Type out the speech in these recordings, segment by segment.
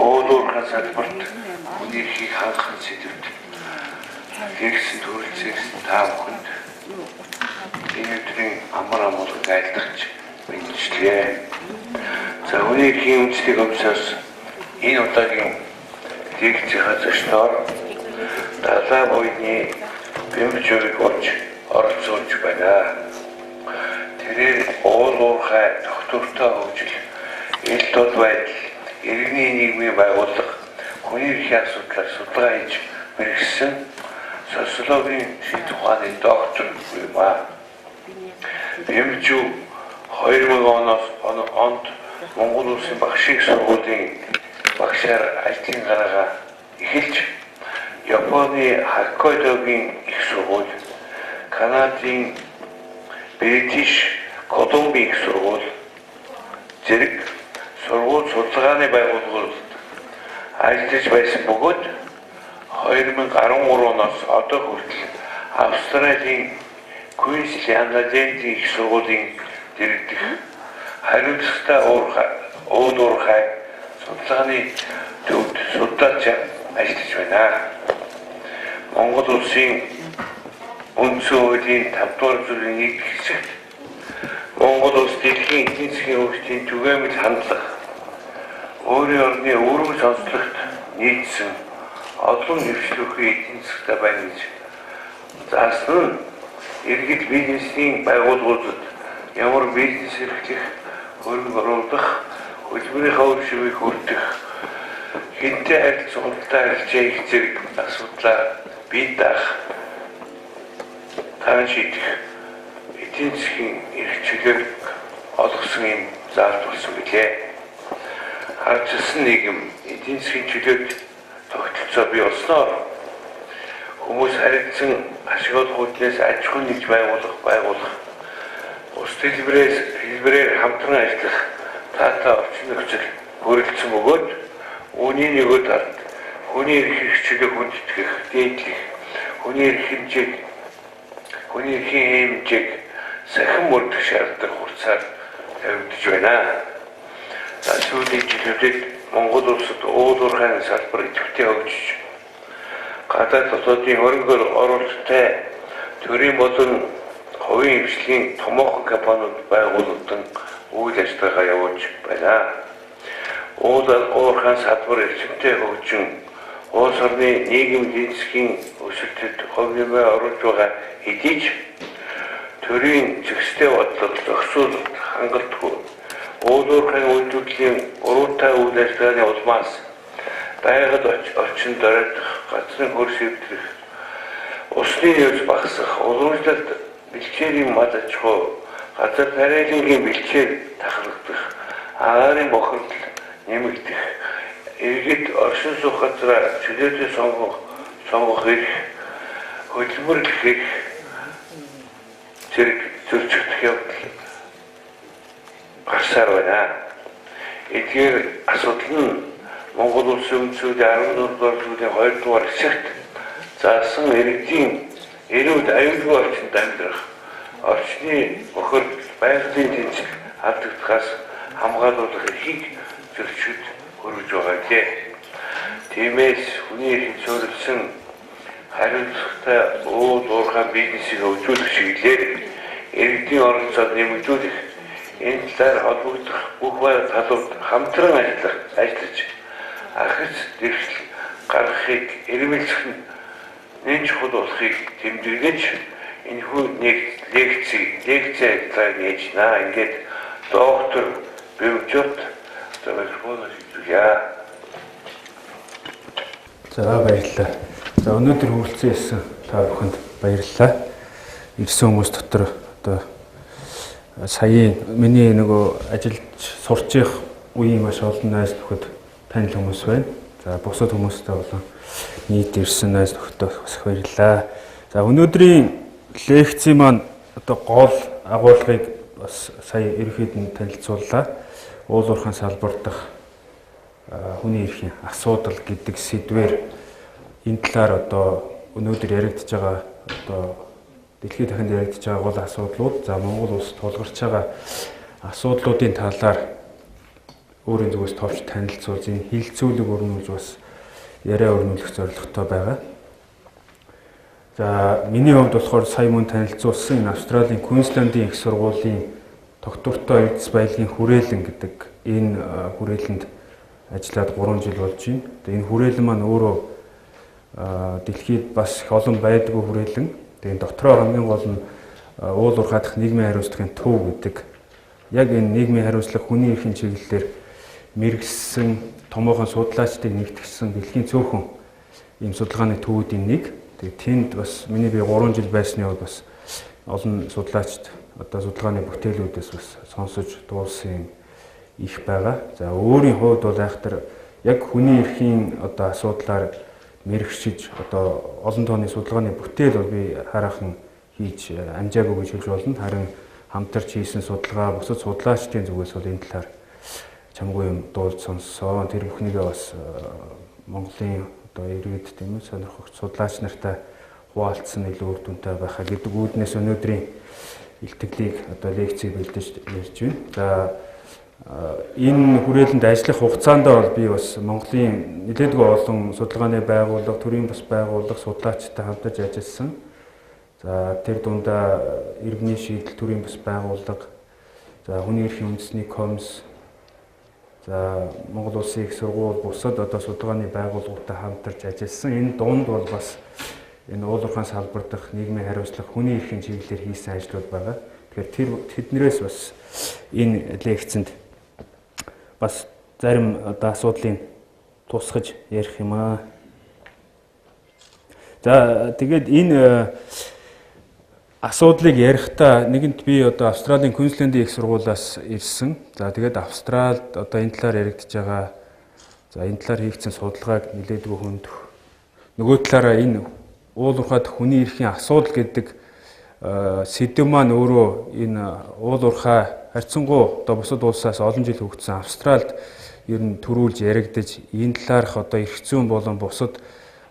Уул уурхайн салбарт хүний эрхийг хангах сэдэвт лекцэнд хүрэлцээрсэн та бүхэнд энэ өдрийн амар амгаланг айлтгаж мэндчилье. За, хүний эрхийн үндэсний комиссаас энэ удаагийн лекцийнхаа зочноор Далай буйны Бэмжүүрийг олж оролцуулж байна. Тэрээр уул уурхай тогтвортой хөгжил, эл дол байдал, иргэний нийгмийн байгууллага, хүний эрхийн асуудлаар судалгаа хийж мэргэшсэн социологийн шийдэх ухааны доктор юм аа. Бэмжүү 2000 оноос онд Монгол Улсын багш их сургуулийн багшаар ажлын гараагаа эхэлж, Японы Хоккайдогийн их сургууль, Канадын Бритиш Колумбийн их сургууль зэрэг сургууль судалгааны байгууллагууд ажиллаж байсан бөгөөд 2013 оноос одоо хүртэл Австралийн Квинслендийн их сургуулийн дэргэдэх хариуцлагатай уул уурхай судалгааны төвд судлаач ажиллаж байна. Монгол Улсын үндсэн хуулийн 5 дугаар зүйлийн 1 хэсэгт Монгол улс дэлхийн эдийн засгийн хөгжлийн түгээмэл хандлага, өөрийн орны өвөрмөц онцлогт нийцсэн олон дэвшлүүхэн эдийн засагтай байна гэж заасан нь иргэд бизнесийн байгууллагуудад ямар бизнес эрхлэх, хөрөнгө оруулах, хөдөлмөрийнхөө үр шимийг хүртэх, хэнтэй харилцах, худалдаа харилцаа их зэрэг асуудлаа бие даах, таан шийдэх эдийн засгийн эрх чөлөөг олгосон юм заалт болсон билээ. Хардчилсан нийгэм эдийн засгийн чөлөөт тогтолцоо бий болсноор хүмүүс харилцан ашиг олох үүднээс аж ахуй нэгж байгуулах, бус хэлбэрээр хамтран ажиллах таатай орчин нөхцөл бүрэлдсэн бөгөөд үүний нөгөө талд хүний эрх чөлөөг хүндэтгэх, дээдлэх, хүний эрх хэмжээг, хүний эрхийн хэмжээг сахин мөрдөх шаардлага хурцаар тавигдаж байна. За, сүүлийн жилүүдэд Монгол улсад уул уурхайн салбар идэвхтэй хөгжиж, гадаад дотоодын хөрөнгө оруулалттай төрийн болон хувийн хвшлийн томоохон компаниуд байгууллагдан үйл ажиллагаа явуулж байна. Уул уурхайн салбар эрчимтэй хөгжин улс орны нийгэм эдийн засгийн өсөлтөд хувь нэмрээ оруулж байгаа хэдий ч төрийн зохистой бодлого, зохицуулалт хангалтгүй, уул уурхайн үйлдвэрлэлийн уруутай үйл ажиллагааны улмаас байгаль орчин доройтох, газрын хөрс эвдрэх, усны нөөц багасах, уламжлалт бэлчээрийн мал аж ахуй, газар тариалангийн бэлчээр тахлагдах, агаарын бохирдол нэмэгдэх, иргэд оршин суух газраа чөлөөтэй сонгох эрх, хөдөлмөрлөх эрх зэрэг зөрчигдөх явдал гарсаар байна. Эдгээр асуудал нь Монгол Улсын үндсэн хуулийн 14 дугаар зүйлийн 2 дугаар хэсэгт заасан иргэдийн эрүүл аюулгүй орчинд амьдрах, орчны бохирдол, байгалийн тэнцэл алдагдахаас хамгаалуулах эрхийг зөрчид хөрвж байгаа гэлээ. Тиймээс хүний эрхэнд суурилсан хариуцлагатай уул уурхай бизнесийг хөгжүүлэх чиглэлээр иргэдийн оролцоог нэмэгдүүлэх, энэ талаар холбогдох бүх талууд хамтран ажиллаж ахиц дэвшил гаргахыг, эрмэлзэх нь нэн чухал болохыг тэмдэглэж энэхүү нэг лекцээ ажиллагааг нээж наа. Ингээд доктор Бэмжот одоо микрофоноо шийдвэе. За, баярлалаа. За, өнөөдөр хүрэлцэн ирсэн та бүхэнд баярлалаа. Ирсэн хүмүүс дотор одоо саяын миний нөгөө ажиллаж сурч явах үеийн маш олон найз нөхөд танил хүмүүс байна. За, бусад хүмүүстэй болон нийт ирсэн найз нөхдөд бас их баярлалаа. За, өнөөдрийн лекцийн маань одоо гол агуулгыг бас сая ерөнхийд нь танилцууллаа. Уул уурхайн салбар дахь хүний эрхийн асуудал гэдэг сэдвээр энэ талаар одоо өнөөдөр яригдж байгаа, одоо дэлхийд дахинд яригдж байгаа гол асуудлууд, за Монгол улс тулгарч байгаа асуудлуудын талаар өөрийн зүгээс товч танилцуулж, энэ хилцүүлэг өрнүүлж бас яриа өрнүүлэх зорилготой байгаа. За миний хувьд болохоор сая мөн танилцуулсан энэ Австралийн Квинслендийн их сургуулийн тогтвортой эрдэс баялагын хүрээлэн гэдэг энэ хүрээлэнд ажиллаад 3 жил болж байна. Тэгээ энэ хүрээлэн маань өөрөө дэлхийд бас их олон байдгүй хүрээлэн. Тэгээ энэ дотроо хамгийн гол нь уул уурхай дахь нийгмийн хариуцлагын төв гэдэг яг энэ нийгмийн хариуцлага хүний эрхийн чиглэлээр мэргэссэн томоохон судлаачдыг нэгтгэсэн дэлхийн цөөхөн ийм судалгааны төвүүдийн нэг. Тэгээ тэнд бас миний би 3 жил байсны хувьд бас олон судлаачд одоо судалгааны бүтээлүүдээс бас сонсож дуулсан юм их байгаа. За өөрийн хувьд бол айхтар яг хүний эрхийн одоо асуудлаар мэрэгшиж одоо олон тооны судалгааны бүтээл бол би хараахан хийж амжаагүй гэж хэлж болно. Харин хамтарч хийсэн судалгаа бусад судлаачдын зүгээс бол энэ талаар чамгүй юм дуулж сонссон. Тэр бүхнийгээ бас Монголын одоо иргэд тийм ээ сонирхогч судлаач нартай хуваалцсан илүү үр дүнтэй байхаа гэдэг үүднээс өнөөдрийн илтгэлийг одоо лекцийг бэлдэж ярьж байна. За энэ хүрээлэнд ажиллах хугацаанд бол би бас Монголын нэлээдгүй олон судалгааны байгууллага, төрийн бас байгууллага судлаачтай хамтарч ажилласан. За тэр дундаа иргэний шийдэл төрийн бас байгууллага, за хүний эрхийн үндэсний комисс, за Монгол Улсын их сургууль бусад одоо судалгааны байгууллагуудтай хамтарч ажилласан. Энэ дунд бол бас энэ уул уурхайн салбар дахь нийгмийн хариуцлага хүний эрхийн чиглэлээр хийсэн ажлууд байгаа. Тэгэхээр тэр тэднэрээс бас энэ лекцэнд бас зарим одоо асуудлыг тусгаж ярих юм аа. За тэгээд энэ асуудлыг ярихдаа нэгэнт би одоо Австралийн Квинслендийн их сургуулиас ирсэн. За тэгээд Австралид одоо энэ талаар яригдж байгаа. За энэ талаар хийгдсэн судалгааг нэлээдгүй хөндөх. Нөгөө талаараа энэ уул уурхайд хүний эрхийн асуудал гэдэг сэдэв маань өөрөө энэ уул уурхай харьцангуй одоо бусад улсаас олон жил хөгжсөн Австралид ер нь төрүүлж яригдаж энэ талаарх одоо эрх зүйн болон бусад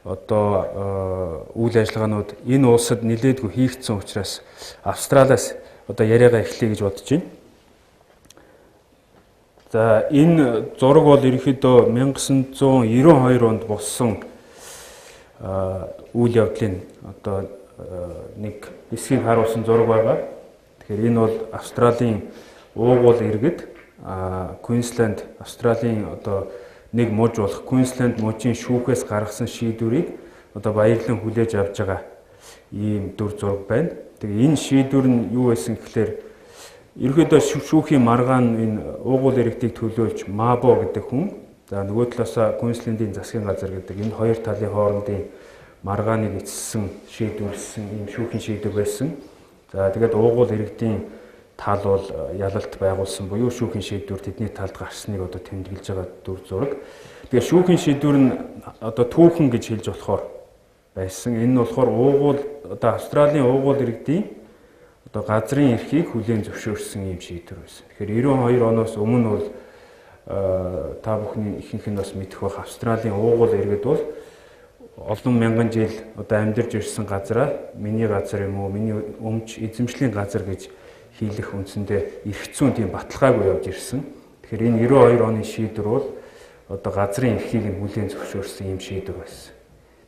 одоо үйл ажиллагаанууд энэ улсад нэлээдгүй хийгдсэн учраас Австралиас одоо яриагаа эхлэе гэж бодож байна. За энэ зураг бол ерөнхийдөө 1992 онд болсон үйл явдлын одоо нэг хэсгийг харуулсан зураг байгаа. Тэгэхээр энэ бол Австралийн уугуул иргэд Квинсленд Австралийн одоо нэг муж болох Квинсленд мужийн шүүхээс гаргасан шийдвэрийг одоо баярлан хүлээж авч байгаа ийм дүр зураг байна. Тэгээ энэ шийдвэр нь юу байсан гэхлээр ерөнхийдөө шүүхийн маргаан энэ уугуул иргэдийг төлөөлж Мабо гэдэг хүн, за нөгөө талаасаа Квинслендийн засгийн газар гэдэг энэ хоёр талын хоорондын маргааныг эцэссэн шийдвэрлсэн ийм шүүхийн шийдвэр байсан. За тэгээд уугуул иргэдийн тал бол ялалт байгуулсан буюу шүүхийн шийдвэр тэдний талд гарсныг одоо тэмдэглэж байгаа дүр зураг. Тэгээ шүүхийн шийдвэр нь одоо түүхэн гэж хэлж болохоор байсан. Энэ нь болохоор уугуул одоо Австралийн уугуул иргэдийн одоо газрын эрхийг хүлээн зөвшөөрсөн ийм шийдвэр байсан. Тэгэхээр 92 оноос өмнө бол та бүхний ихэнх нь бас мэдэх байх Австралийн уугуул иргэд бол олон мянган жил одоо амьдарч ирсэн газараа миний газар юм уу, миний өмч эзэмшлийн газар гэж хийлэх үндсэндээ эрх зүйн тийм баталгаагүй явж ирсэн. Тэгэхээр энэ 92 оны шийдвэр бол одоо газрын эрхийг нь хүлээн зөвшөөрсөн юм шийдвэр байсан.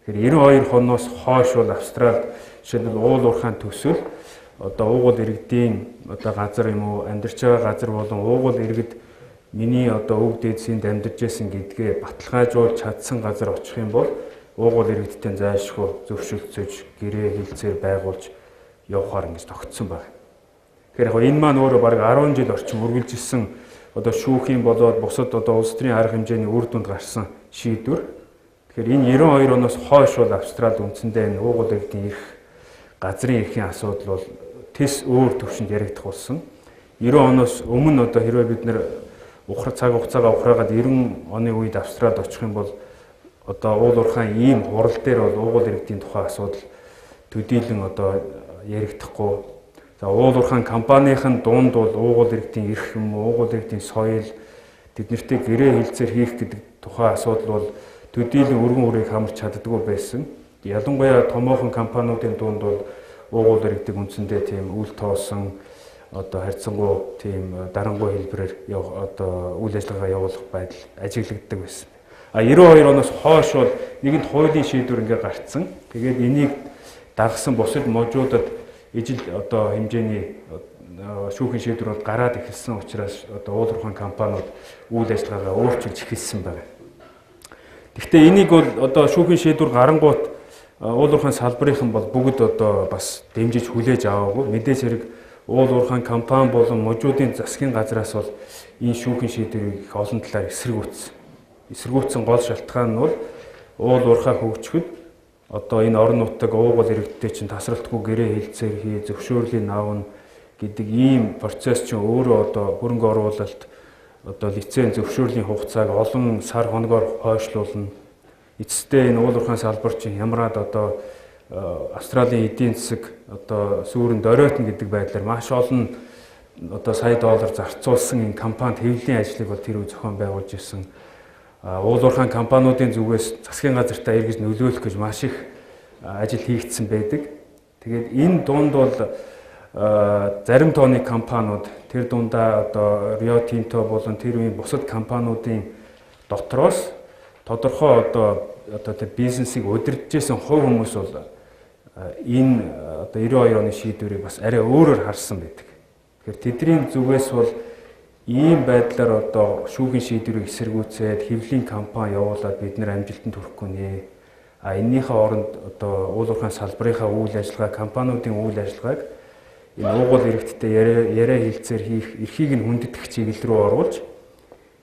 Тэгэхээр 92 оноос хойш бол Австралид жишээлбэл уул уурхайн төсөл одоо уугуул иргэдийн одоо газар юм уу, амьдарч байгаа газар болон уугуул иргэд миний одоо өвөг дээдсэнд амьдарч байсан гэдгээ баталгаажуулж чадсан газар очих юм бол уугуул иргэдтэй зайлшгүй зөвшөлдсөж гэрээ хилцээр байгуулж явахаар ингэж тогтсон байна. Тэгэхээр яг энэ маань өөрөө бараг 10 жил орчим үргэлжилсэн одоо шүүхийн болоод бусад одоо улс төрийн арга хэмжээний үр дүнд гарсан шийдвэр. Тэгэхээр энэ 92 оноос хойш бол Австралид үндсэндээ энэ уугуул иргэдийн эрх, газрын эрхийн асуудал бол тэс өөр төвшөнд яригдах болсон. 90 оноос өмнө одоо хэрвээ бид нэр цаг хугацаагаа ухраагаад 90 оны үед Австралид очих юм бол одоо уул уурхайн ийм хурал дээр бол уугуул иргэдийн тухай асуудал төдийлөн одоо яригдахгүй. За уул уурхайн компанийн дунд бол уугуул иргэдийн эрх юм уу, уугуул иргэдийн соёл тэднэртэй гэрээ хилцээр хийх гэдэг тухай асуудал бол төдийлөн өргөн үрийг хамарч чаддаггүй байсан. Ялангуяа томоохон компаниудын дунд бол уугуул иргэдийг үндсэндээ тийм үл тоосон одоо харьцангуй тийм дарангуй хэлбэрээр одоо үйл ажиллагаа явуулах байдал ажиглагддаг байсан. А 92 оноос хойш бол нэгэнт хуулийн шийдвэр ингээ гарцсан. Тэгээд энийг дагсан бусад мужуудад ижил одоо хэмжээний шүүхийн шийдвэр бол гараад эхэлсэн учраас одоо уул уурхайн компаниуд үйл ажиллагаагаа өөрчилж эхэлсэн байна. Гэхдээ энийг бол одоо шүүхийн шийдвэр гарангуут уул уурхайн салбарынхан бол бүгд одоо бас дэмжиж хүлээж аваагүй. Мэдээж хэрэг уул уурхайн компани болон мужуудын засгийн газраас бол энэ шүүхийн шийдвэрийг их олон талаар эсэргүүцсэн. Эсэргүүцсэн гол шалтгаан нь бол уул уурхай хөгжихэд одоо энэ орон нутаг уугуул иргэдтэй чинь тасралтгүй гэрээ хэлцээр хий, зөвшөөрлийг авна гэдэг ийм процесс чинь өөрөө одоо хөрөнгө оруулалт одоо лиценз зөвшөөрлийн хугацааг олон сар хоногоор хойшлуулна. Эцэстээ энэ уул уурхайн салбар чинь хямраад одоо Австралийн эдийн засаг одоо сүүрэн доройтно гэдэг байдлаар маш олон одоо сая доллар зарцуулсан энэ компанид хэвлэлийн ажлыг бол тэр үе зохион байгуулж ирсэн. Уул уурхайн компаниудын зүгээс засгийн газартаа эргэж нөлөөлөх гэж маш их ажил хийгдсэн байдаг. Тэгээд энэ дунд бол зарим тооны компаниуд тэр дундаа одоо Rio Tinto болон тэр үеийн бусад компаниудын дотроос тодорхой одоо тэр бизнесийг удирдах байсан хувь хүмүүс бол энэ одоо 92 оны шийдвэрийг бас арай өөрөөр харсан байдаг. Тэгэхээр тэдний зүгээс бол ийм байдлаар одоо шүүхийн шийдвэрийг эсэргүүцээд хэвлэлийн кампани явуулаад бид нэр амжилтанд хүрэхгүй нэ. А эннийхээ оронд одоо уул уурхайн салбарынхаа үйл ажиллагаа, компаниудын үйл ажиллагааг энэ уугуул иргэдтэй яриа хэлцээр хийх эрхийг нь хүндэтгэх чиглэл рүү оруулж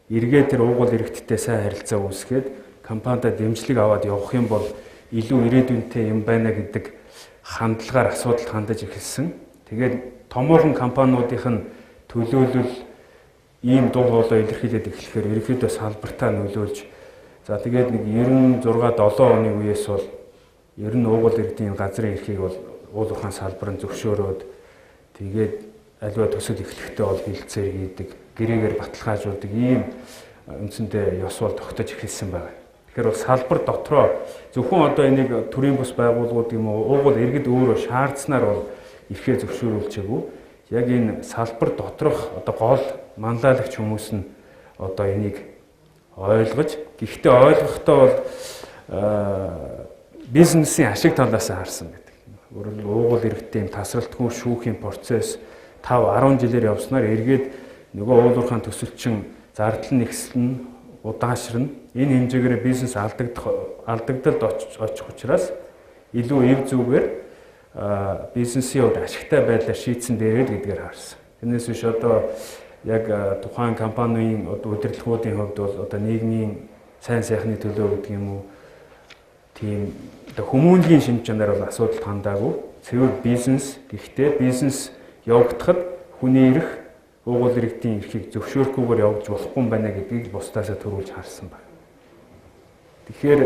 эргээд тэр уугуул иргэдтэй сайн харилцаа үүсгээд компанида дэмжлэг аваад явах юм бол илүү ирээдүйнтэй юм байна гэдэг хандлагаар асуудалд хандаж эхэлсэн. Тэгээд томоохон компаниудынх нь төлөөлөл ийм дуу хоолой илэрхийлээд эхлэхээр ерөнхийдөө салбартаа нөлөөлж, за тэгээд нэг 96 7 оны үеэс бол ер нь уугуул иргэдийн газрын эрхийг бол уул уурхайн салбар нь зөвшөөрөөд тэгээд аливаа төсөл эхлэхдээ бол хэлцээр хийдэг, гэрээгээр баталгаажуулдаг ийм үндсэндээ ёс бол тогтож эхэлсэн байна. Тэгэхээр бол салбар дотроо зөвхөн одоо энийг төрийн бус байгууллагууд юм уу уугуул иргэд өөрөө шаардсанаар бол эрхээ зөвшөөрүүлжээгүй. Яг энэ салбар доторх одоо гол манлайлагч хүмүүс нь одоо энийг ойлгож, гэхдээ ойлгохдоо бол бизнесийн ашиг талаас нь харсан байдаг. Өөрөөр хэлбэл уугуул иргэдтэй юм тасралтгүй шүүхийн процесс 5 10 жилээр явснаар эргээд нөгөө уул уурхайн төсөлчин зардал нь ихсэлнэ, удаашрна. Энэ хэмжээгээр бизнес алдагдалд очих учраас илүү эв зүгээр бизнесийн хувьд ашигтай байдлаар шийдсэн дээрээ л гэдгээр харсан. Тэрнээс биш одоо яг тухайн компанийн удирдлагуудын хувьд бол одоо нийгмийн сайн сайхны төлөө гэдэг юм уу тийм одоо хүмүүнлэгийн шинж чанар бол асуудалд хандаагүй. Цэвэр бизнес, гэхдээ бизнес явагдахад хүний эрх, уугуул иргэдийн эрхийг зөвшөөрөхгүйгээр явагдаж болохгүй юм байна гэдгийг бусдаасаа төрүүлж харсан байна. Тэгэхээр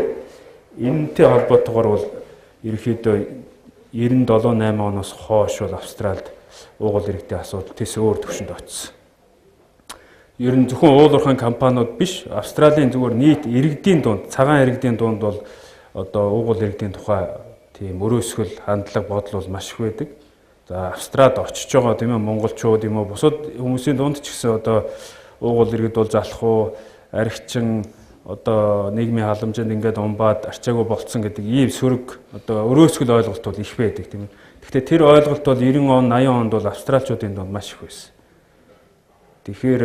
энэтэй холбоотойгоор бол ерөнхийдөө 97 8 оноос хойш бол Австралид уугуул иргэдийн асуудал тэс өөр төвшөнд очсон. Ер нь зөвхөн уул уурхайн компаниуд биш, Австралийн зүгээр нийт иргэдийн дунд, цагаан иргэдийн дунд бол одоо уугуул иргэдийн тухай тийм өрөөсгөл, хандлага, бодол бол маш их байдаг. За Австралид очиж байгаа тийм ээ монголчууд юм уу бусад хүмүүсийн дунд ч гэсэн одоо уугуул иргэд бол залах уу, архичин одоо нийгмийн халамжинд ингээд умбаад арчаагүй болцсон гэдэг ийм сөрөг одоо өрөөсгөл ойлголт бол их байдаг тийм ээ. Гэхдээ тэр ойлголт бол 90 он, 80 онд бол австралчуудын дунд маш их байсан. Тэгэхээр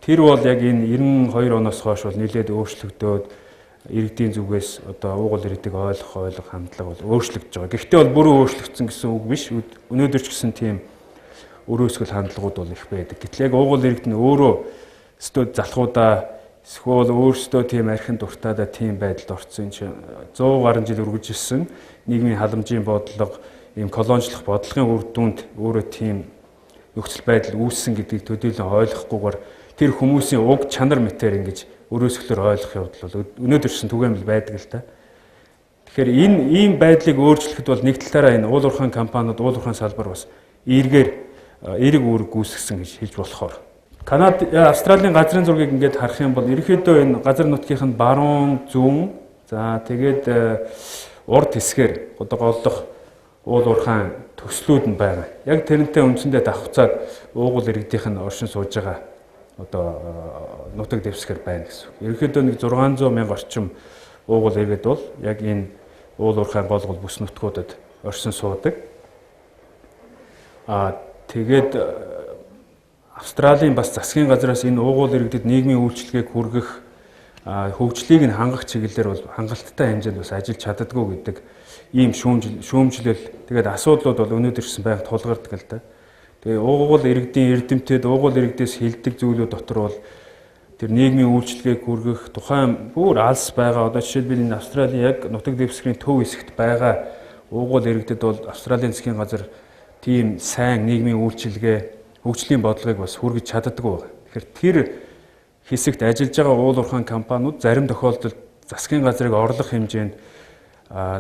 тэр бол яг энэ 92 оноос хойш бол нэлээд өөрчлөгдөөд иргэдийн зүгээс одоо уугуул иргэдийг ойлгох хандлага бол өөрчлөгдөж байгаа. Гэхдээ бол бүрэн өөрчлөгдсөн гэсэн үг биш. Өнөөдөр ч гэсэн тийм өрөөсгөл хандлагууд бол их байдаг. Гэтэл яг уугуул иргэд нь өөрөө өстөө залхуудаа эсвэл өөрсдөө тийм архин дуртайдаа тийм байдалд орцсон чинь 100 гаруй жил үргэлжилсэн нийгмийн халамжийн бодлого, ийм колоничлох бодлогын үр дүнд өөрөө тийм нөхцөл байдал үүссэн гэдгийг төдийлөн ойлгохгүйгээр тэр хүмүүсийн уг чанар мэтээр ингэж өрөөсгөлөөр ойлгох явдал бол өнөөдөр ч түгээмэл байдаг л та. Тэгэхээр энэ ийм байдлыг өөрчлөхөд бол нэг талаараа энэ уул уурхайн компаниуд, уул уурхайн салбар бас эргээр эерэг үүрэг гүйцэтгсэн гэж хэлж болохоор. Канада, Австралийн газрын зургийг ингээд харах юм бол ерөнхийдөө энэ газар нутгийнх нь баруун зүүн, за тэгээд урд хэсгээр одоо голлох уул уурхайн төслүүд нь байгаа. Яг тэрнтэй үндсэндээ давхцаад уугуул иргэдийнх нь оршин сууж байгаа одоо нутаг дэвсгэр байна гэсэн үг. Ерөнхийдөө нэг 600 мянга орчим уугуул иргэд бол яг энэ уул уурхайн гол гол бүс нутгуудад оршин суудаг. Тэгээд Австралийн бас засгийн газраас энэ уугуул иргэдэд нийгмийн үйлчилгээг хүргэх, хөгжлийг нь хангах чиглэлээр бол хангалттай хэмжээнд бас ажиллаж чаддаггүй гэдэг ийм шүүмжлэл, тэгээд асуудлууд бол өнөөдөр ч гэсэн байнга тулгардаг л да. Тэгээ уугуул иргэдийн эрдэмтэд, уугуул иргэдээс хилдэг зүйлүүд дотор бол тэр нийгмийн үйлчилгээг хүргэх тухайн бүр алс байгаа. Одоо жишээлбэл энэ Австралийн яг нутаг дэвсгэрийн төв хэсэгт байгаа уугуул иргэдэд бол Австралийн засгийн газар тийм сайн нийгмийн үйлчилгээ, хөгжлийн бодлогыг бас хүргэж чаддаггүй байна. Тэгэхээр тэр хэсэгт ажиллаж байгаа уул уурхайн компаниуд зарим тохиолдолд засгийн газрыг орлох хэмжээнд,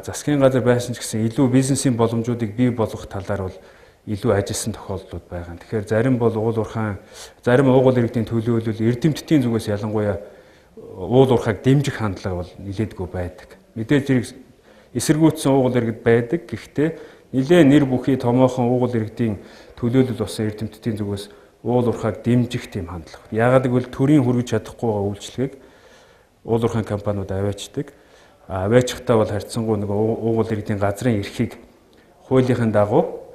засгийн газар байсан ч гэсэн илүү бизнесийн боломжуудыг бий болгох талаар бол илүү ажилласан тохиолдлууд байгаа. Тэгэхээр зарим бол уул уурхайн, зарим уугуул иргэдийн төлөөлөл эрдэмтдийн зүгээс ялангуяа уул уурхайг дэмжих хандлага бол нилээдгүй байдаг. Мэдээж зэрэг эсэргүүцсэн уугуул иргэд байдаг. Гэхдээ нилээ нэр бүхий томоохон уугуул иргэдийн төлөөлөл болсон эрдэмтдийн зүгээс уул уурхайг дэмжих тийм хандлага. Яагаад гэвэл төрийн хүргэж чадахгүй байгаа үйлчилгээг уул уурхайн компаниуд аваачдаг. Аваачихтаа бол харьцангуй нэг уугуул иргэдийн газрын эрхийг хуулийнхын дагуу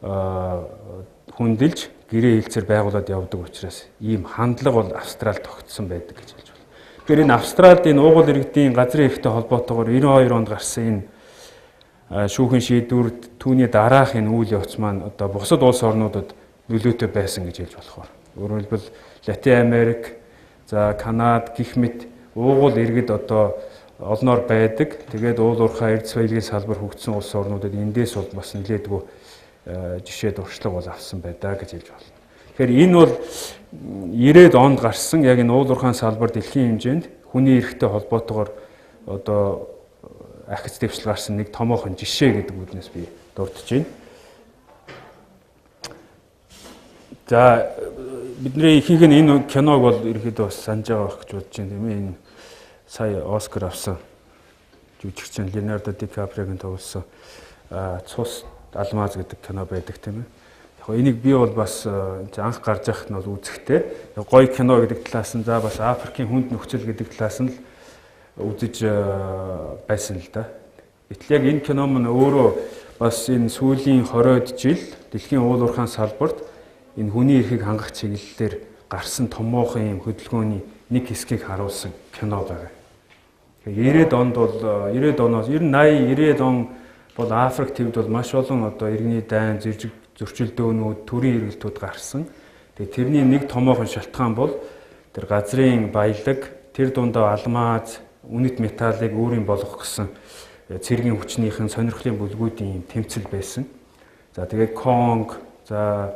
хүндэлж гэрээ хэлцээр байгуулад явдаг учраас ийм хандлага бол Австралид тогтсон байдаг гэж хэлж байна. Тэгэхээр энэ Австралид энэ уугуул иргэдийн газрын эрхтэй холбоотойгоор 92 онд гарсан энэ шүүхэн шийдвэр, түүний дараах энэ үйл явц маань одоо бусад улс орнуудад нөлөөтэй байсан гэж хэлж болохоор. Өөрөөр хэлбэл Латин Америк, за Канад гэх мэт уугуул иргэд одоо олноор байдаг. Тэгээд уул уурхай эрдэс баялагын салбар хөгжсөн улс орнуудад эндээс бол бас нэлээдгүй жишээ туршлага бол авсан байдаа гэж хэлж байна. Тэгэхээр энэ бол 90-ад онд гарсан яг энэ уул уурхайн салбар дэлхийн хэмжээнд хүний эрхтэй холбоотойгоор одоо ахиц дэвшил гарсан нэг томоохон жишээ гэдэг үднээс би дурдж байна. За бидний ихэнх нь энэ киног бол ерөнхийдөө бас санаж байгаа байх гэж бодож байна, тийм ээ. Энэ сая Оскар авсан жүжигчин Леонардо Ди Каприогийн тоглосон Цус алмаз гэдэг кино байдаг, тийм ээ. Яг энийг би бол бас анх гарч байхад нь бол үзэхдээ гоё кино гэдэг талаас нь, за бас Африкийн хүнд нөхцөл гэдэг талаас нь л үзэж байсан л да. Гэтэл яг энэ кино маань өөрөө бас энэ сүүлийн 20-од жил дэлхийн уул уурхайн салбарт энэ хүний эрхийг хангах чиглэлээр гарсан томоохон юм хөдөлгөөний нэг хэсгийг харуулсан кино байгаа. Тэгэхээр 90-ад онд бол 90-ад оноос 90 80 90-ад он бол Африк твд бол маш олон одоо иргэний дайн, зөрчилдөөнүүд, төрийн эргэлтүүд гарсан. Тэгээ тэрний нэг томоохон шалтгаан бол тэр газрын баялаг, тэр дундаа алмаз, үнэт металлыг өөрийн болгох гэсэн цэргийн хүчнийхэн сонирхлын бүлгүүдийн юм тэмцэл байсан. За тэгээ Конг, за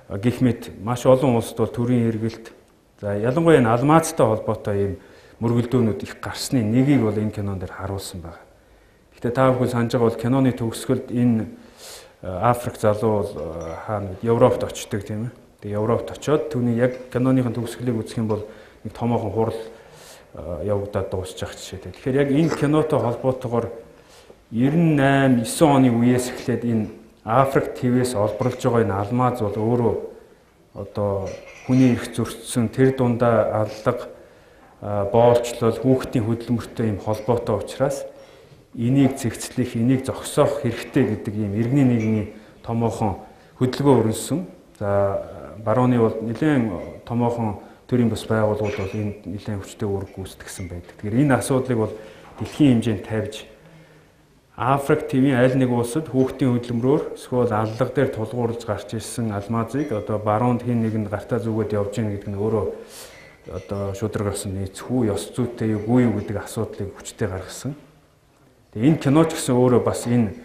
гэх мэт маш олон улсад бол төрийн эргэлт, за ялангуяа энэ алмазтай холбоотой юм мөргөлдөөнүүд их гарсны нэгийг бол энэ кинон дээр харуулсан байна. Гэхдээ та бүхэн санаж байгаа бол киноны төгсгөлд энэ Африк залуу бол хаана Европт очдог, тийм ээ. Тэгээ Европт очиод түүний яг киноныхын төгсгөлийг үзэх юм бол нэг томоохон хурал явагдаад дуусчих жишээтэй. Тэгэхээр яг энэ кинотой холбоотойгоор 98 9 оны үеэс эхлээд энэ Африк твээс олборлож байгаа энэ алмаз бол өөрөө одоо хүний эрх зөрчсөн, тэр дундаа аллага, боолчлол, хүүхдийн хөдөлмөртэй юм холбоотой учраас энийг зэгцлэх, энийг зогсоох хэрэгтэй гэдэг ийм иргэний нийгмийн томоохон хөдөлгөөн өрнөсөн. За барууны бол нэлээд томоохон төрийн бус байгууллагууд бол энд нэлээд хүчтэй үүрэг гүйцэтгсэн байдаг. Тэгэхээр энэ асуудлыг бол дэлхийн хэмжээнд тавьж Африк твийн аль нэг улсад хүүхдийн хөдөлмөрөөр эсвэл аллага дээр тулгуурлаж гарч ирсэн алмазыг одоо баруунд хин нэгэнд гартаа зүгээд явж гин гэдэг нь өөрөө одоо шударга ёсны нийцхүү, ёс зүйтэй юу, үгүй юу гэдэг асуудлыг хүчтэй гаргасан. Тэгээ энэ кино ч гэсэн өөрөө бас энэ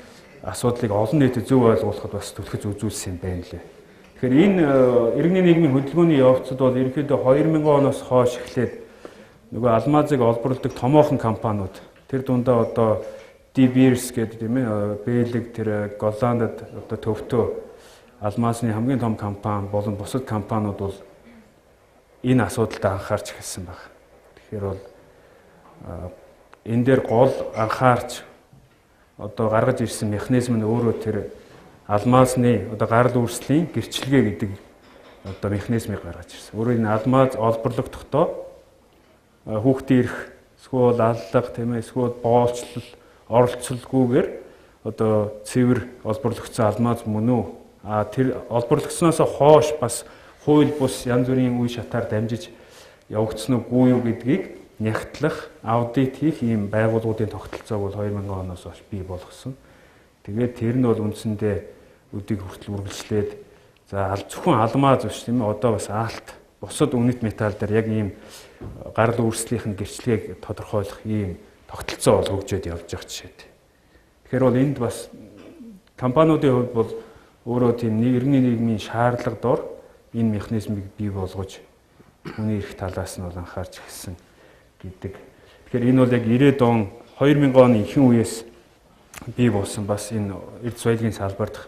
асуудлыг олон нийтэд зөв ойлгуулахад бас түлхэц үзүүлсэн юм байна лээ. Тэгэхээр энэ иргэний нийгмийн хөдөлгөөний явцад бол ерөнхийдөө 2000 оноос хойш эхлээд нөгөө алмазыг олборлодог томоохон компаниуд тэр дундаа одоо De Beers гэдэг тийм ээ, Бэлэг тэр Голландд одоо төвтөө алмазны хамгийн том компани болон бусад компаниуд бол энэ асуудалд анхаарч эхэлсэн байна. Тэгэхээр бол энэ дээр гол анхаарч одоо гаргаж ирсэн механизм нь өөрөө тэр алмазны одоо гарал үүслийн гэрчлэгээ гэдэг одоо механизмыг гаргаж ирсэн. Өөрөөр энэ алмаз олборлогдохдоо хүүхдийн эрх, эсвэл аллага, тийм ээ, эсвэл боолчлол, оролцолгүйгээр одоо цэвэр олборлогдсон алмаз мөн үү? А тэр олборлогдсоноос хойш бас хууль бус янз бүрийн үе шатаар дамжиж явагдсан уугүй юу гэдгийг нягтлах, аудит хийх ийм байгууллагуудын тогтолцоог бол 2000 оноос хойш бий болгосон. Тэгээд тэр нь бол үндсэндээ өдийг хүртэл үргэлжлээд за зөвхөн алмаз биш тийм ээ, одоо бас алт, бусад үнэт металл дээр яг ийм гарал үүслийнх нь гэрчлэгийг тодорхойлох ийм тогтолцоо бол хөгжөөд явж байгаа жишээтэй. Тэгэхээр бол энд бас компаниудын хувьд бол өөрөө тийм иргэний нийгмийн шаардлага дор энэ механизмыг бий болгож хүний эрх талаас нь бол анхаарч эхэлсэн гэдэг. Тэгэхээр энэ бол яг 90-ад он 2000 оны ихэнх үеэс бий болсон бас энэ эрдэс баялагын салбар дахь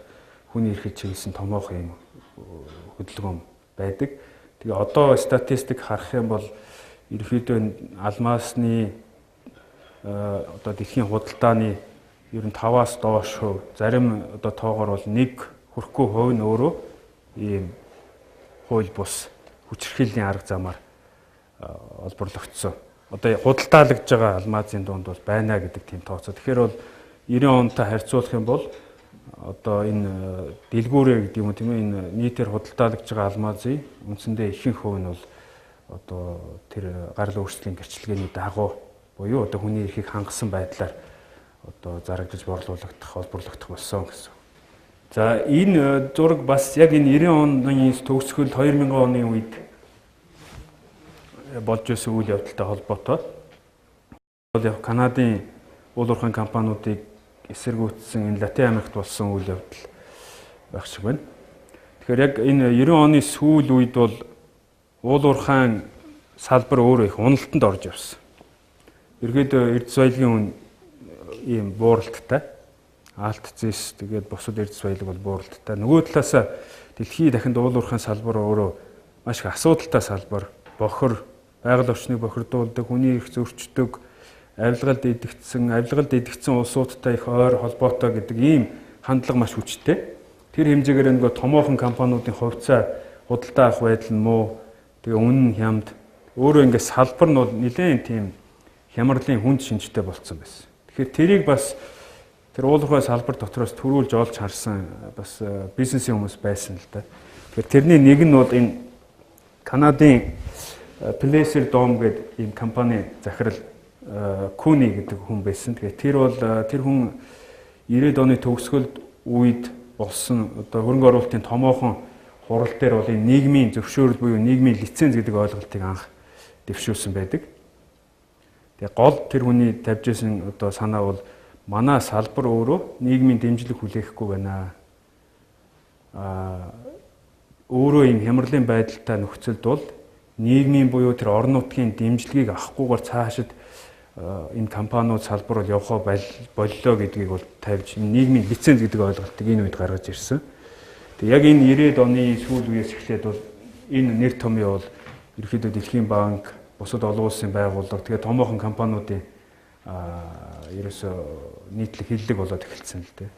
хүний эрхэд чиглэсэн томоохон юм хөдөлгөөн байдаг. Тэгээ одоо статистик харах юм бол ерөнхийдөө алмазны одоо дэлхийн худалдааны ер нь 5-аас доош хувь, зарим одоо тоогоор бол 1 хүрэхгүй хувь нь өөрөө ийм хууль бус хүчирхийллийн арга замаар олборлогдсон. Одоо худалдаалагдж байгаа алмазын дунд бол байна гэдэг тийм тооцоо. Тэгэхээр бол 90 онтой харьцуулах юм бол одоо энэ дэлгүүрээ гэдэг юм уу тийм ээ, энэ нийтээр худалдаалагдж байгаа алмазын үндсэндээ ихэнх хувь нь бол одоо тэр гарал үүслийн гэрчлэгээний дагуу буюу одоо хүний эрхийг хангасан байдлаар одоо зарагдаж борлуулагдах, олборлогдох болсон гэсэн. За энэ зураг бас яг энэ 90 оны төгсгөл 2000 оны үед болж байсан үйл явдалтай холбоотой. Бол яг Канадын уул уурхайн компаниудыг эсэргүүцсэн энэ Латин Америкт болсон үйл явдал байх шиг байна. Тэгэхээр яг энэ 90 оны сүүл үед бол уул уурхайн салбар өөрөө их уналтанд орж явсан. Ерөөдөө эрдэс баялагын үн ийм бууралттай. Алт зэс тэгээд бусад эрдэс баялаг бол бууралттай. Нөгөө талаасаа дэлхийд дахинд уул уурхайн салбар өөрөө маш их асуудалтай салбар. Бохор, байгаль орчныг бохирдуулдаг, хүний эрх зөрчдөг, авилгалд идэгдсэн улсуудтай их ойр холбоотой гэдэг ийм хандлага маш хүчтэй. Тэр хэмжээгээр нөгөө томоохон компаниудын хувьцаа худалдаа авах байдал нь муу. Тэгээ үнэн хямд. Өөрөө ингээд салбар нь бол нэлээд тийм хямралын хүнд шинжтэй болцсон байсан. Тэгэхээр тэрийг бас тэр уулуурхай салбар дотроос төрүүлж олж харсан бас бизнесийн хүмүүс байсан л да. Тэгэхээр тэрний нэг нь бол энэ Канадын Placer Dome гэдэг ийм компани захирал Куни гэдэг хүн байсан. Тэгэхээр тэр бол тэр хүн 90-ад оны төгсгөлд үед болсон одоо хөрөнгө оруулалтын томоохон хурал дээр бол энэ нийгмийн зөвшөөрөл буюу нийгмийн лиценз гэдэг ойлголтыг анх дэвшүүлсэн байдаг. Тэгээ гол тэр хүний тавьж исэн одоо санаа бол манай салбар өөрөө нийгмийн дэмжлэг хүлээхгүй байна. Өөрөө ийм хямралын байдалтай нөхцөлд бол нийгмийн буюу тэр орон нутгийн дэмжлэгийг авахгүйгээр цаашид энэ компаниуд салбар бол явхаа боллоо гэдгийг бол тавьж нийгмийн лиценз гэдэг ойлголтыг энэ үед гаргаж ирсэн. Тэгээ яг энэ 90-ад оны сүүл үеэс эхлээд бол энэ нэр томьёо бол ерөнхийдөө Дэлхийн банк, бусад олон улсын байгууллага, тэгээ томоохон компаниудын ерөөсөө нийтлэг хиллэг болоод эхэлсэн л дээ.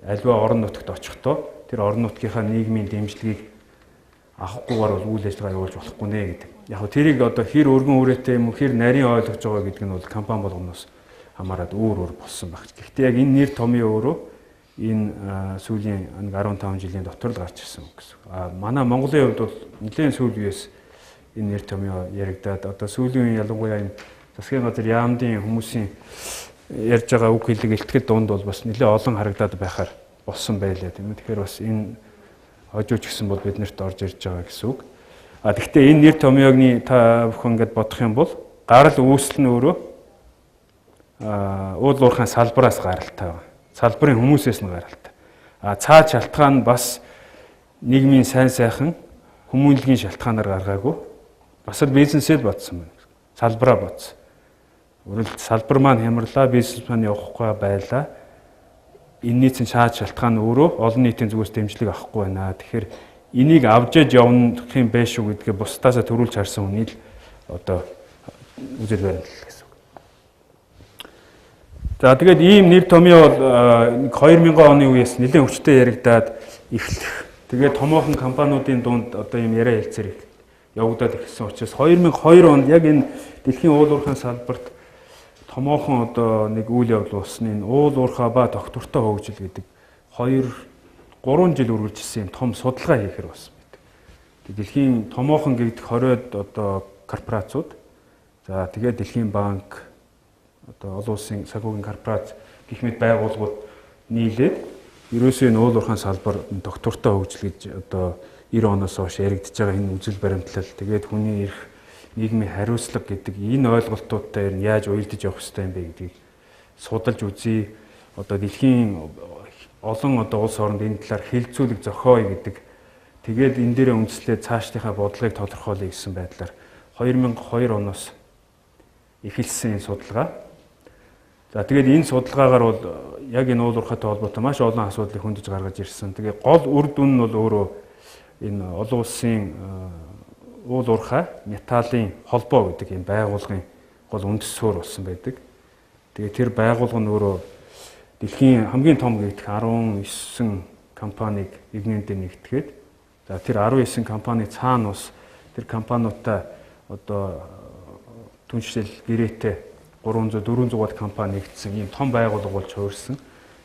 Альва орон нутагт очихдоо тэр орон нутгийнхаа нийгмийн дэмжлэгийг авахгүйгээр бол үйл ажиллагаа явуулж болохгүй нэ гэдэг. Яг хөө тэрийг одоо хэр өргөн үрээтэй юм уу, хэр нарийн ойлгож байгаа гэдэг нь бол компани болгоноос хамаарат өөр өөр болсон байх. Гэхдээ яг энэ нэр томьёо өөрөө энэ сүүлийн 15 жилийн дотор л гарч ирсэн гэсэн. А манай Монголын хувьд бол нэлээд сүүл үеэс энэ нэр томьёо яригадаад одоо сүүлийн үеийн ялангуяа энэ засгийн газар яамдын хүмүүсийн ярьж байгаа үг хэлэг илтгэл дунд бол бас нэлээд олон харагдаад байхаар болсон байлаа тийм ээ. Тэгэхээр бас энэ хожууч гэсэн бол биднэрт орж ирж байгаа гэсэн үг. А тэгвэл энэ нэр томьёоны та бүхэн ингээд бодох юм бол гарал үүсэл нь өөрөө уул уурхайн салбараас гаралтай байна. Салбарын хүмүүсээс нь гаралтай. А цаа шалтгаан нь бас нийгмийн сайн сайхан хүмүүнлэгийн шалтгаанаар гаргаагүй. Бас л бизнесээ л бодсон байна. Салбараа бодсон. Өөрөлд салбар маань хямрлаа, бизнес маань явахгүй байлаа. Энэний чинь цаа шалтгаан өөрөө олон нийтийн зүгээс дэмжлэг авахгүй байна. Тэгэхээр энийг авч явах юм байх шүү гэдгээ бусдаасаа төрүүлж харсан хүний л одоо үзэл баримтлал гэсэн үг. За тэгээд ийм нэр томьёо бол 2000 оны үеэс нэлээд хүчтэй яригадаад эхлэх. Тэгээд томоохон компаниудын дунд одоо ийм яриа хэлцээр явагдаад эхэлсэн учраас 2002 онд яг энэ дэлхийн уул уурхайн салбарт томоохон одоо нэг үйл явдал болсон. Энэ уул уурхай ба тогтвортой хөгжил гэдэг 2-3 жил үргэлжилсэн юм том судалгаа хийхээр болсон байдаг. Дэлхийн томоохон гэгдэх 20-од одоо корпорациуд, за тэгээд Дэлхийн банк, одоо олон улсын санхүүгийн корпорац гэх мэт байгууллагууд нийлээд ерөөсөө энэ уул уурхайн салбар тогтвортой хөгжил гэж одоо 90 оноос хойш яригдж байгаа энэ үзэл баримтлал, тэгээд хүний эрх, нийгмийн хариуцлага гэдэг энэ ойлголтуудтай ер нь яаж уялдаж явах ёстой юм бэ гэдгийг судалж үзье. Одоо дэлхийн олон одоо улс оронд энэ талаар хэлцүүлэг зохиоё гэдэг. Тэгээд энэ дээрээ үндэслээд цаашдынхаа бодлогыг тодорхойлъё гэсэн байдлаар 2002 оноос эхэлсэн энэ судалгаа. За тэгээд энэ судалгаагаар бол яг энэ уул уурхайтай холбоотой маш олон асуудлыг хөндөж гаргаж ирсэн. Тэгээд гол үр дүн нь бол өөрөө энэ олон улсын уул уурхай металлын холбоо гэдэг энэ байгууллагын гол үндэс суурь болсон байдаг. Тэгээд тэр байгууллага нь өөрөө дэлхийн хамгийн том гэгдэх 19 компанийг эгнээндээ нэгтгээд, за тэр 19 компани цаана бас тэр компаниудтай одоо түншлэл гэрээтэй 300-400 компани нэгдсэн ийм том байгууллага болж хувирсан.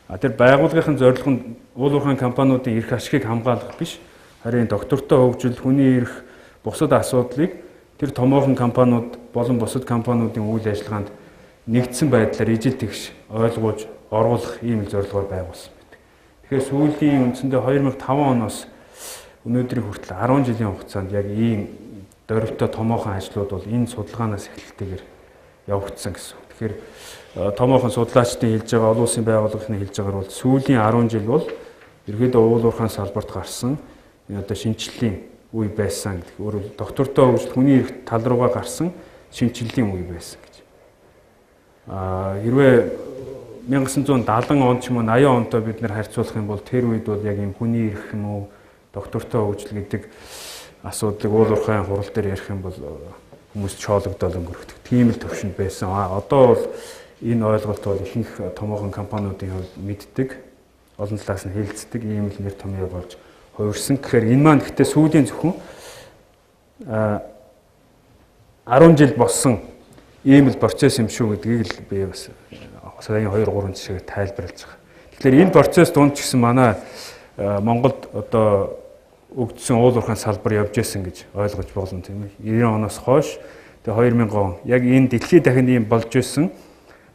А тэр байгууллагын зорилго нь уул уурхайн компаниудын эрх ашигыг хамгаалах биш, харин доктортой хөгжил, хүний эрх, бусад асуудлыг тэр томоохон компаниуд болон бусад компаниудын үйл ажиллагаанд нэгдсэн байдлаар ижил тэгш ойлгуулж оруулах ийм зорилгоор байгуулсан байдаг. Тэгэхээр сүүлийн үндсэндээ 2005 оноос өнөөдрийн хүртэл 10 жилийн хугацаанд яг ийм дөрвтэй томоохон ажлууд бол энэ судалгаанаас эхэлтэйгээр явагдсан гэсэн. Тэгэхээр томоохон судлаачдын хэлж байгаа, олон улсын байгууллагын хэлж байгаагаар бол сүүлийн 10 жил бол ерөөдөө уул уурхайн салбарт гарсан энэ одоо шинэчлэлийн үе байсан гэдэг. Өөрөөр доктортой хөгжил, хүний эрх тал руугаа гарсан шинэчлэлийн үе байсан гэж. Хэрвээ 1970 он ч юм уу 80 онтой бид нэр харьцуулах юм бол тэр үед бол яг ийм хүний эрх юм уу, доктортой хөгжил гэдэг асуудлыг уул уурхайн хурал дээр ярих юм бол хүмүүс чоологдол өнгөрөхдөг. Тийм л төвшөнд байсан. Одоо бол энэ ойлголт бол ихэнх томоохон компаниудын хувьд мэддэг, олон талаас нь хэлцдэг ийм л нэр томьёо болж хувирсан. Тэгэхээр энэ маань гэхдээ сүүлийн зөвхөн 10 жил болсон ийм л процесс юм шүү гэдгийг л би бас саяын 2-3 жишээгээр тайлбарлаж байгаа. Тэгэхээр энэ процесс дунд ч гэсэн манай Монголд одоо өгдсөн уул уурхайн салбар явж исэн гэж ойлгож болно, тийм ээ. 90 оноос хойш тэгээ 2000 он яг энэ дэлхийд дахинд ийм болж исэн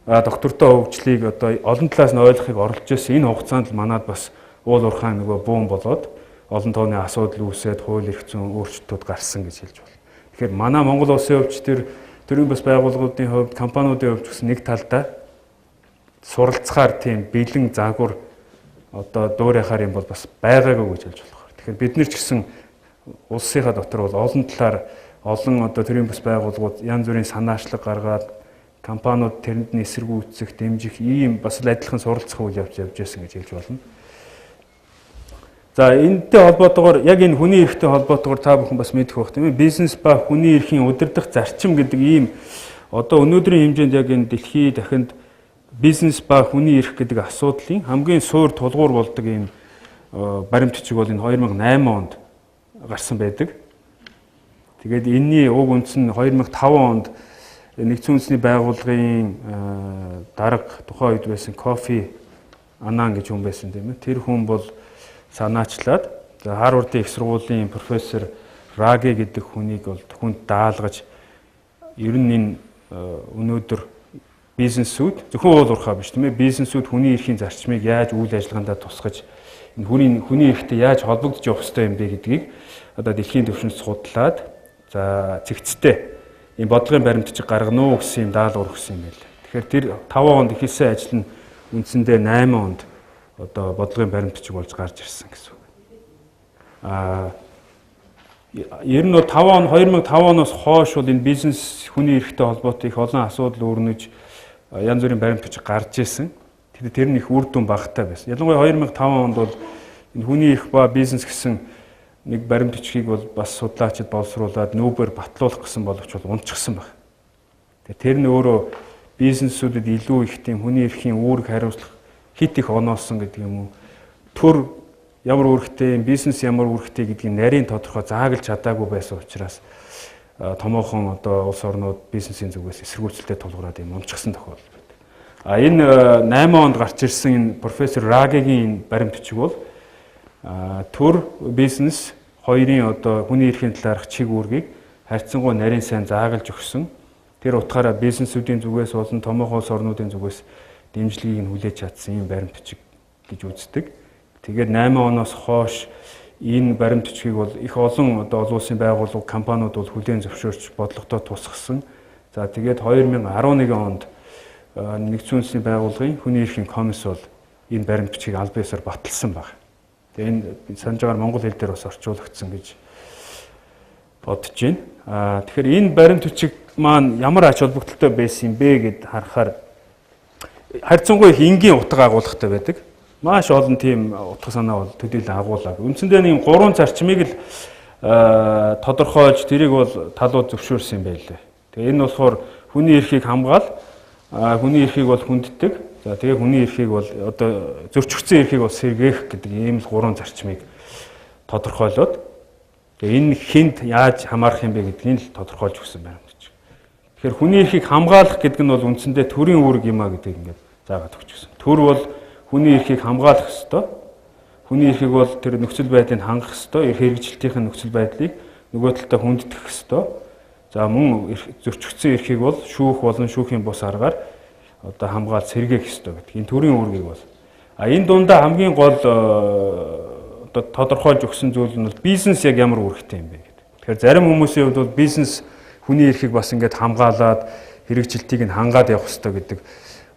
доктортой хөгжлийг одоо олон талаас нь ойлгохыг оролдож исэн энэ хугацаанд л манад бас уул уурхайн нөгөө бүүн болоод олон тооны асуудал үүсээд хууль эрх зүйн өөрчлөлтүүд гарсан гэж хэлж байна. Тэгэхээр манай Монгол улсын хувьд тэр төрийн бас байгууллагуудын хувьд, компаниудын хувьд гэсэн нэг талдаа суралцахаар тийм бэлэн загвар одоо дуурайхаар юм бол бас байгаагүй гэж хэлж болох. Тэгэхээр бид нар ч гэсэн улсынхаа дотор бол олон талаар олон одоо төрийн бас байгууллагууд янз бүрийн санаачлаг гаргаад компаниуд тэрэнд нь эсэргүүцэх, дэмжих ийм бас л адилхан суралцах үйл явц явж байсан гэж хэлж болно. За энэтэй холбоотойгоор яг энэ хүний эрхтэй холбоотойгоор та бүхэн бас мэдэх байх тийм ээ. Бизнес ба хүний эрхийн удирдах зарчим гэдэг ийм одоо өнөөдрийн хэмжээнд яг энэ дэлхий дахинд бизнес ба хүний эрх гэдэг асуудлын хамгийн суур тулгуур болдог ийм баримт бичиг бол энэ 2008 онд гарсан байдаг. Тэгээд энэний уг үндэс нь 2005 онд Нэгдсэн Үндэсний байгууллагын дарга тухайн үед байсан Кофи Аннан гэж хүн байсан тийм ээ. Тэр хүн бол санаачлаад за Харвардын их сургуулийн профессор Раги гэдэг хүнийг бол хүнд даалгаж ер нь энэ өнөөдөр бизнесүүд зөвхөн уул уурхай биш тийм ээ. Бизнесүүд хүний эрхийн зарчмыг яаж үйл ажиллагаандаа тусгаж энэ хүний эрхтэй яаж холбогдож явах ёстой юм бэ гэдгийг одоо дэлхийн түвшинд судлаад за цэгцтэй ийм бодлогын баримт бичиг гаргана уу гэсэн юм даалгавар өгсөн юм байл. Тэгэхээр тэр 5 онд эхэлсэн ажил нь үндсэндээ 8 онд одоо бодлогын баримт бичиг болж гарч ирсэн гэсэн үг. Ер нь бол 5 он 2005 оноос хойш бол энэ бизнес хүний эрхтэй холбоотой их олон асуудал өрнөж янз бүрийн баримт бичиг гарч ирсэн. Тэгэхээр тэр нь их үр дүн багатай байсан. Ялангуяа 2005 онд бол энэ хүний эрх ба бизнес гэсэн нэг баримт бичгийг бол бас судлаачид боловсруулад нүүбээр батлуулах гэсэн боловч бол унчихсан баг. Тэгэхээр тэр нь өөрөө бизнесүүдэд илүү их тийм хүний эрхийн үүрэг хариуцлага хит их оноосон гэдэг юм уу. Төр ямар үүрэгтэй, бизнес ямар үүрэгтэй гэдгийг нарийн тодорхой зааглаж чадаагүй байсан учраас томоохон одоо улс орнууд бизнесийн зүгээс эсэргүүцэлтэй тулгуураад юм унчсан тохиолдол байдаг. А энэ 8 онд гарч ирсэн энэ профессор Рагигийн энэ баримт бичиг бол төр бизнес хоёрын одоо хүний эрхийн талаарх чиг үүргийг харьцангуй нарийн сайн заагалж өгсөн. Тэр утгаараа бизнесүүдийн зүгээс болон томоохон улс орнуудын зүгээс дэмжлэгийг нь хүлээж чадсан юм баримт бичиг гэж үздэг. Тэгээд 8 оноос хойш энэ баримт бичгийг бол их олон одоо олон улсын байгууллага, компаниуд бол хүлээн зөвшөөрч бодлоготой тусгасан. За тэгээд 2011 онд Нэгдсэн үндэсний байгууллагын хүний эрхийн комисс бол энэ баримт бичгийг албан ёсоор баталсан байна. Тэгээ энэ санаж байгаагаар монгол хэл дээр бас орчуулагдсан гэж бодож байна. Тэгэхээр энэ баримт бичиг маань ямар ач холбогдолтой байсан юм бэ гэд харахаар харьцангуй их энгийн утга агуулгатай байдаг. Маш олон тийм утга санаа бол төдийлөн агуулдаг. Үндсэндээ нэг гурван зарчмыг л тодорхойлж тэрийг бол талууд зөвшөөрсөн юм байлээ. Тэгээ энэ болохоор хүний эрхийг хамгаал, хүний эрхийг бол хүнддэг. За тэгээ хүний эрхийг бол одоо зөрчигдсөн эрхийг бол сэргээх гэдэг ийм л гурван зарчмыг тодорхойлоод тэгээ энэ хүнд яаж хамаарах юм бэ гэдгийг л тодорхойлж өгсөн байна. Тэгэхээр хүний эрхийг хамгаалах гэдэг нь бол үндсэндээ төрийн үүрэг юм а гэдгийг ингээд заагаад өгчихсөн. Төр бол хүний эрхийг хамгаалах ёстой. Хүний эрхийг бол тэр нөхцөл байдлыг хангах ёстой, эрх хэрэгжилтийн нөхцөл байдлыг нөгөө талдаа хүндэтгэх ёстой. За мөн зөрчигдсөн эрхийг бол шүүх болон шүүхийн бус аргаар одоо хамгаал сэргээх ёстой гэдэг. Энэ төрийн үүргийг бол энэ дундаа хамгийн гол одоо тодорхойлж өгсөн зүйл нь бол бизнес яг ямар үүрэгтэй юм бэ гэдэг. Тэгэхээр зарим хүмүүсийн хувьд бол бизнес хүний эрхийг бас ингээд хамгаалаад хэрэгжилтийг нь хангаад явах ёстой гэдэг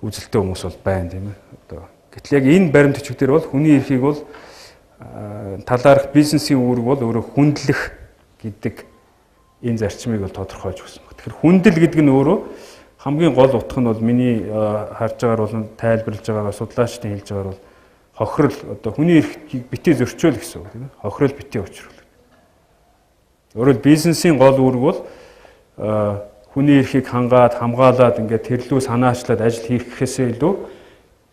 үзэлтэй хүмүүс бол байна тийм ээ. Одоо гэтэл яг энэ баримт бичиг дээр бол хүний эрхийг бол талаарх бизнесийн үүрэг бол өөрөө хүндлэх гэдэг энэ зарчмыг бол тодорхойлж өгсөн баг. Тэгэхээр хүндэл гэдэг нь өөрөө хамгийн гол утга нь бол миний харж байгаагаар болон тайлбарлаж байгаагаар судлаачдын хэлж байгаагаар бол хохирол одоо хүний эрхийг битгий зөрчөөл гэсэн үг тийм ээ. Хохирол битгий учруулах. Өөрөөр бизнесийн гол үүрэг бол хүний эрхийг хангаад, хамгаалаад ингээд тэрлүү санаачлаад ажил хийх гэхээсээ илүү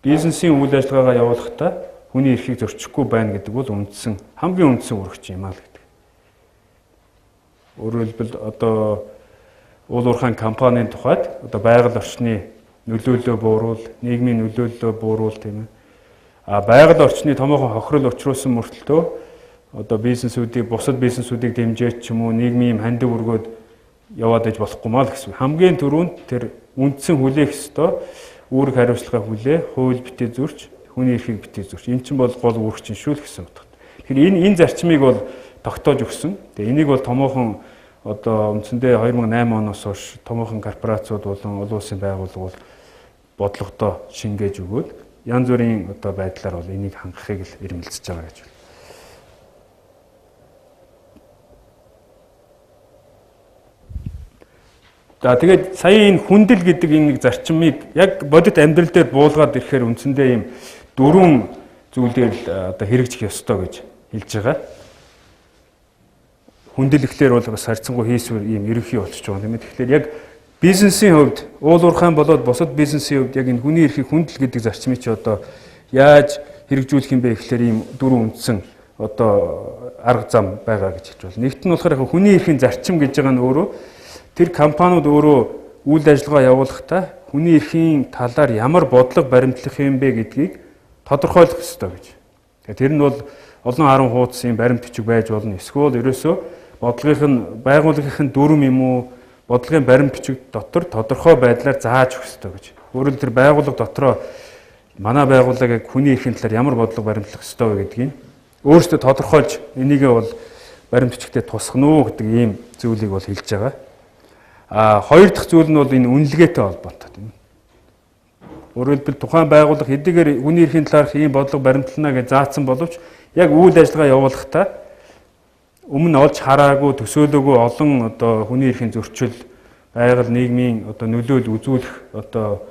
бизнесийн үйл ажиллагаагаа явуулахдаа хүний эрхийг зөрчихгүй байна гэдэг бол үндсэн хамгийн үндсэн үүрэг юм аа л гэдэг. Өөрөөр хэлбэл одоо уул уурхайн компанийн тухайд одоо байгаль орчны нөлөөллөө бууруул, нийгмийн нөлөөллөө бууруул тийм ээ. А байгаль орчны томоохон хохирол учруулсан мөртлөө одоо бизнесүүдийг бусад бизнесүүдийг дэмжиж ч юм уу нийгмийн хандив өргөөд яваад иж болохгүй маа л гэсэн. Хамгийн түрүүнд тэр үндсэн хүлээх ёстой үүрэг хариуцлагаа хүлээ, хууль битгий зөрч, хүний эрхийг битгий зөрч. Энэ чинь бол гол үүрэг чинь шүү л гэсэн утгатай. Тэгэхээр энэ зарчмыг бол тогтоож өгсөн. Тэгээ энийг бол томоохон одоо үндсэндээ 2008 оноос хойш томоохон корпорациуд болон олон улсын байгууллага бол бодлоготой шингээж өгөөд янз бүрийн одоо байдлаар бол энийг хангахыг л эрмэлзэж байгаа гэж байна. За тэгээд сая энэ хүндэл гэдэг энэ нэг зарчмыг яг бодит амьдрал дээр буулгаад ирэхээр үндсэндээ ийм дөрвөн зүйл дээр л одоо хэрэгжих ёстой гэж хэлж байгаа. Хүндлэхлээр бол бас харьцангуй хийсвэр ийм ерөнхий болчихж байгаа юм тийм ээ. Тэгэхээр яг бизнесийн хувьд уул уурхайн болоод бусад бизнесийн хувьд яг энэ хүний эрхийг хүндэл гэдэг зарчмыг чи одоо яаж хэрэгжүүлэх юм бэ гэхлээр ийм дөрвөн үндсэн одоо арга зам байгаа гэж хэлж байна. Нэгт нь болохоор яг хүний эрхийн зарчим гэж байгаа нь өөрөө тэр компаниуд өөрөө үйл ажиллагаа явуулахдаа хүний эрхийн талаар ямар бодлого баримтлах юм бэ гэдгийг тодорхойлох ёстой гэж. Тэгэхээр тэр нь бол олон 10 хуудсын баримт бичиг байж болно. Эсвэл ерөөсөө бодлогын нь байгууллагын дүрм юм уу бодлогын баримт бичиг дотор тодорхой байдлаар зааж өгөх ёстой гэж. Өөрөөр тэр байгууллага дотроо манай байгууллага яг хүний эрхийн талаар ямар бодлого баримтлах ёстой вэ гэдгийг өөрсдөө тодорхойлж энийгээ бол баримт бичгтээ тусгана уу гэдэг ийм зүйлийг бол хэлж байгаа. А хоёр дахь зүйл нь бол энэ үнэлгээтэй холбоотой тийм ээ. Өөрөөр хэлбэл тухайн байгууллага хэдийгээр хүний эрхийн талаарх ийм бодлого баримтлана гэж заасан боловч яг үйл ажиллагаа явуулахдаа өмнө олж хараагүй төсөөлөөгүй олон одоо хүний эрхийн зөрчил, байгаль нийгмийн одоо нөлөөлөл үзүүлэх одоо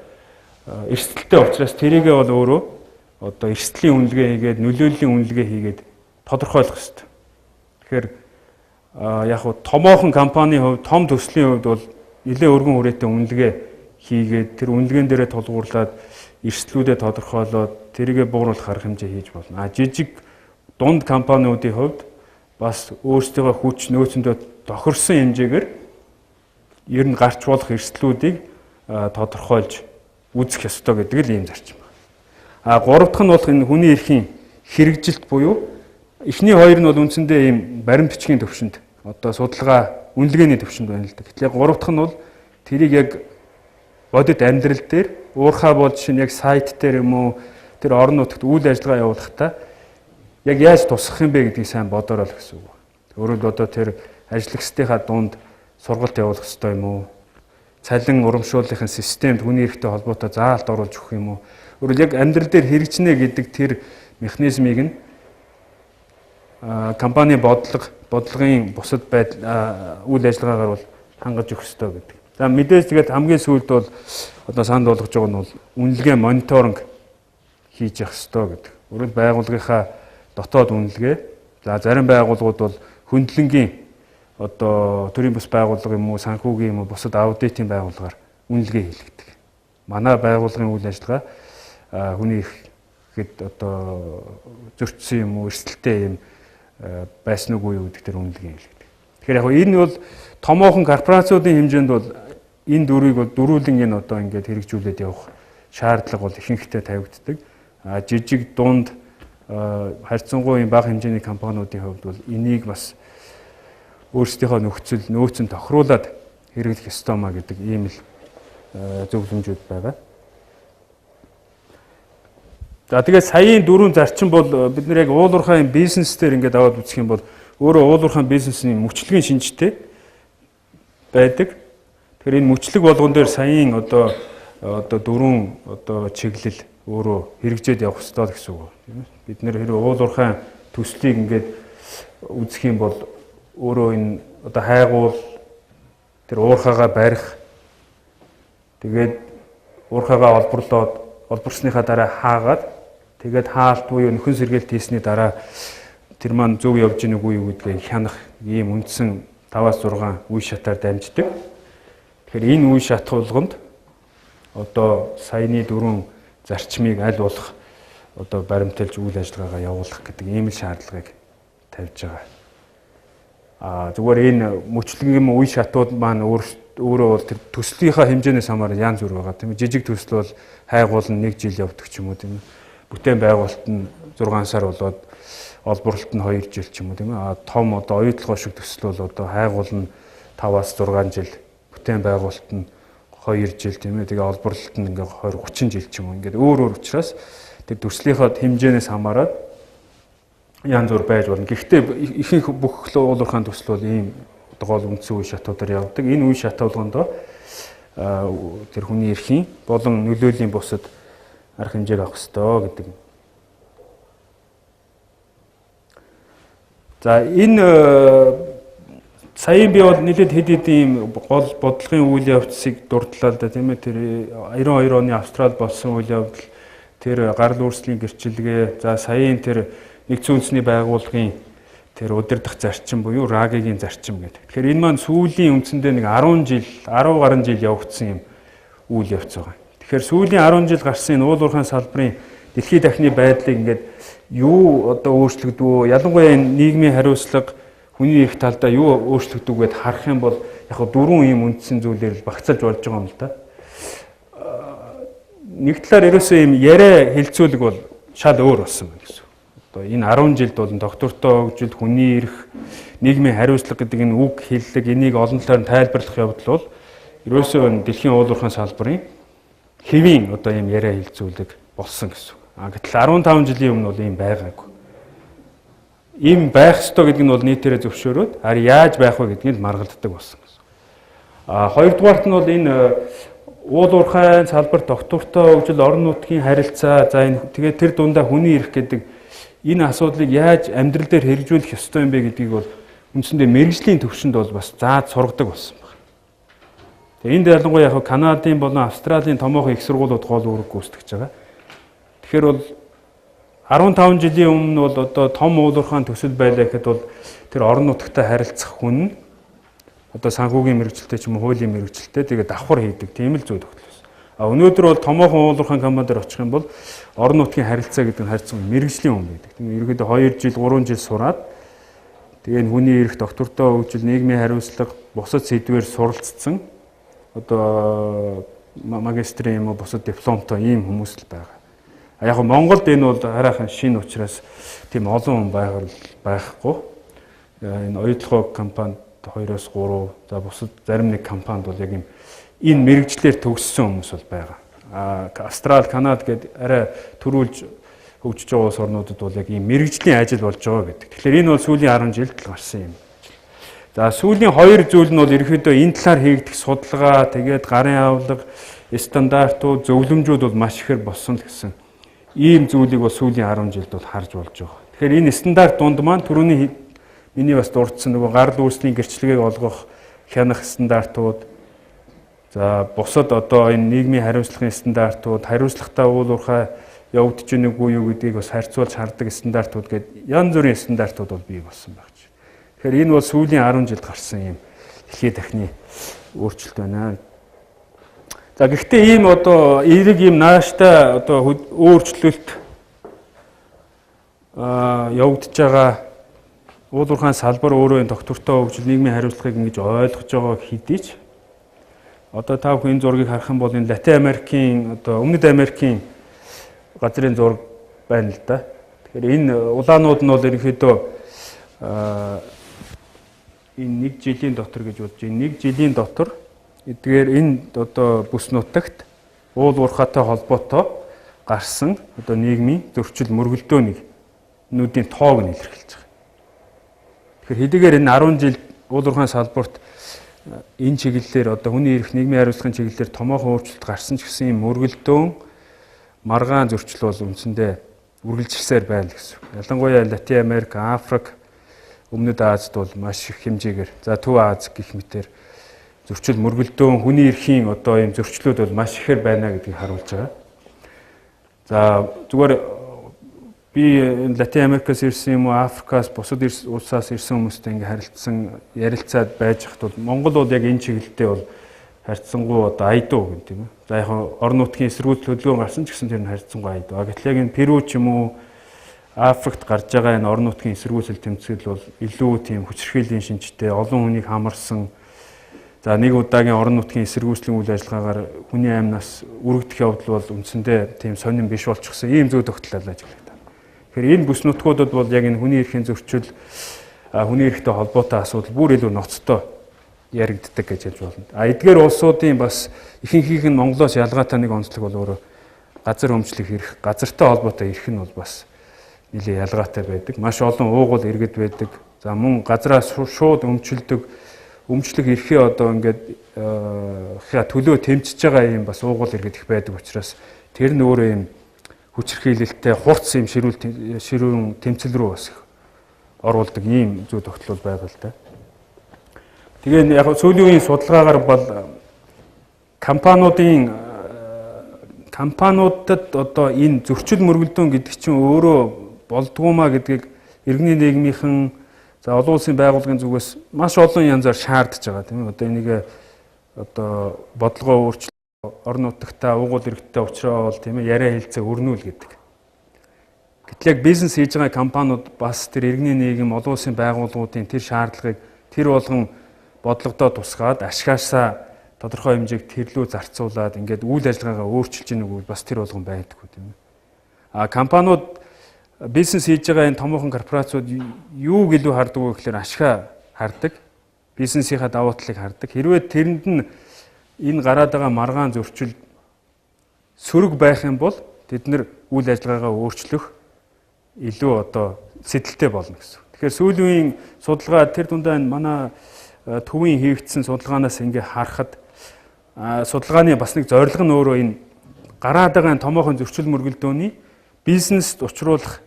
эрсдэлтэй учраас тэрийгээ бол өөрөө одоо эрсдлийн үнэлгээ хийгээд нөлөөллийн үнэлгээ хийгээд тодорхойлох ёстой. Тэгэхээр яг хуу томоохон компанийн хувьд, том төслийн хувьд бол нэлээд өргөн хүрээтэй үнэлгээ хийгээд тэр үнэлгээн дээрээ тулгуурлаад эрсдлүүдээ тодорхойлоод тэрийгэ бууруулах арга хэмжээ хийж болно. А жижиг дунд компаниудын хувьд бас өөрсдийнхөө хүч нөөцөндөө тохирсон хэмжээгээр ер нь гарч болох эрсдлүүдийг тодорхойлж үзэх ёстой гэдэг л ийм зарчим байна. А гурав дахь нь бол энэ хүний эрхийн хэрэгжилт буюу эхний хоёр нь бол үндсэндээ ийм баримт бичгийн төвшөнд одоо судалгаа үнэлгээний төвшөнд байна л да. Тэгэхээр гурав дахь нь бол тэрийг яг бодит амьдрал дээр уурхай бол жишээ нь яг сайт дээр юм уу тэр орон нутагт үйл ажиллагаа явуулахдаа яг яаж тусгах юм бэ гэдгийг сайн бодороо л гэсэн үг. Өөрөөр одоо тэр ажиллагчдынхаа дунд сургалт явуулах ёстой юм уу? Цалин урамшууллын системд хүний эрхтэй холбоотой заалт оруулж өгөх юм уу? Өөрөөр яг амьдрал дээр хэрэгжинэ гэдэг тэр механизмыг нь компани бодлогын бусад байдал үйл ажиллагаагаар бол хангаж өгөх ёстой гэдэг. За мэдээж тэгээд хамгийн сүүлд бол одоо санал болгож байгаа нь бол үнэлгээ мониторинг хийж явах ёстой гэдэг. Өөрөөр байгууллагынхаа дотоод үнэлгээ, за зарим байгууллагууд бол хөндлөнгийн одоо төрийн бус байгууллага юм уу, санхүүгийн юм уу, бусад аудитын байгууллагаар үнэлгээ хийлгэдэг. Манай байгууллагын үйл ажиллагаа хүний эрхэд одоо зөрчсөн юм уу, эрсдэлтэй юм байсан уугүй юу гэдэг тэр үнэлгээ хийлгэдэг. Тэгэхээр яг энэ бол томоохон корпорациудын хэмжээнд бол энэ дөрвийг бол дөрвөлэн энэ одоо ингээд хэрэгжүүлээд явах шаардлага бол ихэнхдээ тавигддаг. А жижиг дунд харьцангуй юм бага хэмжээний компаниудын хувьд бол энийг бас өөрсдийнхөө нөхцөл нөөцөнд тохируулаад хэрэглэх ёстой маа гэдэг ийм л зөвлөмжүүд байгаа. За тэгээд саяын дөрвөн зарчим бол бид нэр яг уул уурхайн бизнес дээр ингээд аваад үзэх юм бол өөрөө уул уурхайн бизнесийн мөчлөгийн шинжтэй байдаг. Тэгэхээр энэ мөчлөг болгон дээр саяын одоо дөрвөн одоо чиглэл өөрөө хэрэгжээд явах ёстой л гэсэн үг тийм ээ. Бид нэр хэрвээ уул уурхайн төслийг ингээд үзэх юм бол өөрөө энэ одоо хайгуул тэр уурхаагаа барих, тэгээд уурхаагаа олборлоод олборсныхаа дараа хаагаад тэгээд хаалт буюу нөхөн сэргээлт хийсний дараа тэр маань зөв явж гин үгүй юу гэдгийг хянах ийм үндсэн 5-6 үе шатаар дамждаг. Тэгэхээр энэ үе шат болгонд одоо саяны дөрвөн зарчмыг аль болох одоо баримталж үйл ажиллагаагаа явуулах гэдэг ийм л шаардлагыг тавьж байгаа. А зүгээр энэ мөчлөгийн үе шатууд маань өөрөө бол тэр төслийнхаа хэмжээнээс хамааран янз бүр байгаа тийм ээ. Жижиг төсөл бол хайгуул нь 1 жил явдаг ч юм уу тийм ээ. Бүтээн байгуулалт нь 6 сар болоод олборлолт нь 2 жил ч юм уу тийм ээ. А том одоо оюутлогоо шиг төсөл бол одоо хайгуул нь 5-6 жил, бүтээн байгуулалт нь 2 жил тийм ээ. Тэгээ олборлолт нь ингээ 20 30 жил ч юм уу. Ингээд өөр өөр учраас тэр төслийнхаа хэмжээнээс хамаарат янз бүр байж болно. Гэхдээ ихэнх бүх уул уурхайн төсөл бол ийм гол үндсэн үе шатуудаар явдаг. Энэ үе шат болгондоо тэр хүний эрхийн болон нөлөөлийн бусад арга хэмжээг авах ёстой гэдэг. За энэ саяын би бол нэлээд хэд хэдэн ийм гол бодлогын үйл явцыг дурдлаа л да тийм ээ. Тэр 92 оны Австрал болсон үйл явдал, тэр гарал үүслийн гэрчилгээ, за саяын тэр нэгдсэн үндэсний байгууллагын тэр удирдах зарчим буюу РАГ-ийн зарчим гэдэг. Тэгэхээр энэ маань сүүлийн үндсэндээ нэг 10 жил, 10 гаруй жил явагдсан юм үйл явц байгаа. Тэгэхээр сүүлийн 10 жил гарсан энэ уул уурхайн салбарын дэлхийд дахны байдлыг ингээд юу одоо өөрчлөгдвөө, ялангуяа энэ нийгмийн хариуцлага, хүний эрх талдаа юу өөрчлөгдөв гэд харах юм бол яг дөрвөн ийм үндсэн зүйлээр л багцаалж болж байгаа юм л да. Нэг талаар ерөөсөө ийм яриа хэлцүүлэг бол шал өөр болсон байна гэсэн. Одоо энэ 10 жилд бол доктортой хөгжил, хүний эрх, нийгмийн хариуцлага гэдэг энэ үг хэллэг энийг олон талаар нь тайлбарлах явдал бол ерөөсөө энэ дэлхийн уул уурхайн салбарын хэвийн одоо ийм яриа хэлцүүлэг болсон гэсэн. А гэтэл 15 жилийн өмнө бол ийм байгаагүй. Ийм байх ёстой гэдэг нь бол нийтээрээ зөвшөөрөөд харин яаж байх вэ гэдгийг л маргалддаг болсон гэсэн. А хоёрдугаарт нь бол энэ уул уурхайн салбар, доктортой хөгжил, орон нутгийн харилцаа, за энэ тэгээд тэр дундаа хүний эрх гэдэг энэ асуудлыг яаж амьдрал дээр хэрэгжүүлэх ёстой юм бэ гэдгийг бол үндсэндээ мэргэжлийн төвшөнд бол бас зааж сургадаг болсон байна. Тэгээ энд ялангуяа яг Канадын болон Австралийн томоохон их сургуулиуд гол үүрэг гүйцэтгэж байгаа. Тэгэхээр бол 15 жилийн өмнө бол одоо том уул уурхайн төсөл байлаа гэхэд бол тэр орон нутагтай харилцах хүн одоо санхүүгийн мэргэжилтэй ч юм уу хуулийн мэргэжилтэй тэгээд давхар хийдэг тийм л зүй тогтол байсан. А өнөөдөр бол томоохон уулуурхайн компани дээр очих юм бол орон нутгийн харилцаа гэдэг нь харьцан мэргэжлийн хүн байдаг. Тийм ерөнхийдөө 2 жил 3 жил сураад тэгээ энэ хүний эрх, доктортой хөгжил, нийгмийн хариуцлага, бусад сэдвээр суралцсан одоо магистрийн юм уу бусад дипломтой ийм хүмүүс л байгаа. А яг Монголд энэ бол хараахан шинэ учраас тийм олон хүн байхгүй. Энэ оюутлогоо компанид 2-оос 3, за бусад зарим нэг компанид бол яг юм энэ мэрэгчлэр төгссөн хүмүүс бол байгаа. А Австрал, Канад гээд арай төрүүлж хөгжиж байгаа улс орнуудад бол яг ийм мэрэгжлийн ажил болж байгаа гэдэг. Тэгэхээр энэ бол сүүлийн 10 жилд л гарсан юм. За сүүлийн хоёр зүйл нь бол ерөнхийдөө энэ талаар хийгдэх судалгаа, тэгээд гарын авлага, стандартууд, зөвлөмжүүд бол маш ихээр болсон л гэсэн. Ийм зүйлийг бол сүүлийн 10 жилд бол харж болж байгаа. Тэгэхээр энэ стандарт дунд маань түрүүний миний бас дурдсан нөгөө гарал үүслийн гэрчлэгийг олгох хянах стандартууд, за бусад одоо энэ нийгмийн хариуцлагын стандартууд, хариуцлагатай уулуурхай явагдаж байна үгүй юу гэдгийг бас харьцуулж хардаг стандартууд гээд янз бүрийн стандартууд бол бий болсон байх. Тэгэхээр энэ бол сүүлийн 10 жилд гарсан юм дэлхийд дахны өөрчлөлт байна. За гэхдээ ийм одоо эерэг ийм нааштай одоо өөрчлөлт явагдаж байгаа уулуурхайн салбар өөрөө энэ доктортой хөгжил, нийгмийн хариуцлагыг ингэж ойлгож байгаа хэдий ч одоо та бүхэн энэ зургийг харах юм бол энэ Латин Америкийн одоо Өмнөд Америкийн газрын зураг байна л да. Тэгэхээр энэ улаанууд нь бол ерөнхийдөө энэ нэг жилийн дотор гэж бодож байна. Нэг жилийн дотор эдгээр энэ одоо бүс нутагт уул уурхайтай холбоотой гарсан одоо нийгмийн зөрчил мөргөлдөөнийг нүүдийн тоог нь илэрхийлж байгаа. Тэгэхээр хэдийгээр энэ 10 жил уул уурхайн салбарт энэ чиглэлээр одоо хүний эрх, нийгмийн хариуцлагын чиглэлээр томоохон өөрчлөлт гарсан ч гэсэн ийм мөргөлдөөн маргаан зөрчил бол үндсэндээ үргэлжилсээр байна гэсэн. Ялангуяа Латин Америк, Африк, Өмнөд Азид бол маш их хэмжээгээр, за Төв Аз гэх мэтэр зөрчил мөргөлдөөн хүний эрхийн одоо ийм зөрчлүүд бол маш ихээр байна гэдгийг харуулж байгаа. За зүгээр би Латин Америкаас ирсэн юм уу, Африкаас, бусад улсаас ирсэн хүмүүстэй ингээ харилцсан, ярилцаад байж хат бол Монгол бол яг энэ чиглэлдээ бол харьцангуй одоо айдуу гэх юм. За яг орон нутгийн эсэргүүцэл хөдөлгөөн гарсан ч гэсэн тэр нь харьцангуй айдуу. А гэтэл яг энэ Перу ч юм уу Африкт гарч байгаа энэ орон нутгийн эсэргүүцэл тэмцэл бол илүү тийм хүчирхийллийн шинжтэй, олон хүнийг хамарсан. За нэг удаагийн орон нутгийн эсэргүүцлийн үйл ажиллагаагаар хүний амнаас үргэлдэх явдал бол үндсэндээ тийм сонин биш болчихсон ийм зүй тогтол ажиглагдав. Тэгэхээр энэ бүс нутгуудад бол яг энэ хүний эрхийн зөрчил, хүний эрхтэй холбоотой асуудал бүр илүү ноцтой яригддаг гэж хэлж болно. А эдгээр улсуудын бас ихэнхийнх нь Монголоос ялгаатай нэг онцлог бол өөрөө газар өмчлөх эрх, газартай холбоотой эрх нь бол бас нэлээд ялгаатай байдаг. Маш олон уугуул иргэд байдаг. За мөн газраа шууд өмчилдөг, өмчлөх эрхээ одоо ингээд төлөө тэмцэж байгаа юм бас уугуул иргэд их байдаг учраас тэр нь өөрөө юм хүчирхийлэлтэй хурц юм ширүүн тэмцэл рүү бас их оруулдаг ийм зүй тогтол байгаа л да. Тэгээ яг сүүлийн үеийн судалгаагаар бол компаниудад одоо энэ зөрчил мөргөлдөөн гэдэг чинь өөрөө болдгоомаа гэдгийг иргэний нийгмийнхэн за олон улсын байгууллагын зүгээс маш олон янзаар шаардж байгаа тийм ээ. Одоо энийг одоо бодлогоо өөрчлөх, орон нутагтаа уугуул иргэдтэй уулзраа бол тийм ээ яриа хэлцээ өрнүүл гэдэг. Гэтэл яг бизнес хийж байгаа компаниуд бас тэр иргэний нийгэм, олон улсын байгууллагуудын тэр шаардлагыг тэр болгон бодлогодоо тусгаад ашгаасаа тодорхой хэмжээг тэрлүү зарцуулаад ингээд үйл ажиллагаагаа өөрчилж гэнэ үгүй бас тэр болгон байдаггүй тийм ээ. А компаниуд бизнес хийж байгаа энэ томоохон корпорациуд юуг илүү хардаг вэ гэхээр ашгаа хардаг, бизнесийнхаа давуу талыг хардаг. Хэрвээ тэрэнд нь энэ гараад байгаа маргаан зөрчил сөрөг байх юм бол тэд нэр үйл ажиллагаагаа өөрчлөх илүү одоо сэтэлтэй болно гэсэн. Тэгэхээр сүүлийн үеийн судалгаа тэр дундаа энэ манай төвийн хийгдсэн судалгаанаас ингээ харахад судалгааны бас нэг зорилго нь өөрөө энэ гараад байгаа томоохон зөрчил мөргөлдөөний бизнест учруулах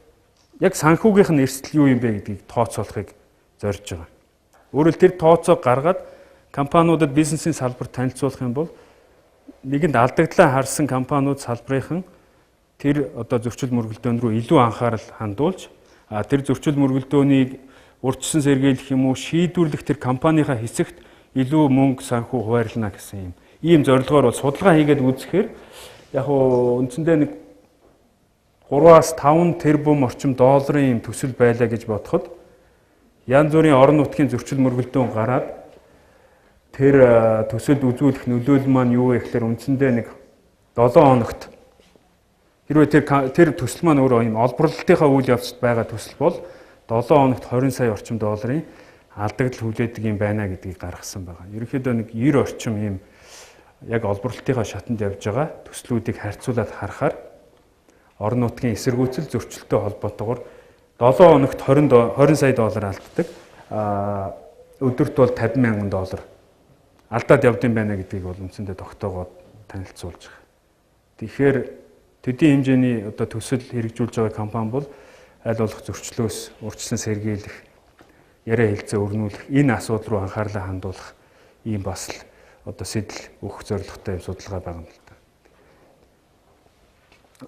яг санхүүгийнх нь эрсдэл юу юм бэ гэдгийг тооцоолохыг зорж байгаа. Өөрөөр тэр тооцоог гаргаад компаниудад бизнесийн салбарт танилцуулах юм бол нэгэнд алдагдлаа харсан компаниуд салбарынхан тэр одоо зөрчил мөргөлдөөн рүү илүү анхаарал хандуулж тэр зөрчил мөргөлдөөнийг урьдчилан сэргийлэх юм уу шийдвэрлэх тэр компанийнхаа хэсэгт илүү мөнгө санхүү хуваарлана гэсэн юм. Ийм зорилгоор бол судалгаа хийгээд үзэхээр яг уу үндсэндээ нэг 3-аас 5 тэрбум орчим долларын юм төсөл байлаа гэж бодоход янз бүрийн орон нутгийн зөрчил мөргөлдөөн гараад тэр төсөлд үзүүлэх нөлөөлөл маань юу вэ гэхээр үндсэндээ нэг 7 хоногт хэрвээ тэр төсөл маань өөрөө ийм олборлолтынхаа үйл явцад байгаа төсөл бол 7 хоногт 20 сая орчим долларын алдагдал хүлээдэг юм байна гэдгийг гаргасан байгаа. Ерөнхийдөө нэг 90 орчим ийм яг олборлолтынхаа шатанд явж байгаа төслүүдийг харьцуулаад харахаар орон нутгийн эсэргүүцэл зөрчилтэй холбоотойгоор 7 хоногт 20 сая доллар алддаг. Өдөрт бол 50 мянган доллар алдаад явд юм байна гэдгийг бол үндсэндээ тогтоогоод танилцуулж байгаа. Тэгэхээр төдий хэмжээний одоо төсөл хэрэгжүүлж байгаа компани бол аль болох зөрчлөөс урьдчилан сэргийлэх, яриа хэлцээ өрнүүлэх, энэ асуудал руу анхаарлаа хандуулах ийм бас л одоо сэтэл өгөх зорилготой юм судалгаа байгаа юм л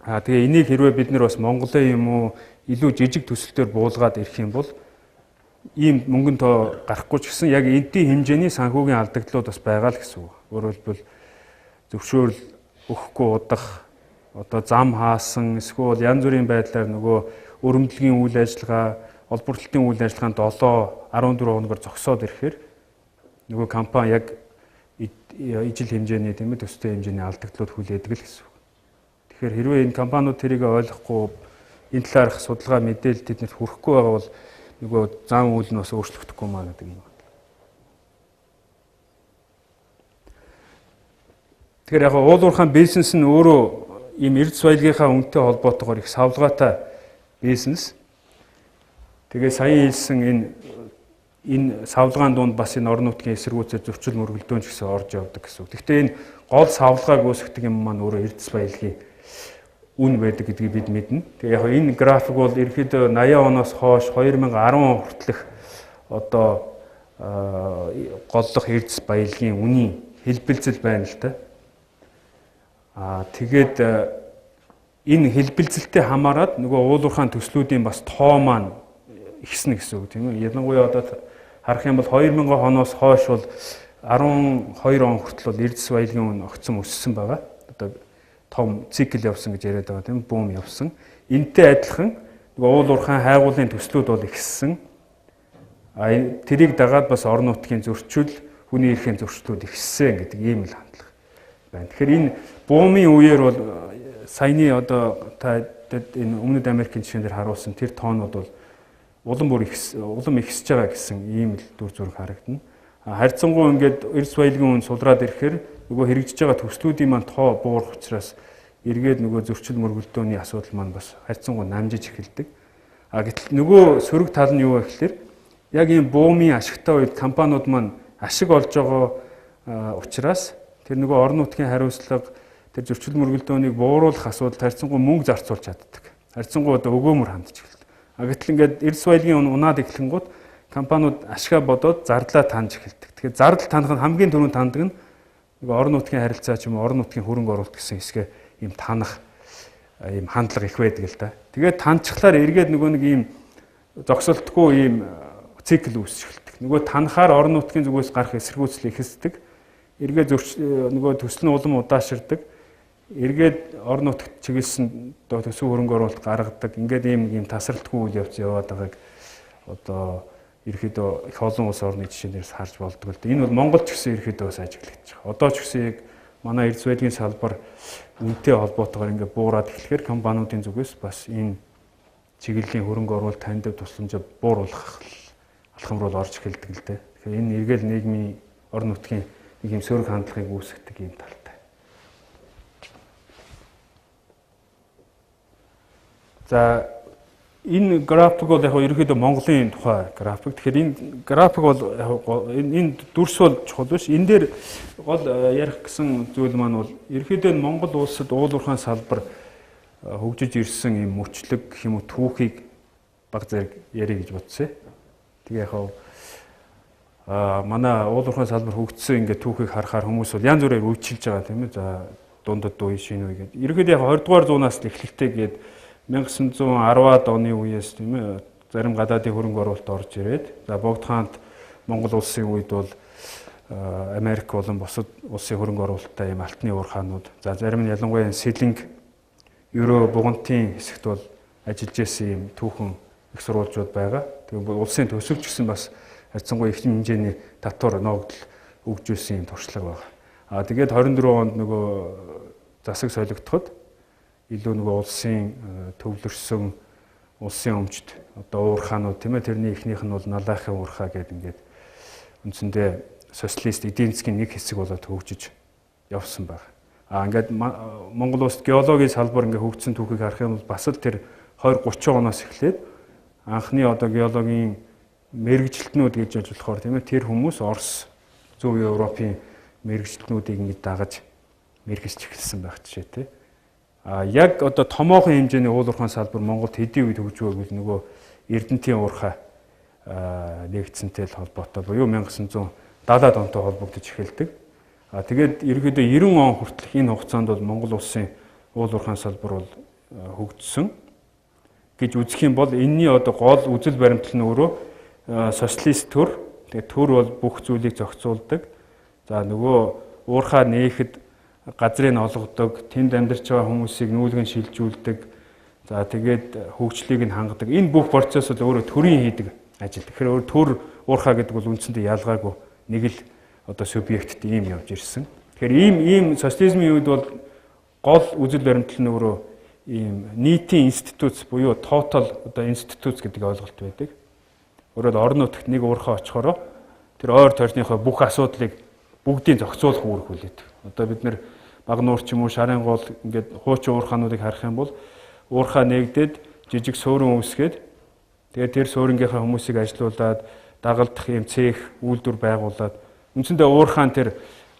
да. Тэгээ энийг хэрвээ бид нар бас Монголын юм уу илүү жижиг төсөл төр буулгаад ирэх юм бол ийм мөнгөн тоо гарахгүй ч гэсэн яг эдийн хэмжээний санхүүгийн алдагдлууд бас байгаа л гэсэн үг. Өөрөөр хэлбэл зөвшөөрөл өгөхгүй удах, одоо зам хаасан, эсвэл янз бүрийн байдлаар нөгөө өрөмдлөгийн үйл ажиллагаа, олборлолтын үйл ажиллагаанд 7, 14 хоногор зогсоод ирэхээр нөгөө компани яг ижил хэмжээний тийм ээ төстэй хэмжээний алдагдлууд хүлээдэг л гэсэн үг. Тэгэхээр хэрвээ энэ компаниуд тэрийг ойлгохгүй энэ талаарх судалгаа мэдээлэл тэднэрт хүрэхгүй байгаа бол нөгөө зам үйл нь бас өөрчлөгдөхгүй маа гэдэг юм. Тэгэхээр яг уул уурхайн бизнес нь өөрөө ийм эрдэс баялагийнхаа үнэтэй холбоотойгоор их савлгаатай бизнес. Тэгээ саяхан хэлсэн энэ савлгаан дунд бас энэ орон нутгийн эсэргүүцэл зөрчил мөргөлдөөн ч гэсэн орж явдаг гэсэн үг. Гэхдээ энэ гол савлгааг үүсгэдэг юм маань өөрөө эрдэс баялагын үн байдаг гэдгийг бид мэднэ. Тэгээ яг энэ график бол ерөнхийдөө 80 оноос хойш 2010 он хүртэлх одоо голлох эрдэс баялагын үнийн хэлбэлзэл байна л да. Тэгээд энэ хэлбэлзэлтэй хамаарат нөгөө уул уурхайн төслүүдийн бас тоо маань ихснэ гэсэн үг тийм ээ. Ялангуяа одоо харах юм бол 2000 оноос хойш бол 12 он хүртэл бол эрдэс баялагын үн огцом өссөн байгаа. Одоо том цикл явсан гэж яриад байгаа тийм бүүм явсан. Энтэй адилхан нөгөө уул уурхайн хайгуулын төслүүд бол ихссэн. Тэрийг дагаад бас орон нутгийн зөрчил, хүний эрхийн зөрчлүүд ихссэн гэдэг ийм л хандлага байна. Тэгэхээр энэ буумын үеэр бол саяны одоо та энэ Өмнөд Америкийн жишээн дээр харуулсан тэр тоонууд бол улам бүр улам ихсэж байгаа гэсэн ийм л дүр зураг харагдана. Харьцангуй ингээд эрдэс баялагын үн сулраад ирэхээр нөгөө хэрэгжиж байгаа төслүүдийн маань тоо буурах учраас эргээд нөгөө зөрчил мөргөлдөөний асуудал маань бас харьцангуй намжиж эхэлдэг. Гэтэл нөгөө сөрөг тал нь юу вэ гэхээр яг ийм буумын ашигтай үед компаниуд маань ашиг олж байгаа учраас тэр нөгөө орон нутгийн хариуцлага, тэр зөрчил мөргөлдөөнийг бууруулах асуудал харьцангуй мөнгө зарцуулж чаддаг. Харьцангуй одоо өгөөмөр хандж эхэлдэг. Гэтэл ингээд эрдэс баялагын үн унаад эхлэнгүүт компаниуд ашгаа бодоод зардлаа таньж эхэлдэг. Тэгэхээр зардал танах нь хамгийн түрүүнд таньдаг нь нөгөө орон нутгийн харилцаа ч юм уу орон нутгийн хөрөнгө оруулалт гэсэн хэсгээ ийм танах ийм хандлага их байдаг л да. Тэгээд таньчихлаар эргээд нөгөө нэг ийм зогсолтгүй ийм цикл үүсч эхэлдэг. Нөгөө танахаар орон нутгийн зүгээс гарах эсэргүүцэл ихэсдэг. Эргээд нөгөө төсөл нь улам удааширдаг. Эргээд орон нутагт чиглэсэн төсөв хөрөнгө оруулалт гаргадаг. Ингээд ийм тасралтгүй үйл явц яваад байгааг одоо ерөнхийдөө их олон улс орны жишээнээс харж болдог л дээ. Энэ бол Монгол ч гэсэн ерөнхийдөө бас ажиглагдаж байгаа. Одоо ч гэсэн яг манай эрдэс баялагын салбар үнэтэй холбоотойгоор ингээд буураад эхлэхээр компаниудын зүгээс бас энэ чиглэлийн хөрөнгө оруулалт таньдаг тусламжаа бууруулах алхам руу орж эхэлдэг л дээ. Тэгэхээр энэ эргээл нийгмийн орон нутгийн нэг юм сөрөг хандлагыг үүсгэдэг юм талтай. За энэ график бол яг ерөнхийдөө Монголын тухай график. Тэгэхээр энэ график бол энэ дүрс бол чухал биш. Энэ дээр гол ярих гэсэн зүйл маань бол ерөнхийдөө Монгол улсад уул уурхайн салбар хөгжиж ирсэн юм мөчлөг гэх юм уу түүхийг баг зэрэг ярих гэж бодсон. Тэгээ яг манай уул уурхайн салбар хөгжсөн ингээд түүхийг харахаар хүмүүс бол янз бүрээр үйлчилж байгаа тийм ээ. За дундад үе, шинэ үе гэдэг. Ерөнхийдөө яг 20 дугаар зуунаас л эхлэлтэй гээд 1910-аад оны үеэс тийм ээ зарим гадаадын хөрөнгө оруулалт орж ирээд за Богд хаант Монгол улсын үед бол Америк болон бусад улсын хөрөнгө оруулалттай ийм алтны уурхаанууд, за зарим нь ялангуяа Сэлэнг, Евро бугантын хэсэгт бол ажиллаж исэн ийм түүхэн их сурвалжууд байгаа. Тэгээ улсын төсөвч гэсэн бас харьцангуй их хэмжээний татвар ноогдол өгж исэн ийм туршлага байгаа. А тэгээд 24 онд нөгөө засаг солигдоход илүү нөгөө улсын төвлөрсөн улсын өмчт одоо уурхаанууд тийм ээ, тэрний эхнийх нь бол Налаахын уурхаа гэдэг ингээд үндсэндээ социалист эдийн засгийн нэг хэсэг болоод хөгжиж явсан байна. А ингээд Монгол улсад геологийн салбар ингээд хөгжсөн түүхийг харах юм бол бас л тэр 20 30 оноос эхлээд анхны одоо геологийн мэргэжилтнүүд гэж яаж болохоор тийм ээ, тэр хүмүүс Орос, Зүүн Европын мэргэжилтнүүдийг ингээд дагаж мэргэжж эхэлсэн байх жишээтэй. А яг одоо томоохон хэмжээний уул уурхайн салбар Монголд хэдийн үед хөгжвөө гэвэл нөгөө Эрдэнтийн уурхай нэгдсэнтэй л холбоотой буюу 1970-аад онтой холбогдож эхэлдэг. А тэгээд ерөнхийдөө 90 он хүртэлх энэ хугацаанд бол Монгол улсын уул уурхайн салбар бол хөгжсөн гэж үзэх юм бол энэний одоо гол үзэл баримтлал нь өөрөө социалист төр. Тэгээд төр бол бүх зүйлийг зохицуулдаг. За нөгөө уурхай нээхэд газрыг олгодог, тэнд амьдарч байгаа хүмүүсийг нүүлгэн шилжүүлдэг. За тэгээд хөгжлийг нь хангадаг. Энэ бүх процесс бол өөрөө төрийн хийдэг ажил. Тэгэхээр өөр төр уурхай гэдэг бол үндсэндээ ялгаагүй нэг л одоо субъекттэй ийм явж ирсэн. Тэгэхээр ийм социализмын үед бол гол үзэл баримтлал нь өөрөө ийм нийтийн институт буюу total одоо институт гэдэг ойлголт байдаг. Өөрөөр орон нутагт нэг уурхай очихороо тэр ойр тойрныхоо бүх асуудлыг бүгдийг зохицуулах үүрэг хүлээдэг. Одоо бид нэр Багнуур ч юм уу Шарын гол ингээд хуучин уурхаануудыг харах юм бол уурхай нээгдээд жижиг суурин үүсгээд тэгээд тэр суурингийнхаа хүмүүсийг ажилуулад дагалдах юм цех үйлдвэр байгуулад үндсэндээ уурхаан тэр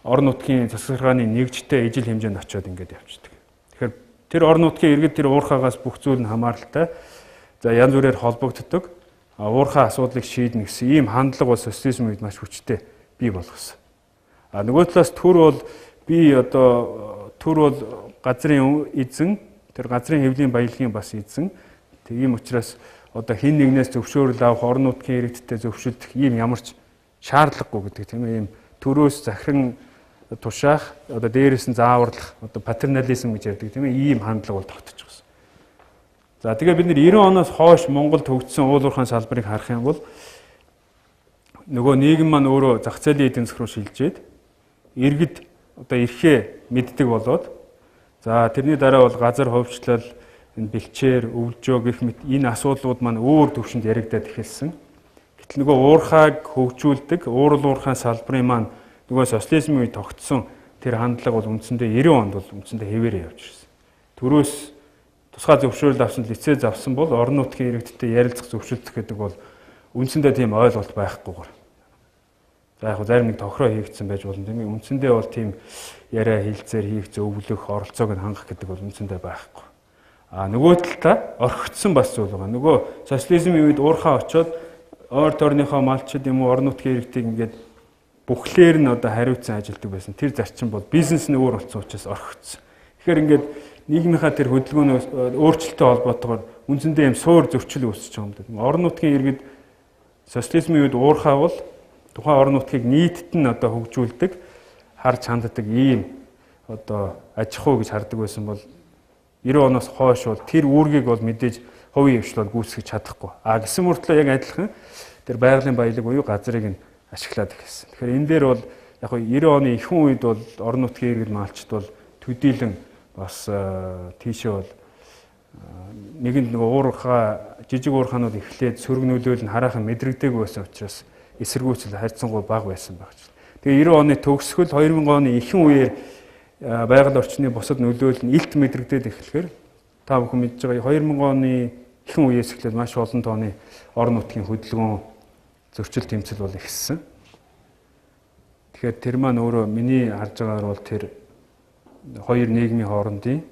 орон нутгийн засаглалын нэгжтэй ижил хэмжээнд очиод ингээд явчихдаг. Тэгэхээр тэр орон нутгийн иргэд тэр уурхаагаас бүх зүйл нь хамааралтай. За янз бүрээр холбогддог. Уурхай асуудлыг шийднэ гэсэн ийм хандлага бол социализм үед маш хүчтэй бий болгосон. А нөгөө талаас төр бол би одоо төр бол газрын эзэн, тэр газрын хэвлийн баялагын бас эзэн. Тийм учраас одоо хин нэгнээс зөвшөөрөл авах, орон нутгийн иргэдтэй зөвшөлдөх ийм ямар ч шаардлагагүй гэдэг тийм ээ, ийм төрөөс захиран тушаах, одоо дээрээс нь зааварлах, одоо патернализм гэж ярьдаг тийм ээ, ийм хандлага бол тогтчихсон. За тэгээ бид нэр 90 оноос хойш Монголд хөгжсөн уул уурхайн салбарыг харах юм бол нөгөө нийгэм маань өөрөө зах зээлийн эдийн засаг руу шилжээд иргэд одоо эрхээ мэддэг болоод за тэрний дараа бол газар хувьчлал, энэ бэлчээр, өвлжөө гэх мэт энэ асуудлууд маань өөр төвшөнд яригадад эхэлсэн. Гэтэл нөгөө уурхайг хөгжүүлдэг уурал уурхайн салбарын маань нөгөө социализмын үед тогтсон тэр хандлага бол үндсэндээ 90 онд бол үндсэндээ хэвээрээ явж ирсэн. Төрөөс тусгай зөвшөөрөл авсан, лиценз авсан бол орон нутгийн иргэдтэй ярилцах, зөвшөлдөх гэдэг бол үндсэндээ тийм ойлголт байхгүйгээр. За яг зарим нэг тохироо хийгдсэн байж болно тийм ээ. Үндсэндээ бол тийм яриа хилцээр хийх, зөвлөх, оролцоог нь хангах гэдэг бол үндсэндээ байхгүй. А нөгөө талдаа орхигдсон бас зүйл байгаа. Нөгөө социализмын үед уурхай очоод ойр тойрныхоо малчид юм уу орон нутгийн иргэдийг ингээд бүхлээр нь одоо хариуцсан ажилтдаг байсан. Тэр зарчим бол бизнес нь өөр болсон учраас орхигдсон. Тэгэхээр ингээд нийгмийнхаа тэр хөдөлгөөнөөс өөрчлөлттэй холбоотойгоор үндсэндээ юм суур зөрчил үүсэж байгаа юм да. Орон нутгийн иргэд социализмын үед уурхай бол тухайн орон нутгийг нийтэд нь одоо хөгжүүлдэг, харж ханддаг ийм одоо аж ахуй гэж хардаг байсан бол 90 оноос хойш бол тэр үүргийг бол мэдээж хувийн хвшил бол гүйцэтгэж чадахгүй. А гэсэн мөртлөө яг адилхан тэр байгалийн баялаг буюу газрыг нь ашиглаад эхэлсэн. Тэгэхээр энэ дээр бол яг 90 оны ихэнх үед бол орон нутгийн иргэд малчид бол төдийлөн бас тийшээ бол нэгэнд нөгөө уурхай жижиг уурхаанууд эхлээд сөрөг нөлөөлөл нь хараахан мэдрэгдээгүй байсан учраас эсэргүүцэл харьцангуй бага байсан байх ч. Тэгээ 90 оны төгсгөл 2000 оны ихэнх үеэр байгаль орчны бусад нөлөөлөл нь илт мэдрэгдээд эхлэхээр та бүхэн мэдж байгаа 2000 оны ихэнх үеэс эхлээд маш олон тооны орон нутгийн хөдөлгөөн зөрчил тэмцэл бол эхэлсэн. Тэгэхээр тэр маань өөрөө миний харж байгаагаар бол тэр хоёр нийгмийн хоорондын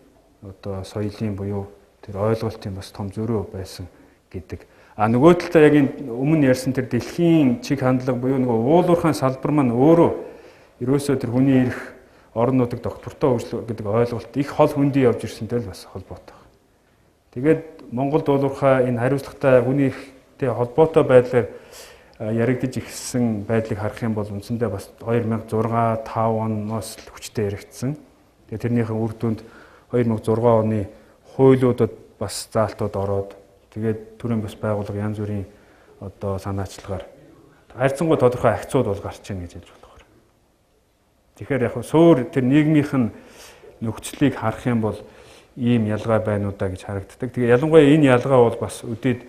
одоо соёлын буюу тэр ойлголтын бас том зөрүү байсан гэдэг. А нөгөө талдаа яг энэ өмнө ярьсан тэр дэлхийн чиг хандлага буюу нөгөө уул уурхайн салбар маань өөрөө ерөөсөө тэр хүний эрх орон нутаг доктортой хөгжил гэдэг ойлголт их хол хөндий явж ирсэнтэй л бас холбоотой. Тэгээд Монголд уул уурхай энэ хариуцлагатай хүний эрхтэй холбоотой байдлаар яригдаж эхэлсэн байдлыг харах юм бол үндсэндээ бас 2006 5 оноос л хүчтэй яригдсан. Тэгээ тэрнийхэн үр дүнд 2006 оны хуулиудад бас заалтууд ороод тэгээд төрийн бус байгууллага янз бүрийн одоо санаачлагаар харьцангуй тодорхой акцууд бол гарч ийн гэж хэлж болохоор. Тэгэхээр яг суур тэр нийгмийнх нь нөхцөлийг харах юм бол ийм ялгаа байна уу да гэж харагддаг. Тэгээ ялангуяа энэ ялгаа бол бас өдөөд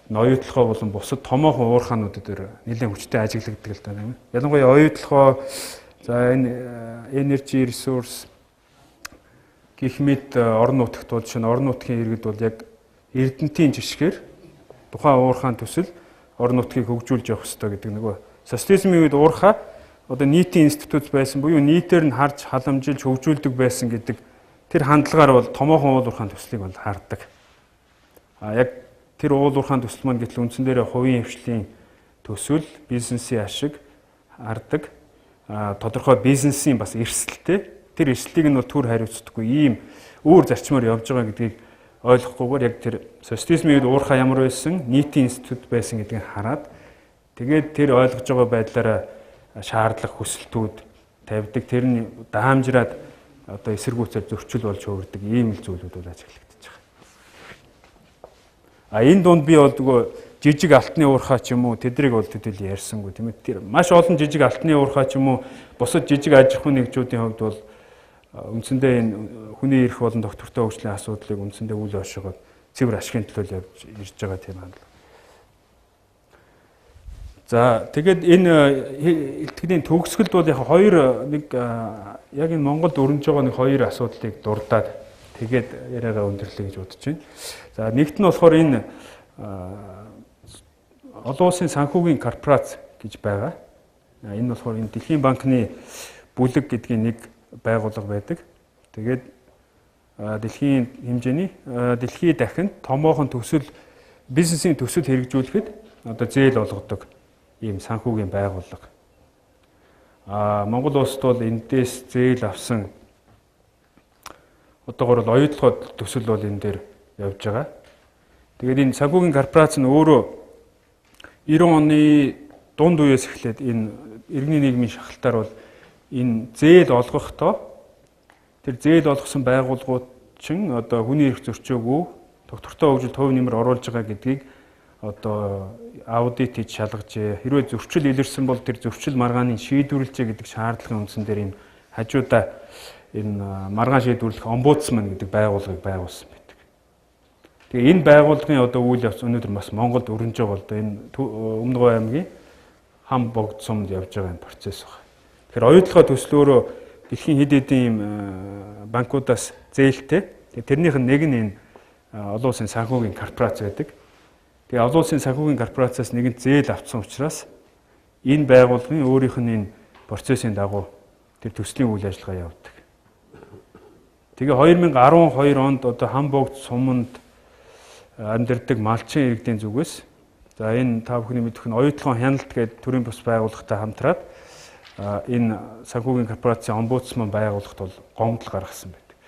ноёутлогоо болон бусад томоохон уурхаануудад дээр нэлээд хүчтэй ажиглагддаг л да, тийм ээ. Ялангуяа оюутлогоо, за энэ energy resource гэх мэт орон нутагт бол жишээ нь орон нутгийн иргэд бол яг Эрдэнтийн жишгээр тухайн уурхаан төсөл орон нутгийг хөгжүүлж явах ёстой гэдэг нөгөө социализмын үед уурхаа одоо нийтийн институт байсан буюу нийтээр нь харж халамжилж хөгжүүлдэг байсан гэдэг тэр хандлагаар бол томоохон уул уурхаан төслийг бол хардаг. А яг тэр уул уурхаан төсөл маань гэтэл үндсэн дээрээ хувийн хвшлийн төсөл, бизнесийн ашиг хардаг. А тодорхой бизнесийн бас эрсдэлтэй. Тэр эрсдлийг нь бол төр хариуцдаггүй ийм өөр зарчмаар явж байгаа гэдгийг ойлгохгүйгээр яг тэр социализмын үед уурхаа ямар байсан, нийтийн институт байсан гэдгийг хараад тэгээд тэр ойлгож байгаа байдлаараа шаардлага хүсэлтүүд тавьдаг. Тэр нь даамжраад одоо эсэргүүцэл зөрчил болж хувирдаг ийм л зүйлүүд бол ажиглагдчих байгаа. А энэ дунд би бол нөгөө жижиг алтны уурхай ч юм уу тэдрийг бол төдийл ярьсангүй, тийм ээ. Тэр маш олон жижиг алтны уурхай ч юм уу бусад жижиг аж ахуйн нэгжүүдийн хувьд бол үндсэндээ энэ хүний эрх болон доктортой хөгжлийн асуудлыг үндсэндээ үл ойшоогоод цэвэр ашигын төлөө явж ирж байгаа тийм хандлага. За тэгээд энэ илтгэлийн төгсгөлд бол яг хоёр нэг яг энэ Монголд өрнөж байгаа нэг хоёр асуудлыг дурдаад тэгээд яриагаа өндөрлөе гэж бодож байна. За нэгт нь болохоор энэ олон улсын санхүүгийн корпорац гэж байгаа. Энэ болохоор энэ Дэлхийн банкны бүлэг гэдгийн нэг байгууллага байдаг. Тэгээд дэлхийн хэмжээний дэлхий дахинд томоохон төсөл бизнесийн төсөл хэрэгжүүлэхэд одоо зээл олгодог ийм санхүүгийн байгууллага. А Монгол улсад бол эндээс зээл авсан одоогор бол оюутлогоо төсөл бол энэ дээр явж байгаа. Тэгээд энэ санхүүгийн корпорац нь өөрөө 90 оны дунд үеэс эхлээд энэ иргэний нийгмийн шахалтаар бол энэ зээл олгохдоо тэр зээл олгосон байгууллагууд чинь одоо хүний эрх зөрчөөгүй доктортой хөгжилд хувь нэмэр оруулж байгаа гэдгийг одоо аудит хийж шалгажээ. Хэрвээ зөрчил илэрсэн бол тэр зөрчил маргааныг шийдвэрлэжээ гэдэг шаардлагын үндсэн дээр энэ хажуудаа энэ маргаан шийдвэрлэх омбудсман гэдэг байгууллагыг байгуулсан байдаг. Тэгээ энэ байгууллагын одоо үйл явц өнөөдөр бас Монголд өрнөж байгаа бол энэ Өмнө Говь аймгийн Хам богд сумд явж байгаа энэ процесс байна. Тэгэхээр оюутлогоо төслөөрөө дэлхийн хэд хэдэн ийм банкудаас зээлтэй. Тэгээ тэрнийх нь нэг нь энэ олон улсын санхүүгийн корпорац байдаг. Тэгээ олон улсын санхүүгийн корпорациас нэгэнт зээл авсан учраас энэ байгууллагын өөрийнх нь энэ процессын дагуу тэр төслийн үйл ажиллагаа явуулдаг. Тэгээ 2012 онд одоо Хам богд суманд амьдардаг малчин иргэдийн зүгээс за энэ та бүхний мэдэх нь оюутлогын хяналт гэдэг төрийн бус байгууллагатай хамтраад энэ санхүүгийн корпорацийн омбудсман байгууллагт бол гомдол гаргасан байдаг.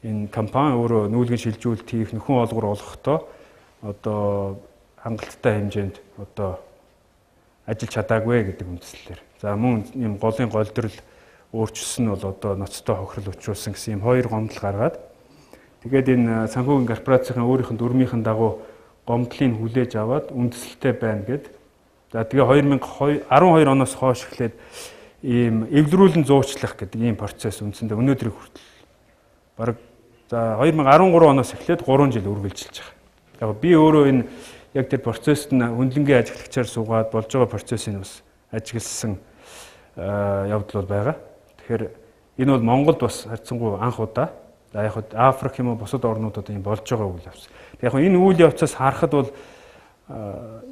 Энэ компани өөрөө нүүлгэн шилжүүлэлт хийх нөхөн олгор олгохдоо одоо хангалттай хэмжээнд одоо ажиллаж чадаагүй гэдэг үндслээр. За мөн ийм голын голдрол өөрчилсөн нь бол одоо ноцтой хохирол учруулсан гэсэн ийм хоёр гомдол гаргаад тэгээд энэ санхүүгийн корпорацийн өөрийнх нь дүрмийнхэн дагуу гомдлыг хүлээж аваад үндэслэлтэй байна гэд. За тэгээ 2012 оноос хойш эхлээд ийм эвлэрүүлэн зуучлах гэдэг ийм процесс үндсэндээ өнөөдрийг хүртэл бараг за 2013 оноос эхлээд 3 жил үргэлжилж байгаа. Яг би өөрөө энэ яг тэр процесст нь хөндлөнгийн ажиглагчаар суугаад болж байгаа процессыг бас ажигласан явдал бол байгаа. Тэгэхээр энэ бол Монголд бас харьцангуй анх удаа. За яг Африк юм уу бусад орнуудад ийм болж байгаа үйл явц. Яг энэ үйл явцаас харахад бол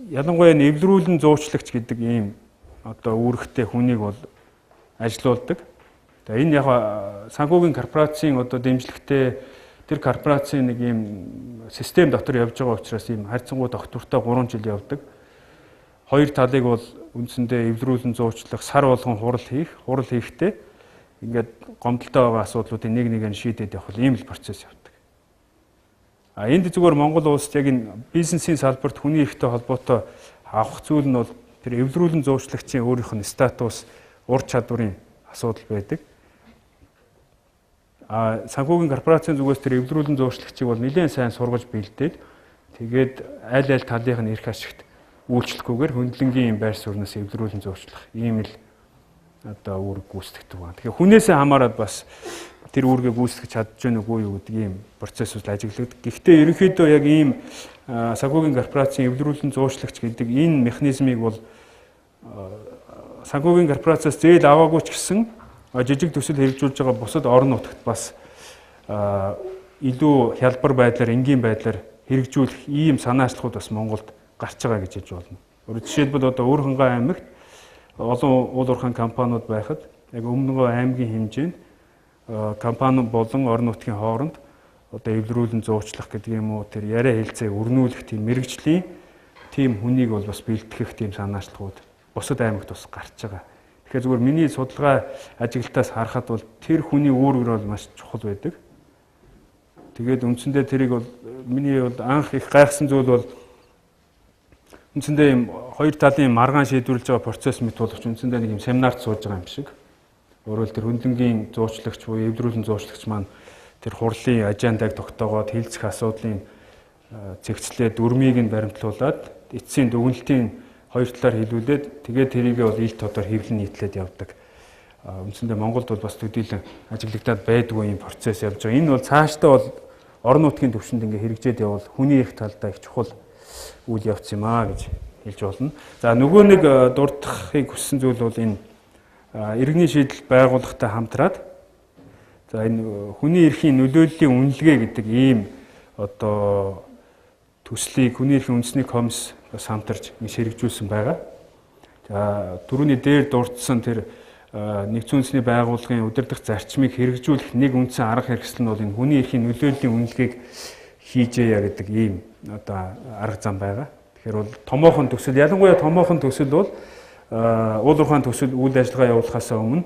ялангуяа энэ эвлэрүүлэн зуучлагч гэдэг ийм одоо үүрэгтэй хүнийг бол ажилуулдаг. За энэ яг санхүүгийн корпорацийн одоо дэмжлэгтэй тэр корпорацийн нэг ийм систем дотор явж байгаа учраас ийм харьцангуй доктортой 3 жил явдаг. Хоёр талыг бол үндсэндээ эвлэрүүлэн зуучлах, сар болгон хурал хийх, хурал хийхдээ ингээд гомдолтой байгаа асуудлуудыг нэг нэг нь шийдээд явах ийм л процесс явдаг. А энд зүгээр Монгол улсад яг энэ бизнесийн салбарт хүний эрхтэй холбоотой авах зүйл нь бол Тэр эвлэрүүлэн зуучлагчийн өөрийнх нь статус, ур чадварын асуудал байдаг. А санхүүгийн корпорацийн зүгээс тэр эвлэрүүлэн зуучлагчийг бол нэлээд сайн сургаж бэлдээд тэгээд аль аль талынх нь эрх ашигт үйлчлэхгүйгээр хөндлөнгийн байр сууриас эвлэрүүлэн зуучлах ийм л одоо үүрэг гүйцэтгэдэг байна. Тэгэхээр хүнээсээ хамаарат бас тэр үүргээ гүйцэтгэж чадж гэнэ үгүй юу гэдэг ийм процесс бол ажиглагддаг. Гэхдээ ерөнхийдөө яг ийм санхүүгийн корпорацийн эвлэрүүлэн зуучлагч гэдэг энэ механизмыг бол санхүүгийн корпорациас зээл аваагүй ч гэсэн жижиг төсөл хэрэгжүүлж байгаа бусад орон нутагт бас илүү хялбар байдлаар, энгийн байдлаар хэрэгжүүлэх ийм санаачлахууд бас Монголд гарч байгаа гэж хэлж болно. Өөрөөр жишээлбэл одоо Өөрхөнгай аймагт олон уул уурхайн компаниуд байхад яг Өмнөгөө аймгийн хэмжээнд компани болон орон нутгийн хооронд одоо эвлэрүүлэн зуучлах гэдэг юм уу, тэр яриа хэлцээг өрнүүлэх тийм мэрэгжлийн тийм хүнийг бол бас бэлтгэх тийм санаачлагууд бусад аймагт бас гарч байгаа. Тэгэхээр зүгээр миний судалгаа ажиглалтаас харахад бол тэр хүний үүрэг бол маш чухал байдаг. Тэгээд үндсэндээ тэрийг бол миний бол анх их гайхсан зүйл бол үндсэндээ юм хоёр талын маргаан шийдвэрлэж байгаа процесс мэт боловч үндсэндээ нэг юм семинарт сууж байгаа юм шиг. Өөрөөр тэр хөндлөнгийн зуучлагч буюу эвлэрүүлэн зуучлагч маань тэр хурлын ажендаг тогтоогоод хилцэх асуудлын зэгцлээ дүрмийг нь баримтлуулад эцсийн дүгнэлтийн хоёр талаар хилүүлээд тэгээд тэрийгээ бол ил тодор хэвлэн нийтлээд явдаг. Үндсэндээ Монголд бол бас төдийлөн ажиглагдаад байдгүй юм процесс явж байгаа. Энэ бол цаашдаа бол орон нутгийн түвшинд ингээ хэрэгжээд явбал хүний эрх талдаа их чухал үйл явц юм аа гэж хэлж болно. За нөгөө нэг дурдахыг хүссэн зүйл бол энэ иргэний шийдэл байгууллагатай хамтраад за энэ хүний эрхийн нөлөөллийн үнэлгээ гэдэг ийм одоо төслийг хүний эрхийн үндэсний комисс бас хамтарч ингэж хэрэгжүүлсэн байгаа. За түрүүний дээр дурдсан тэр нэгдсэн үндэсний байгууллагын удирдах зарчмыг хэрэгжүүлэх нэг үндсэн арга хэрэгсэл нь бол энэ хүний эрхийн нөлөөллийн үнэлгээг хийжээ гэдэг ийм одоо арга зам байгаа. Тэгэхээр бол томоохон төсөл, ялангуяа томоохон төсөл бол уул уурхайн төсөл үйл ажиллагаа явуулахаас өмнө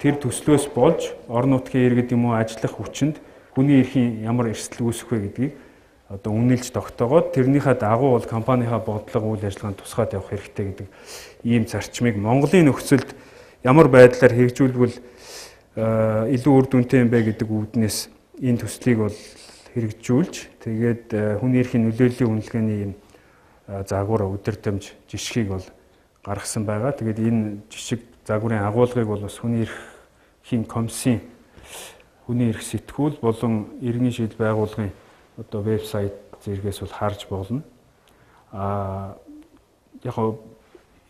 тэр төслөөс болж орон нутгийн иргэд юм уу ажиллах хүчинд хүний эрхийн ямар эрсдэл үүсэх вэ гэдгийг одоо үнэлж тогтоогоод тэрнийхээ дагуу бол компанийнхаа бодлого үйл ажиллагаанд тусгаад явах хэрэгтэй гэдэг ийм зарчмыг Монголын нөхцөлд ямар байдлаар хэрэгжүүлбэл илүү үр дүнтэй юм бэ гэдэг үүднээс энэ төслийг бол хэрэгжүүлж тэгээд хүний эрхийн нөлөөллийн үнэлгээний ийм загвар өдөртөмж жишгийг бол гаргасан байгаа. Тэгээд энэ жишг загварын агуулгыг бол бас хүний эрхийн комиссийн хүний эрх сэтгүүл болон иргэний шийдэл байгууллагын одоо вебсайт зэргээс бол харж болно. Яг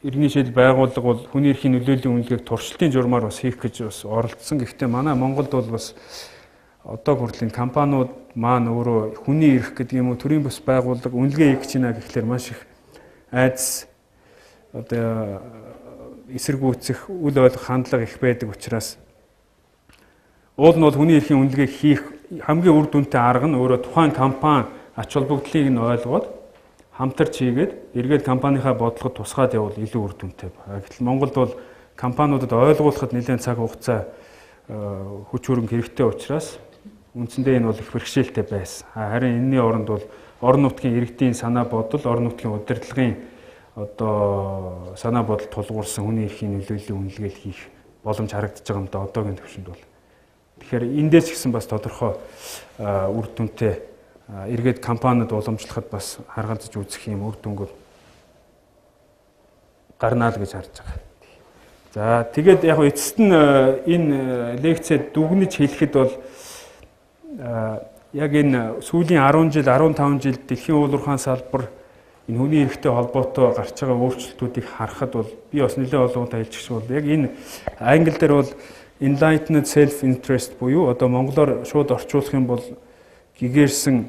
иргэний шийдэл байгууллага бол хүний эрхийн нөлөөллийн үнэлгээг туршилтын журмаар бас хийх гэж бас оролдсон. Гэхдээ манай Монголд бол бас одоо хүртэл энэ компаниуд маань өөрөө хүний эрх гэдэг юм уу төрийн бус байгууллага үнэлгээ хийх гэж байна гэхлээр маш их айдас одоо эсэргүүцэх үл ойлгох хандлага их байдаг учраас уул нь бол хүний эрхийн үнэлгээг хийх хамгийн үр дүнтэй арга нь өөрөө тухайн компани ач холбогдлыг нь ойлгоод хамтарч хийгээд эргээд компанийнхаа бодлогод тусгаад явбал илүү үр дүнтэй байна. Гэтэл Монголд бол компаниудад ойлгуулахад нэлээд цаг хугацаа хүч хөрөнгө хэрэгтэй учраас үндсэндээ энэ бол их бэрхшээлтэй байсан. Харин энэний оронд бол орон нутгийн иргэдийн санаа бодол, орон нутгийн удирдлагын одоо санаа бодол тулгуурсан хүний эрхийн нөлөөллийн үнэлгээл хийх боломж харагдаж байгаа юм да одоогийн төвшөнд бол. Тэгэхээр эндээс ч гэсэн бас тодорхой үр дүнтэй эргээд компаниуд уламжлахад бас харгалзаж үзэх юм үр дүнг гарнаа л гэж харж байгаа. За тэгээд яг эцэст нь энэ лекцэд дүгнэж хэлэхэд бол яг энэ сүүлийн 10 жил 15 жилд дэлхийн уул уурхайн салбар энэ хүний эрхтэй холбоотой гарч байгаа өөрчлөлтүүдийг харахад бол би бас нэлээд олон удаа хэлчих шиг бол яг энэ англи дээр бол enlightened self interest буюу одоо монголоор шууд орчуулах юм бол гэгэрсэн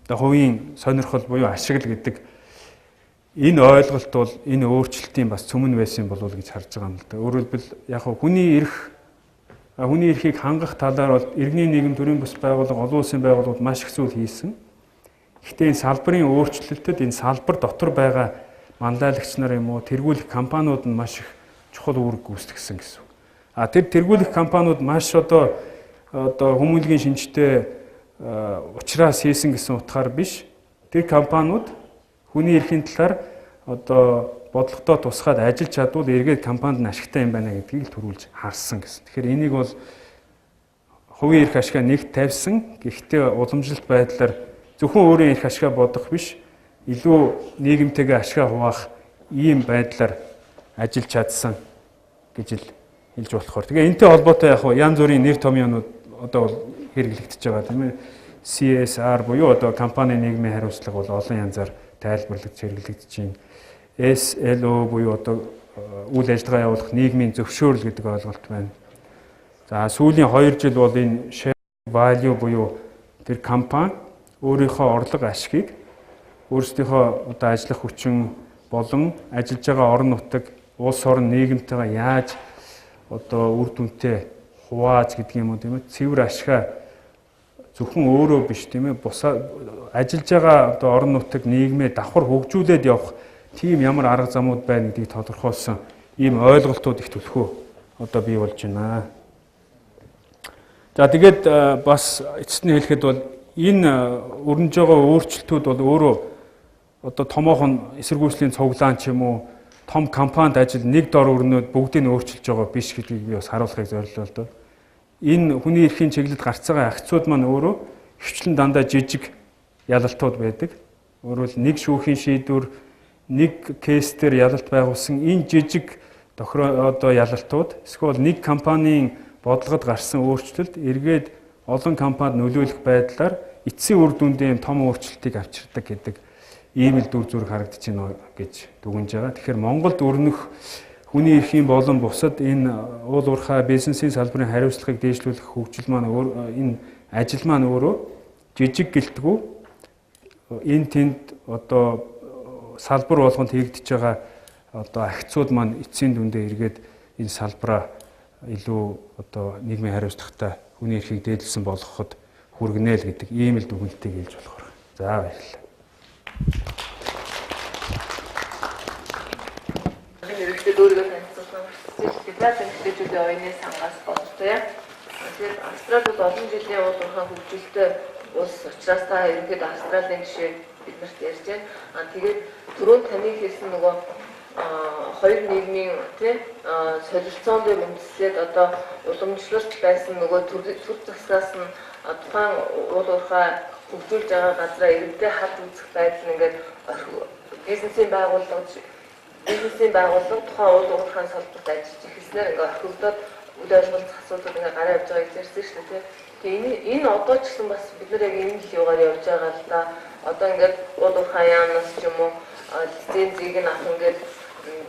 хувийн сонирхол буюу ашигл гэдэг энэ ойлголт бол энэ өөрчлөлтийн бас цөмөн байсан болов уу гэж харж байгаа юм л да. Өөрөөр хэлбэл яг хүний эрх хүний эрхийг хангах талаар бол иргэний нийгэм, төрийн бус байгууллага, олон улсын байгууллагууд маш их зүйл хийсэн. Гэхдээ энэ салбарын өөрчлөлтөд энэ салбар дотор байгаа манлайлагч нар юм уу, тэргуулах компаниуд нь маш их чухал үүрэг гүйцэтгсэн гэсэн үг. А тэр тэргуулах компаниуд маш одоо хүмүүнлэгийн шинжтэй учраас хийсэн гэсэн утгаар биш. Тэр компаниуд хүний эрхийн талаар одоо бодлоготой тусгаад ажиллаж чадвал эргээд компанид нь ашигтай юм байна гэдгийг л төрүүлж харсан гэсэн. Тэгэхээр энийг бол хувийн эрх ашгаа нэгт тавьсан. Гэхдээ уламжлалт байдлаар зөвхөн өөрийн эрх ашгаа бодох биш, илүү нийгэмтэйгээ ашгаа хуваах ийм байдлаар ажиллаж чадсан гэж л хэлж болохоор. Тэгээ энэтэй холбоотой яг янз бүрийн нэр томьёонууд одоо бол хэрэглэгдэж байгаа, тийм ээ. CSR буюу одоо компани нийгмийн хариуцлага бол олон янзаар тайлбарлагдж хэрэглэгдэж байна. SLO буюу одоо үйл ажиллагаа явуулах нийгмийн зөвшөөрөл гэдэг ойлголт байна. За сүүлийн 2 жил бол энэ share value буюу тэр компани өөрийнхөө орлого ашигыг өөрсдийнхөө одоо ажиллах хүчин болон ажиллаж байгаа орон нутаг, улс орон нийгэмтэйгээ яаж одоо үр дүнтэй хувааж гэдэг юм уу, тийм ээ, цэвэр ашгаа зөвхөн өөрөө биш, тийм ээ, бусаа ажиллаж байгаа одоо орон нутаг нийгмээ давхар хөгжүүлээд явах тийм ямар арга замууд байна гэдгийг тодорхойлсон ийм ойлголтууд их түлхүү одоо бий болж байна. За тэгээд бас эцэст нь хэлэхэд бол энэ өрнөж байгаа өөрчлөлтүүд бол өөрөө одоо томоохон эсэргүүцлийн цуглаан ч юм уу том компанид ажил нэг дор өрнөд бүгдийг нь өөрчилж байгаа биш гэдгийг би бас харуулахыг зорилоо л доо. Энэ хүний эрхийн чиглэлд гарц байгаа акцууд маань өөрөө хвчлэн дандаа жижиг ялалтууд байдаг. Өөрөөр нэг шүүхийн шийдвэр, нэг кейс дээр ялалт байгуулсан энэ жижиг тохироо одоо ялалтууд эсвэл нэг компанийн бодлогод гарсан өөрчлөлт эргээд олон компанид нөлөөлөх байдлаар эцсийн үр дүндээ юм том өөрчлөлтийг авчирдаг гэдэг ийм л дүр зураг харагдаж байна гэж дүгнж байгаа. Тэгэхээр Монголд өрнөх хүний эрхийн болон бусад энэ уул уурхай бизнесийн салбарын хариуцлагыг дээшлүүлэх хөгжил маань энэ ажил маань өөрөө жижиг гэлтгүү энэ тэнд одоо салбар болгонд хийгдэж байгаа одоо акцууд маань эцсийн дүндээ эргээд энэ салбараа илүү одоо нийгмийн хариуцлагатай хүний эрхийг дээдлсэн болгоход хүргэнэ л гэдэг ийм л дүгнэлтийг хэлж болохоор. За баярлалаа. Би ерөнхийдөө өөрийгөө танилцуулсан Федерал эмэгтэйчүүдийн оюуны сангаас болтой. Тэгэхээр Австрали бол олон жилийн уул уурхай хөгжилтэй улс учраас та ерөнхийдөө Австралийн жишээ биднэрт ярьж байна. Аа тэгээд түрүүн таны хэлсэн нөгөө хоёр нийгмийн тий солилцоон дээр үндэслээд одоо уламжлалт байсан нөгөө төр засгаас нь тухайн уул уурхай хөгжүүлж байгаа газраа иргэдээ харж үзэх байдал нь ингээд бизнесийн байгууллага тухайн уул уурхайн салбарт ажиллаж эхэлснээр ингээд орхигдоод үл ойлголцох асуудал ингээд гараа явж байгааг ярьсан шүү дээ тий. Тэгээ энэ одоо ч гэсэн бас бид нар яг энэ л юугаар явж байгаа л да. Одоо ингээд уул уурхайн яамнаас ч юм уу лицензийг нь авах ингээд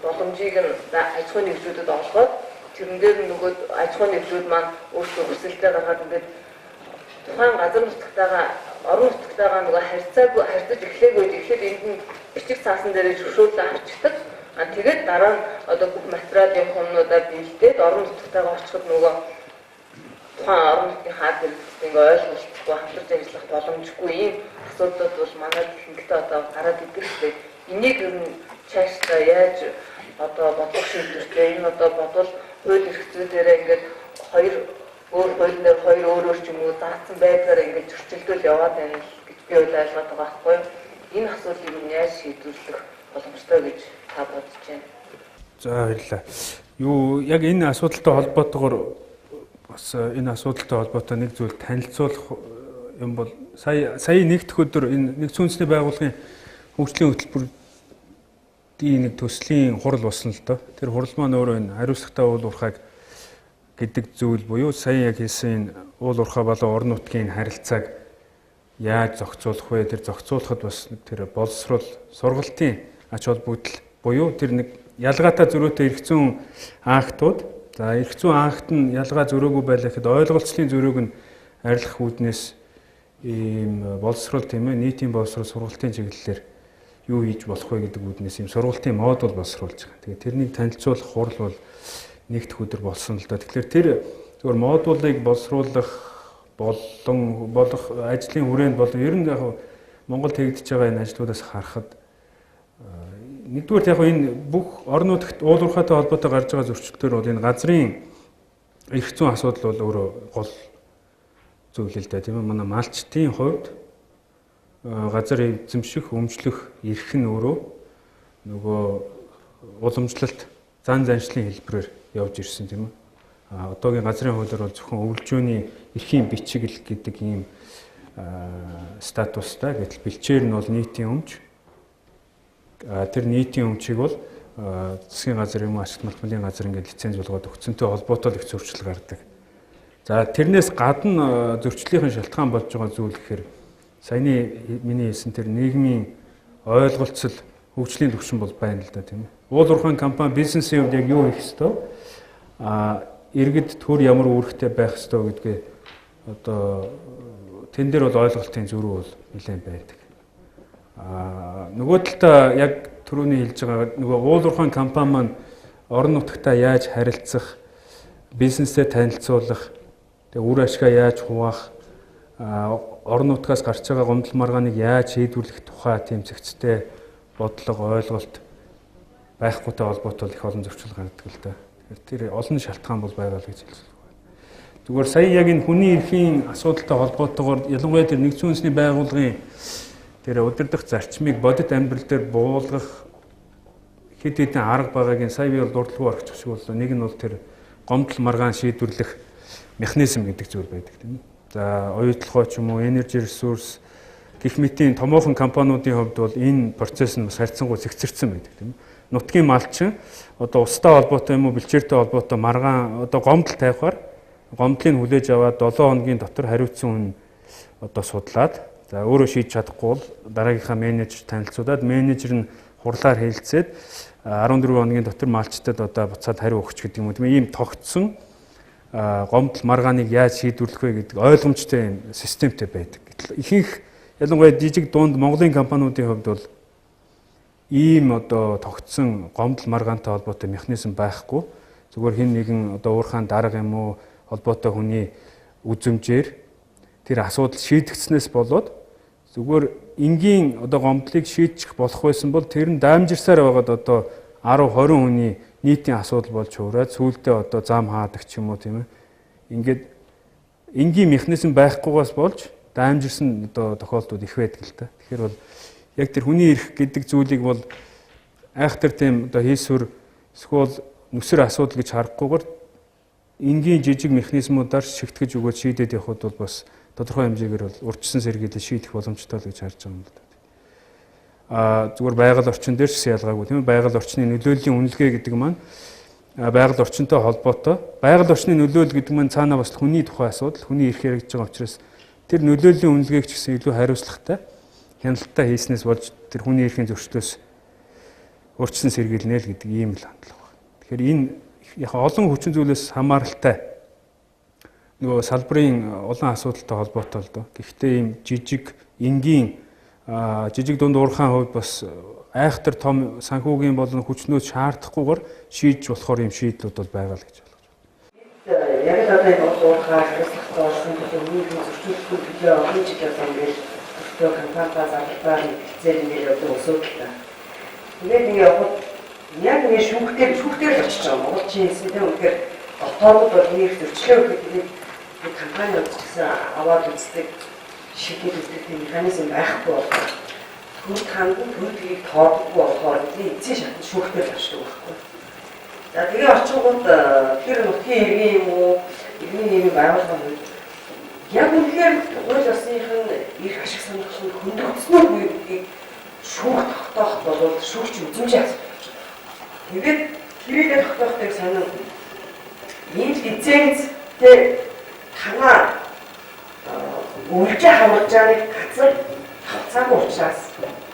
боломжийг нь аж ахуйн нэгжүүдэд олгоод тэрэн дээр нөгөө аж ахуйн нэгжүүд маань өөрсдөө хүсэлтээ гаргаад ингээд тухайн газар нутагтайгаа орон нутагтайгаа нөгөө харьцаагүй харьцаж эхлээгүй тэгэхээр энд нь бичиг цаасан дээрээ зөвшөөрлөө авчдаг. А тэгээд дараа нь одоо бүх материалын хумнуудаа бэлдээд орон нутагтайгаа очиход нөгөө тухайн орон нутгийн хаад хэрэгцээ ингээ ойлголцохгүй хамтарч ажиллах боломжгүй ийм асуудлууд бол манайд ихэнхдээ одоо гараад идэг шүү дээ. Энийг ер нь цаашдаа яаж одоо бодлого шийдвэртэй энэ одоо бодвол хууль эрх зүйдээрээ ингээд хоёр өөр хууль дээр хоёр өөр өөр ч юм уу заасан байдлаар ингээд зөрчилдөөл яваад байна л гэж би ойлгоод байгаа байхгүй юу? Энэ асуудлыг нь яаж шийдвэрлэх боломжтой гэж та бодож байна? За баярлалаа. Юу яг энэ асуудалтай холбоотойгоор бас энэ асуудалтай холбоотой нэг зүйл танилцуулах юм бол сая нэгдэх өдөр энэ нэгдсэн үндэсний байгууллагын хөгжлийн хөтөлбөрийн нэг төслийн хурал болсон л доо. Тэр хурал маань өөрөө энэ хариуцлагатай уул уурхайг гэдэг зүйл буюу сая яг хэлсэн энэ уул уурхай болон орон нутгийн харилцааг яаж зохицуулах вэ? Тэр зохицуулахад бас тэр боловсрол сургалтын ач холбогдол буюу тэр нэг ялгаатай зөрүүтэй эрх зүйн актууд, за эрх зүйн акт нь ялгаа зөрөөгүй байлаа гэхэд ойлголцлын зөрүүг нь арилгах үүднээс ийм боловсрол тийм ээ нийтийн боловсрол сургалтын чиглэлээр юу хийж болох вэ гэдэг үүднээс ийм сургалтын модуль боловсруулж байгаа. Тэгээд тэрнийг танилцуулах хурал бол нэгдэх өдөр болсон л доо. Тэгэхээр тэр зөвхөн модулыг боловсруулах болон болох ажлын хүрээнд болон ер нь яг Монголд хийгдэж байгаа энэ ажлуудаас харахад нэгдүгээр яг энэ бүх орон нутагт уул уурхайтай холбоотой гарч байгаа зөрчилтөөр бол энэ газрын эрх зүйн асуудал бол өөрөө гол зүйл л дээ, тийм ээ. Манай малчдын хувьд газар эзэмших, өмчлөх эрх нь өөрөө нөгөө уламжлалт зан заншлын хэлбэрээр явж ирсэн, тийм үү? А одоогийн газрын хуулиар бол зөвхөн өвлжөөний эрхийн бичиг л гэдэг ийм статустай. Гэтэл бэлчээр нь бол нийтийн өмч. Тэр нийтийн өмчийг бол засгийн газар юм уу ашигт малтмалын газар ингээд лиценз болгоод өгцөнтэй холбоотой л их зөрчил гардаг. За тэрнээс гадна зөрчлийн шалтгаан болж байгаа зүйл гэхээр саяны миний хэлсэн тэр нийгмийн ойлголцол хөгжлийн түвшин бол байна л да, тийм ээ. Уул уурхайн компани бизнесийн хувьд яг юу хийх ёстой? Иргэд төр ямар үүрэгтэй байх ёстой гэдгээ одоо тэн дээр бол ойлголтын зөрүү бол нэлээд байдаг. Нөгөө талдаа яг түрүүний хэлж байгаа нөгөө уул уурхайн компани маань орон нутагтаа яаж харилцах, бизнесээ танилцуулах, тэгээ үр ашгаа яаж хуваах, орон нутгаас гарч байгаа гомдол маргааныг яаж шийдвэрлэх тухай тийм зэгцтэй бодлого, ойлголт байхгүйтэй холбоотой их олон зөрчил гаргадаг л да. Тэгэхээр тэр олон шалтгаан бол байгаа л гэж хэлж байна. Зүгээр сая яг энэ хүний эрхийн асуудалтай холбоотойгоор ялангуяа тэр нэгдсэн үндэсний байгууллагын тэр удирдах зарчмыг бодит амьдрал дээр буулгах хэд хэдэн арга байгааг нь сая би бол дурдлагүй орчих шиг боллоо. Нэг нь бол тэр гомдол маргаан шийдвэрлэх механизм гэдэг зүйл байдаг, тийм үү. За оюутлогоо ч юм уу, energy resource гэх мэтийн томоохон компаниудын хувьд бол энэ процесс нь бас харьцангуй зэгцэрсэн байдаг, тийм үү. Нутгийн малчин одоо устай холбоотой юм уу, бэлчээртэй холбоотой маргаан одоо гомдол тавихаар гомдлыг хүлээж аваад 7 хоногийн дотор хариуцсан хүн одоо судлаад, за өөрөө шийдэж чадахгүй бол дараагийнхаа менежер танилцуулаад менежер нь хурлаар хэлцээд 14 хоногийн дотор малчтад одоо буцаад хариу өгч гэдэг юм уу, тийм ээ. Ийм тогтсон гомдол маргааныг яаж шийдвэрлэх вэ гэдэг ойлгомжтой юм системтэй байдаг. Гэтэл ихэнх ялангуяа жижиг дунд Монголын компаниудын хувьд бол ийм одоо тогтсон гомдол маргаантай холбоотой механизм байхгүй. Зүгээр хэн нэгэн одоо уурхаан дарга юм уу холбоотой хүний үзэмжээр тэр асуудал шийдэгдснээс болоод зүгээр энгийн одоо гомдлыг шийдчих болох байсан бол тэр нь дамжирсаар байгаад одоо 10 20 хүний нийтийн асуудал болж хувраад сүүлдээ одоо зам хаадаг ч юм уу, тийм ээ. Ингээд энгийн механизм байхгүйгаас болж дамжирсан одоо тохиолдлууд их байдаг л та. Тэгэхээр бол яг тэр хүний эрх гэдэг зүйлийг бол айхтар тийм одоо хийсвэр эсвэл нүсэр асуудал гэж харахгүйгээр энгийн жижиг механизмуудаар шигтгэж өгөөд шийдээд явхад бол бас тодорхой хэмжээгээр бол урьдчилан сэргийлэл шийдэх боломжтой л гэж харж байгаа юм л да. Зүгээр байгаль орчин дээр ч гэсэн ялгаагүй, тийм ээ. Байгаль орчны нөлөөллийн үнэлгээ гэдэг маань байгаль орчинтой холбоотой. Байгаль орчны нөлөөлөл гэдэг маань цаанаа бас хүний тухай асуудал, хүний эрх яригдж байгаа учраас тэр нөлөөллийн үнэлгээг ч гэсэн илүү хариуцлагатай, хяналттай хийснээс болж тэр хүний эрхийн зөрчлөөс урьдчилан сэргийлнэ л гэдэг ийм л хандлага байна. Тэгэхээр энэ яг олон хүчин зүйлээс хамааралтай нөгөө салбарын олон асуудалтай холбоотой л доо. Гэхдээ ийм жижиг, энгийн жижиг дунд уурхайн хувьд бас айхтар том санхүүгийн болон хүчнүүд шаардахгүйгээр шийдэж болохоор ийм шийдлүүд бол байгаа л гэж ойлгож байна. Яг л одоо энэ уурхай хариуцлагатай болсон хүний зөрчилдөхгүй төлөө олон жил болсон ингээл өртөө компаниа зарлалтаар хэлцээр ингээл явдаг асуудал та. Тэгээд ингээ явхад яг ингээ шүүхтэр л очиж байгаа. Монголчин хэлсэн тийм үнэхээр дотоодод бол энэ их зөрчлөө гэхэд нэг компани ч гэсэн аваад үздэг шийдэл үздэг тийм механизм байхгүй болохоор төрд хандан төрдгийг тоодоггүй болохоор бидний эцсийн шатнд шүүхтэр л очдог байхгүй. За тэгээ очингууд тэр нутгийн иргэн юм уу иргэний нийгмийн байгууллагын хувьд яг үнэхээр хууль ёсных нь эрх ашиг сонирхол нь хөндөгдсөн үгүй гэдгийг шүүх тогтоох бол шүүгч үзэмжийн асуудал болж байна. Тэгээд хэрээгээ тогтоохтой сонин ийм лицензтэй танаа өвлжээ хамарж байгааг газар тавцаагүй учраас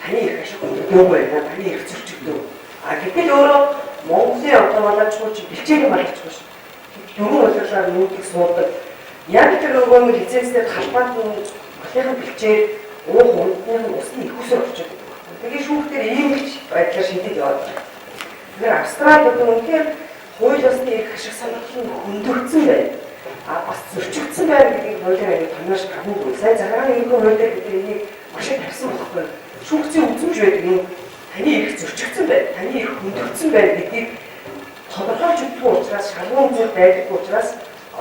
таны эрх ашиг хөндөгдөөгүй байна, таны эрх зөрчигдөв. А гэтэл өөрөө Монголын одоо малчгүй чи бэлчээний малчгүй ш. Дөрвөн улирлаар нүүдийг суудаг. Яг тэр нөгөө нэг лицензтэй талбайд нь малынхын бэлчээр уух ундных нь усны их усээр орчод байдаг. Тэгээ шүүхтэр ийм л байдлаар шийдэж яваад байна. Тэгэхээр Австрали одоо үнэхээр хууль ёсны эрх ашиг сонирхол нь хөндөгдсөн байна. А бас зөрчигдсөн байна гэдгийг хуулийн аяг томьёош гамгүй. Сайн захиргааны ерөнхий хууль дээр бид энийг маш их тавьсан байхгүй. Шүүгчийн үзэмж байдаг юм. Таны эрх зөрчигдсөн байна, таны эрх хөндөгдсөн байна гэдгийг тодорхойлж өгдөггүй учраас, шалгуун үзэл байдаггүй учраас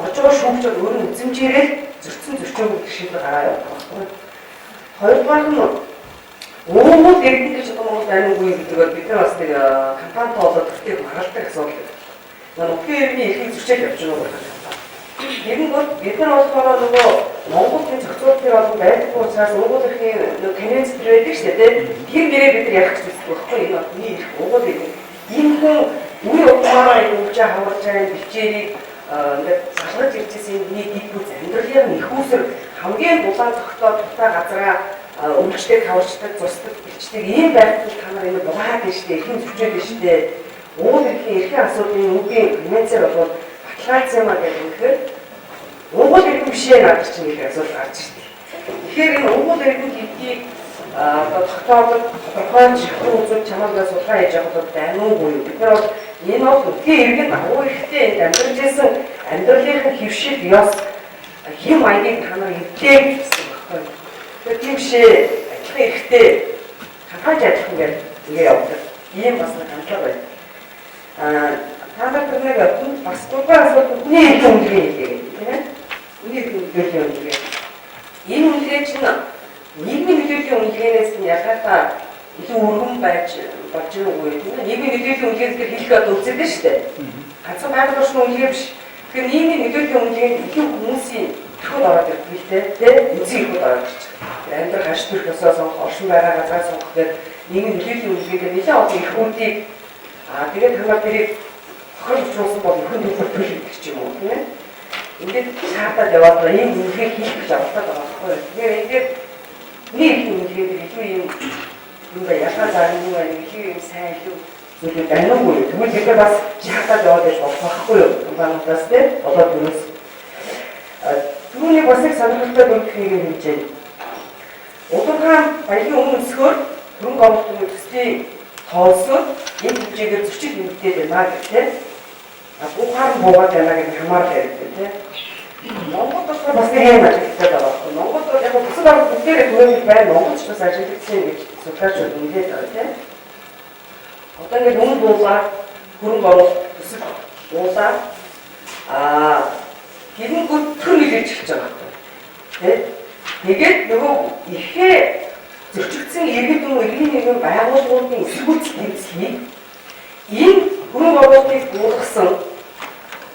орж байгаа шүүгчүүд өөрөө үзэмжээрээ зөрчсөн зөрчөөгүй гэх шийдвэр гараа явах байхгүй. Хоёрдугаар нь уугуул иргэдэн гэж одоо Монгол байна уугүй гэдэг бол бид нар бас нэг компанитай болоод төртийг маргалдаг асуудал. Нутгийн иргэний эрхийг зөрчил явж байгаа юм. Тэгэнгүүт бид нар болохоор нөгөө Монголын зохицуулалтын олон байдаггүй учраас угуул эрхийн нөгөө конвенц төр байдаг шүү дээ. Тэр нэрээ бид нар ярих гэж үздэг байхгүй юу? Энэ бол хүний эрх, угуул эрх. Энэ хүн үе утгаараа энэ өвчөө хаварж байгаа бэлчээрийг ингээд залгаж ирж байсан хүний дэд бүц амьдралын нөхөөсөр хамгийн дулаан тогтоо тухтай газараа өвчтэй хаварчдаг, зусдаг, бэлчдэг ийм байдал та нар энэ булаад байна шүү дээ. Эрхийн зөрчөөд байна шүү дээ. Угуул эрхийн эрхийн асуудлын үгийн конвенцээр бол баталгаажсан юм а гэдэг үнэхээр угуул эрхэн биш ээ надад чинь их асуудал гарч ирдэг. Тэгэхээр энэ угуул эрхэн гэдгийг одоо тогтоодог тодорхой чихрэн үзүүл чамаагаас судалгаа хийж явах бол байна уугүй юу? Бид нар бол энэ бол нутгийн иргэн агуу эрхтэй энд амьдарч байсан амьдралын хэвшил ёс хэм маягийг та нар эвдлээ гэсэн багхгүй. Тэгэхээр тийм шээ адилхан эрхтэй компани адилхан гэж ингэ явдаг. Ийм бас нэг хандлага байна. Та нар тэр нэг бас гурван асуудал хүний эрхийн үнэлгээ хийлээ гэдэг тийм ээ. Хүний эрхийн нөлөөлийн үнэлгээ. Энэ үнэлгээ чинь нийгмийн нөлөөлийн үнэлгээнээс нь ялгаатай илүү өргөн байж болж байгаа үгүй тийм ээ. Нийгмийн нөлөөлийн үнэлгээ дээр хэлэх одоо үзээд байна шүү дээ. Ганцхан байгаль орчны үнэлгээ биш. Тэгэхээр нийгмийн нөлөөлийн үнэлгээнд илүү хүмүүсийн эрхүүд ороод ирдэг л дээ, тийм үндсэн эрхүүд ороод ирж байгаа. Амьдрах аж төрх ёсоо сонгох, оршин байгаа газраа сонгох гэдэг нийгмийн нөлөөлийн үнэлгээгээр нэлээд олон эрхүүдийг тэгээд та нар тэрийг тохирол учруулсан бол өхөн төлбөр төл гэдэг ч юм уу тийм ээ. Ингээд шаардаад яваад байгаа ийм үнэлгээ хийх гэж авалтаад байгаа байхгүй юу. Тэгэхээр ингээд хүний эрхийн үнэлгээ дээр илүү юм юм ба ялгаа заа юм байна, илүү юм сайн илүү зүйлүүд байна уу? Тэгвэл бид нар бас шаардаад яваад байж болох байхгүй юу? Компаниудаас тийм болоод дөрөөс. Түүнийг бас их сонирхолтой дүрх нэг юм хэлж байна. Улуурхайн баялгийн өмнө өсгөөр хөрөнгө оруулалтын төслийн тоолсоор энэ хэмжээгээр зөрчил нэмэгдээд байна гэх тийм. Буухаар нь буугаад байна гэдэг хамаарал яриад тийм. Монголд болохоор бас нэг юм ажиглагдаад байгаа байхгүй. Монголд бол яг бусад орнууд бүгдээрээ түгээмэл байна. Монголд ч бас ажиглагдсан гэж судлаачид үнэлээд байгаа тийм. Одоо ингээд өмнө буугаад хөрөнгө оруулалт төсөл буулаад тэгэнгүүт төр нөлөөлж эхэлж байгаа байхгүй. Тэ? Тэгээд нөгөө ихээ зөрчигдсөн иргэд мөн иргэний нийгмийн байгууллагуудын эсэргүүцэл тэмцлийг энэ хөрөнгө оруулалтыг буулгасан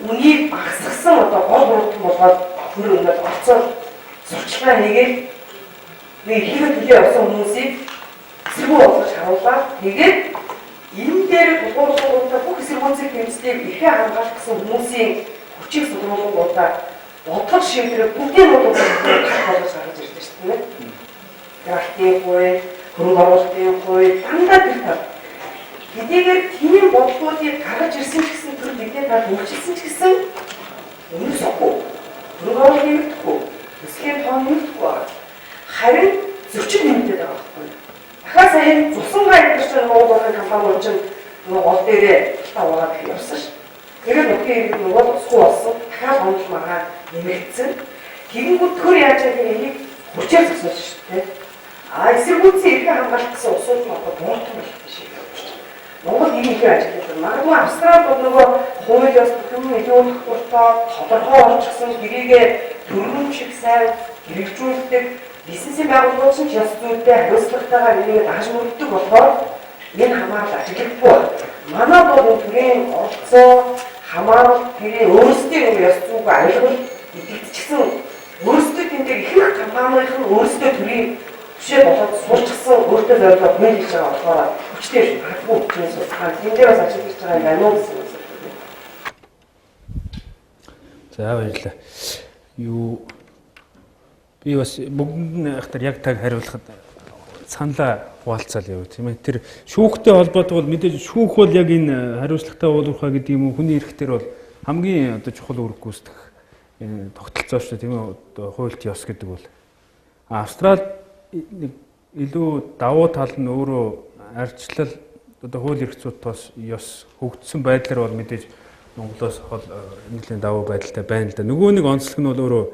үнийг багасгасан одоо гол буруутан болгоод хөрөнгө ингээд орцоор сурчлагаа хийгээд нэг хийх төлөө явсан хүмүүсийг эсэргүү болгож харуулаад тэгээд энэ дээр тулгуурлангуудаа бүх эсэргүүцэл тэмцлийг ихээ хамгаалах гэсэн хүмүүсийн хүчийг судлуулангуудаа бодлого шийдвэрээ бүгдийн бодлого болгож гаргаж ирдэг шүү дээ. Гралтын хууль, хөрөнгө оруулалтын хууль дандаа тэр тал. Хэдийгээр тийм бодлогоодыг гаргаж ирсэн ч гэсэн төр бидний талд үйлчилсэн ч гэсэн өмнөсөхгүй, хөрөнгө оруулалт нэмэгдэхгүй, төслийн тоо нэмэгдэхгүй байгаа. Харин зөрчил нэмэгдээд байгаа байхгүй юу? Дахиад сая цусангаа идэж чинь нөгөө уурхайн компаниуд чинь нөгөө гол дээрээ талтаа угаад явсан ш. Тэгээд нутгийн иргэд нөгөө тусгүй болсон. Дахиад гомдол маргаа нэмэгдсэн. Тэгэнгүүт төр яаж яах вэ? Энийг хүчээр зогсоож шүү дээ. Эсэргүүцсэн эрхээ хамгаалах гэсэн усууд нь одоо бууртан болох шиг явж байна. Монгол ийм их ажиглагдав. Магадгүй Австрал бол нөгөө хууль ёс бүхэн илүү тогтвортой, тодорхой олчихсан тэрийгэ төрөмжих сайн хэрэгжүүлдэг бизнесийн байгууллагууд ч ёс зүйтэй хариуцлагатайгаар энийг дагаж мөрддөг болохоор энэ хамаарал ажиглагдахгүй байна. Манай бол энэ төрийн оролцоо хамаарал тэрийн өөрсдийн нөгөө ёс зүйг айлгал итгэгдчихсэн өөрсдөө тэн дээр ихэнх компанийн нь өөрсдөө төрийн түшээ болоод сурчсан өөртөө зориулаад хууль хийж байгаа болохоор хүчтэй биш магадгүй хүчнээс судалгаа тэн дээр бас ажиглаж байгаа юм байна уу гэсэн үг. За баярлалаа. Юу би бас бүгдэнд нь ахтар яг таг хариулахад саналаа хуваалцаал яв тийм ээ. Тэр шүүхтэй холбоотой бол мэдээж шүүх бол яг энэ хариуцлагатай уулуурхай гэдэг юм уу хүний эрх дээр бол хамгийн одоо чухал үүрэг гүйцэтгэх энэ тогтолцоо шүү дээ тийм ээ. Одоо хуульт ёс гэдэг бол Австрал нэг илүү давуу тал нь өөрөө ардчлал одоо хууль эрх зүйн тос ёс хөгжсөн байдлаар бол мэдээж Монголоос хол нэлийн давуу байдалтай байна л да. Нөгөө нэг онцлог нь бол өөрөө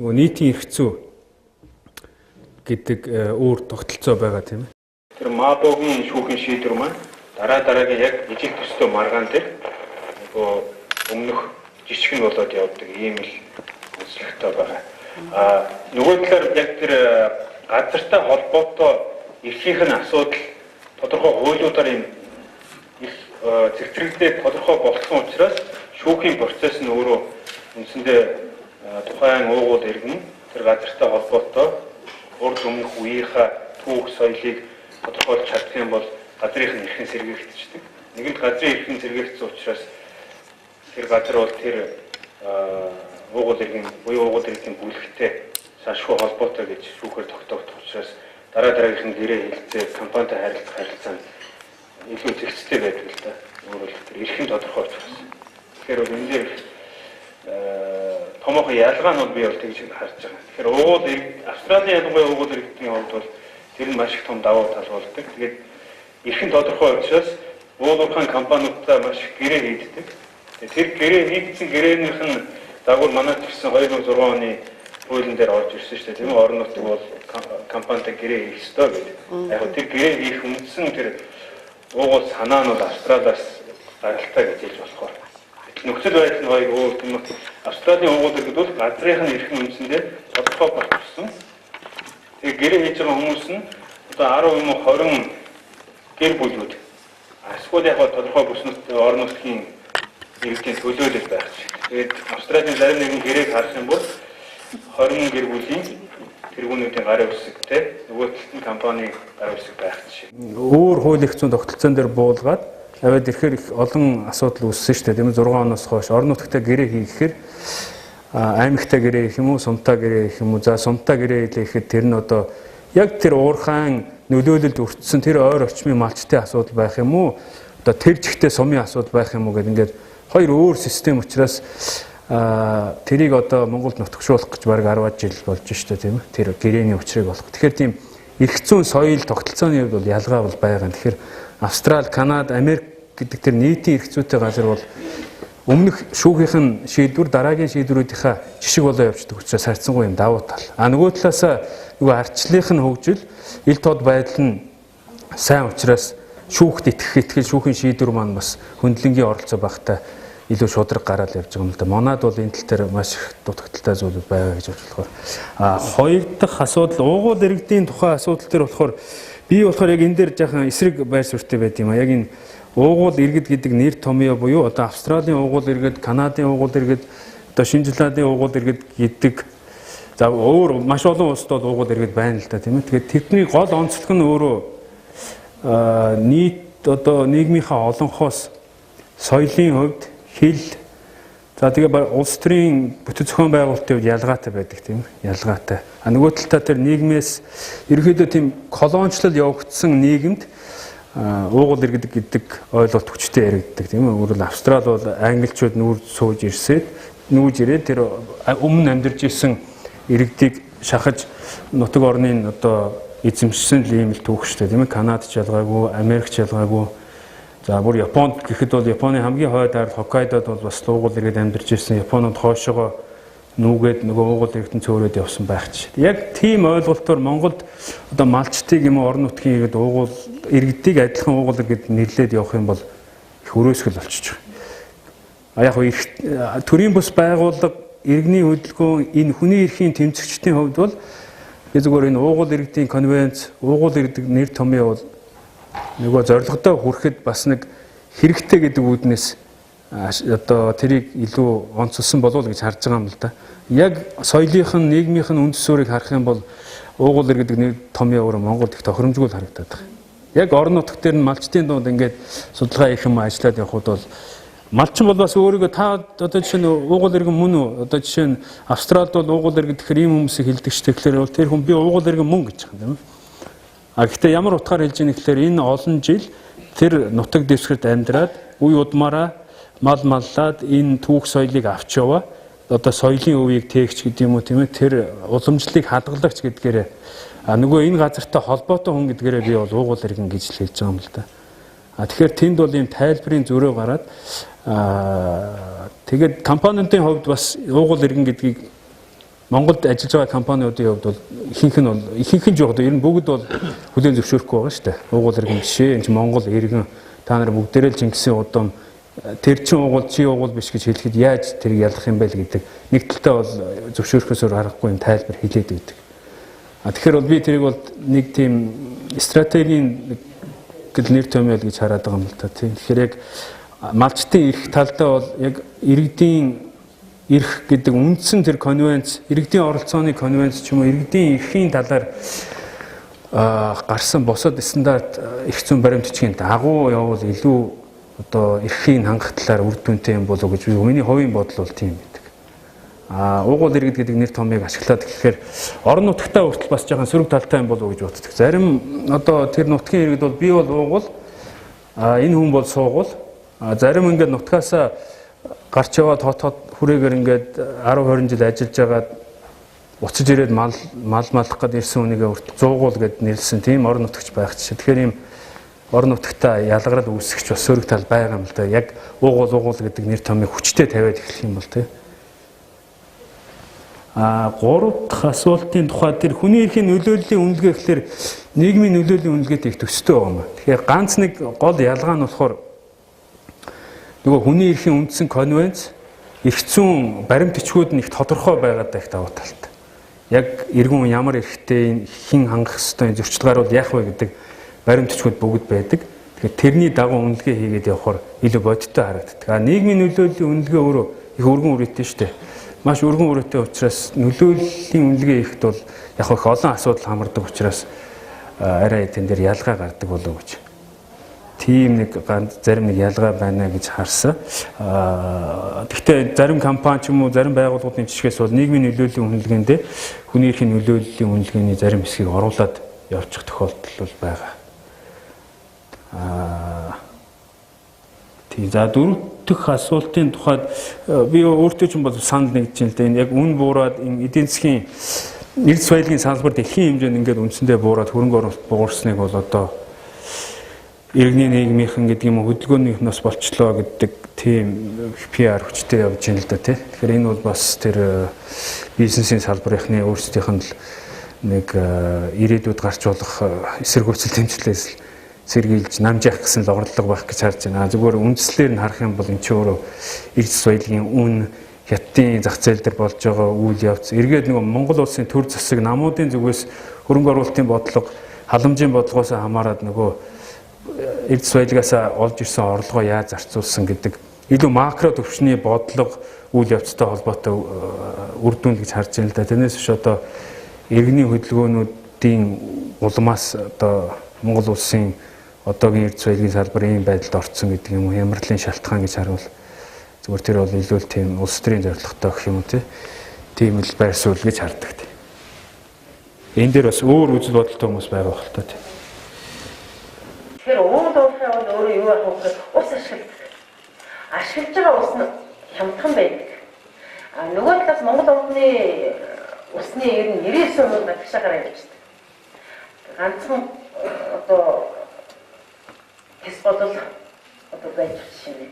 нөгөө нийтийн эрх зүй гэдэг өөр тогтолцоо байгаа тийм ээ. Тэр Мабогийн шүүхийн шийдвэр маань дараа дараагийн яг ижил төстэй маргаан дээр нөгөө өмнөх жишг нь болоод явдаг ийм л онцлогтой байгаа. Нөгөө талаар яг тэр газартай холбоотой эрхийнх нь асуудал Тодорхой хуулиудаар юм их цэгцэрлэлтэй тодорхой болсон учраас шүүхийн процесс нь өөрөө үндсэндээ тухайн уугуул иргэн тэр газартай холбоотой урд өмнөх үеийнхаа түүх соёлыг тодорхойлж чадах юм бол газрынх нь эрхэн сэргээгдчихдэг. Нэгэнт газрын эрхэн сэргээгдсэн учраас тэр газар бол тэр уугуул иргэн буюу уугуул иргэдийн бүлэгтэй салшгүй холбоотой гэж шүүхээр тогтоогдох учраас дараа дараагийнх нь гэрээ хэлцээ, компанитай харилцах харилцаа нь илүү зэгцтэй байдаг л да. Өөрөөр хэлбэл тэр эрхэн тодорхой учраас. Тэгэхээр бол энэ дээр томоохон ялгаа нь бол би бол тэгж харж байгаа. Тэгэхээр уугуул Австралийн ялангуяа уугуул иргэдийн хувьд бол тэр нь маш их том давуу тал болдог. Тэгээд эрхэн тодорхой учраас уул уурхайн компаниудтай маш их гэрээ хийддэг. Тэр гэрээ хийгдсэн гэрээнийх нь загвар манайд ирсэн 2006 оны хуулийн дээр орж ирсэн шүү дээ. Тийм үү? Орон нутаг бол компанитай гэрээ хийх ёстой гэдэг. Яг тэр гэрээ хийх үндсэн тэр уугуул санаа нь бол Австралиас гаралтай гэж хэлж болохоор. Нөхцөл байдал нь хоёр өөр тийм үү? Австралийн уугуул иргэд бол газрынх нь эрхэн үндсэндээ тодорхой болчихсон. Тэгээ гэрээ хийж байгаа хүмүүс нь одоо 10 юм уу 20 гэр бүлүүд эсвэл яг тодорхой бүс орон нутгийн иргэдийн төлөөлөл байх чинь. Тэгээд Австралийн зарим нэгэн гэрээг харах юм бол 20 гэр бүлийн тэргүүнүүдийн гарын үсэгтэй нөгөө талд нь компани гарын үсэг байх жишээ. Өөр хууль эрх зүйн тогтолцоон дээр буулгаад аваад ирэхээр их олон асуудал үүссэн шүү дээ. Тийм ээ 6 оноос хойш орон нутагтай гэрээ хийхээр аймагтай гэрээ хийх юм уу, сумтай гэрээ хийх юм уу? За сумтай гэрээ хийлээ гэхэд тэр нь одоо яг тэр уурхайн нөлөөлөлд өртсөн тэр ойр орчмын малчтай асуудал байх юм уу? Одоо тэр чигтээ сумын асуудал байх юм уу гэдэг ингээд хоёр өөр систем учраас тэрийг одоо Монголд нутагшуулах гэж бараг 10 жил болж штэ тийм ээ. Тэр гэрээний учрыг олох. Тэгэхээр тийм эрх зүйн соёл тогтолцооны хувьд бол ялгаа бол байгаа. Тэгэхээр Австрали, Канада, Америк гэдэг тэр нийтийн эрх зүйтэй газар бол өмнөх шүүхийнх нь шийдвэр дараагийн шийдвэрүүдийнхаа жишг болоо явждаг учраас харьцангуй юм давуу тал. А нөгөө талаасаа нөгөө ардчлалынх нь хөгжил, ил тод байдал нь сайн учраас шүүхт итгэх итгэл шүүхийн шийдвэр маань бас хөндлөнгийн оролцоо багтаа илүү шудраг гараад явж байгаа юм л да. Манад бол энэ тал дээр маш их дутагдaltaй зүйлүүд байгаа гэж бодож болохоор. А хоёр дахь асуудал уугуул иргэдийн тухай асуудал дээр болохоор би болохоор яг энэ дээр жаахан эсрэг байр суурьтай байд юм а. Яг энэ уугуул иргэд гэдэг нэр томьёо буюу одоо Австралийн уугуул иргэд, Канадын уугуул иргэд, одоо Шинэ Зеландын уугуул иргэд гэдэг за өөр маш олон улсад бол уугуул иргэд байна л да тийм ээ. Тэгээд тэдний гол онцлог нь өөрөө нийт одоо нийгмийнхаа олонхоос соёлын хувьд хэл за тэгээ улс төрийн бүтэн зохион байгуулалтын хувьд ялгаатай байдаг тийм ээ. Ялгаатай. А нөгөө талдаа тэр нийгмээс ерөнхийдөө тийм колоничлол явагдсан нийгэмд уугуул иргэд гэдэг ойлголт хүчтэй яригддаг тийм ээ. Өөрөөр Австрали бол англичууд нүүр сууж ирсээд нүүж ирээд тэр өмнө амьдарч исэн иргэдийг шахаж нутаг орнын одоо эзэмшсэн л ийм л түүх шүү дээ тийм ээ. Канад ч ялгаагүй, Америк ч ялгаагүй. За бүр Японд гэхэд бол Японы хамгийн хойд арал Хоккайдод бол бас уугуул иргэд амьдарч ирсэн. Японод хойшоогоо нүүгээд нөгөө уугуул иргэдэн цөөрөөд явсан байх чи. Яг тийм ойлголтоор Монголд одоо малчтыг юм уу орон нутгийн иргэд уугуул иргэдийг адилхан уугуул иргэд нэрлээд явах юм бол их өрөөсгөл болчихж байгаа. А яг төрийн бус байгууллага иргэний хөдөлгөөн энэ хүний эрхийн тэмцэгчдийн хувьд бол би зүгээр энэ уугуул иргэдийн конвенц, уугуул иргэд нэр томьёо бол нөгөө зорилгодоо хүрэхэд бас нэг хэрэгтэй гэдэг үүднээс одоо тэрийг илүү онцлсон болов уу гэж харж байгаа юм л да. Яг соёлынх нь нийгмийнх нь үндэс суурийг харах юм бол уугуул иргэд нэр томьёо өөрөө Монголд их тохиромжгүй л харагдаад байгаа. Яг орон нутг дээр нь малчдын дунд ингээд судалгаа хийх юм ажиллаад явхад бол малчин бол бас өөрийгөө та одоо жишээ нь уугуул иргэн мөн үү? Одоо жишээ нь Австралид бол уугуул иргэд гэхээр ийм хүмүүсийг хэлдэг шүү дээ. Тэгэхээр бол тэр хүн би уугуул иргэн мөн гэж байгаа юм тийм ээ. А гэхдээ ямар утгаар хэлж ийм гэхээр энэ олон жил тэр нутаг дэвсгэрт амьдраад үе удмаараа мал маллаад энэ түүх соёлыг авч яваа. Одоо соёлын өвийг тээгч гэдэг юм уу тийм ээ тэр уламжлалыг хадгалагч гэдгээрээ а нөгөө энэ газартай холбоотой хүн гэдгээрээ би бол уугуул иргэн гэж л хэлж байгаа юм л да. А тэгэхээр тэнд бол ийм тайлбарын зөрөө гараад тэгээд компаниудын хувьд бас уугуул иргэн гэдгийг Монголд ажиллаж байгаа компаниудын хувьд бол ихэнх нь бол ихэнх нь жоох ер нь бүгд бол хүлээн зөвшөөрөхгүй байгаа шүү дээ. Уугуул иргэн биш ээ. Энэ чинь Монгол иргэн та нар бүгдээрээ л Чингисийн удам тэр чин уугуул чи уугуул биш гэж хэлэхэд яаж тэрийг ялах юм бэ л гэдэг нэг талдаа бол зөвшөөрөхөөс өөр аргагүй юм тайлбар хэлээд байдаг. А тэгэхээр бол би тэрийг бол нэг тийм стратегийн гэл нэр томьёо гэж хараад байгаа юм л та тийм. Тэгэхээр яг малчтын эрх талдаа бол яг иргэдийн эрх гэдэг үндсэн тэр конвенц, иргэдийн оролцооны конвенц ч юм уу иргэдийн эрхийн талаар гарсан бусад стандарт эрх зүйн баримт бичгийн дагуу явбал илүү одоо эрхийг хангах талаар үр дүнтэй юм болов уу гэж миний хувийн бодол бол тийм байдаг. Уугуул иргэд гэдэг нэр томьёог ашиглаад гэхээр орон нутгтаа хүртэл бас жоохон сөрөг талтай юм болов уу гэж боддог. Зарим одоо тэр нутгийн иргэд бол би бол уугуул, энэ хүн бол суугуул. Зарим ингээд нутгаасаа гарч яваад хот хүрээгээр ингээд 10 20 жил ажиллаж байгаад буцаж ирээд мал малах гээд ирсэн хүнийгээ хүртэл зуугуул гэд нэрлсэн тийм орон нутагч байх жишээ. Тэгэхээр ийм орон нутагтаа ялгарал үүсгэж бас сөрөг тал байгаа юм л да. Яг уугуул гэдэг нэр томьёог хүчтэй тавиад эхлэх юм бол тийм. Гурав дахь асуултын тухай тэр хүний эрхийн нөлөөллийн үнэлгээ гэхлээр нийгмийн нөлөөллийн үнэлгээтэй их төстэй байгаа юм. Тэгэхээр ганц нэг гол ялгаа нь болохоор нөгөө хүний эрхийн үндсэн конвенц эрх зүйн баримт бичгүүд нь их тодорхой байгаад их давуу талтай. Яг иргэн ямар эрхтэй, хэн хангах ёстой, зөрчил гарвал яах вэ гэдэг баримт бичгүүд бүгд байдаг. Тэгэхээр тэрний дагуу үнэлгээ хийгээд явхаар илүү бодиттой харагддаг. Нийгмийн нөлөөллийн үнэлгээ өөрөө их өргөн үрээтэй шүү дээ. Маш өргөн үрээтэй учраас нөлөөллийн үнэлгээ хийхэд бол яг их олон асуудал хамардаг учраас арай тэн дээр ялгаа гардаг болов гэж. Тийм нэг зарим нэг ялгаа байна гэж харсан. Гэхдээ зарим компани ч юм уу зарим байгууллагуудын жишгээс бол нийгмийн нөлөөллийн үнэлгээндээ хүний эрхийн нөлөөллийн үнэлгээний зарим хэсгийг оруулаад явчих тохиолдол бол байгаа. Тийм. За дөрөв дэх асуултын тухайд би өөртөө ч юм бол санал нэгдэж байна л да. Энэ яг үн буураад энэ эдийн засгийн эрдэс баялагын салбар дэлхийн хэмжээнд ингээд үндсэндээ буураад хөрөнгө оруулалт буурсныг бол одоо иргэний нийгмийнхэн гэдэг юм уу хөдөлгөөнийхнөөс болчлоо гэдэг тийм PR хүчтэй явж байна л да тий. Тэгэхээр энэ бол бас тэр бизнесийн салбарынхны өөрсдийнх нь л нэг ирээдүйд гарч болох эсэргүүцэл тэмцлээс сэргийлж намжаах гэсэн л орлого байх гэж харж байна. Зүгээр үндслээр нь харах юм бол энэ ч өөрөө эрдэс баялагын үн, хятадын зах зээл дээр болж байгаа үйл явц, эргээд нөгөө Монгол улсын төр засаг намуудын зүгээс хөрөнгө оруулалтын бодлого, халамжийн бодлогоос хамаарат нөгөө эрдэс баялагаас олж ирсэн орлогоо яаж зарцуулсан гэдэг илүү макро төвшний бодлого үйл явцтай холбоотой үр дүн гэж харж байна л да. Тэрнээс биш одоо иргэний хөдөлгөөнүүдийн улмаас одоо Монгол улсын одоогийн эрдэс баялагын салбар ийм байдалд орцсон гэдэг юм уу хямралын шалтгаан гэж харуул зүгээр тэр бол илүү тийм улс төрийн зорилготой гэх юм уу тийм л байр суурь гэж хардаг. Энэ дээр бас өөр үзэл бодолтой хүмүүс байгаа байх л та. Тэгэхээр уул уурхай бол өөрөө юу байх вэ гэхээр ус ашигладаг. Ашиглаж байгаа ус нь хямдхан байдаг. А нөгөө талаас Монгол орны усны ер нь 99% гадагшаагаар явждаг. Ганцхан одоо тэс бодол одоо байж жишээ нь.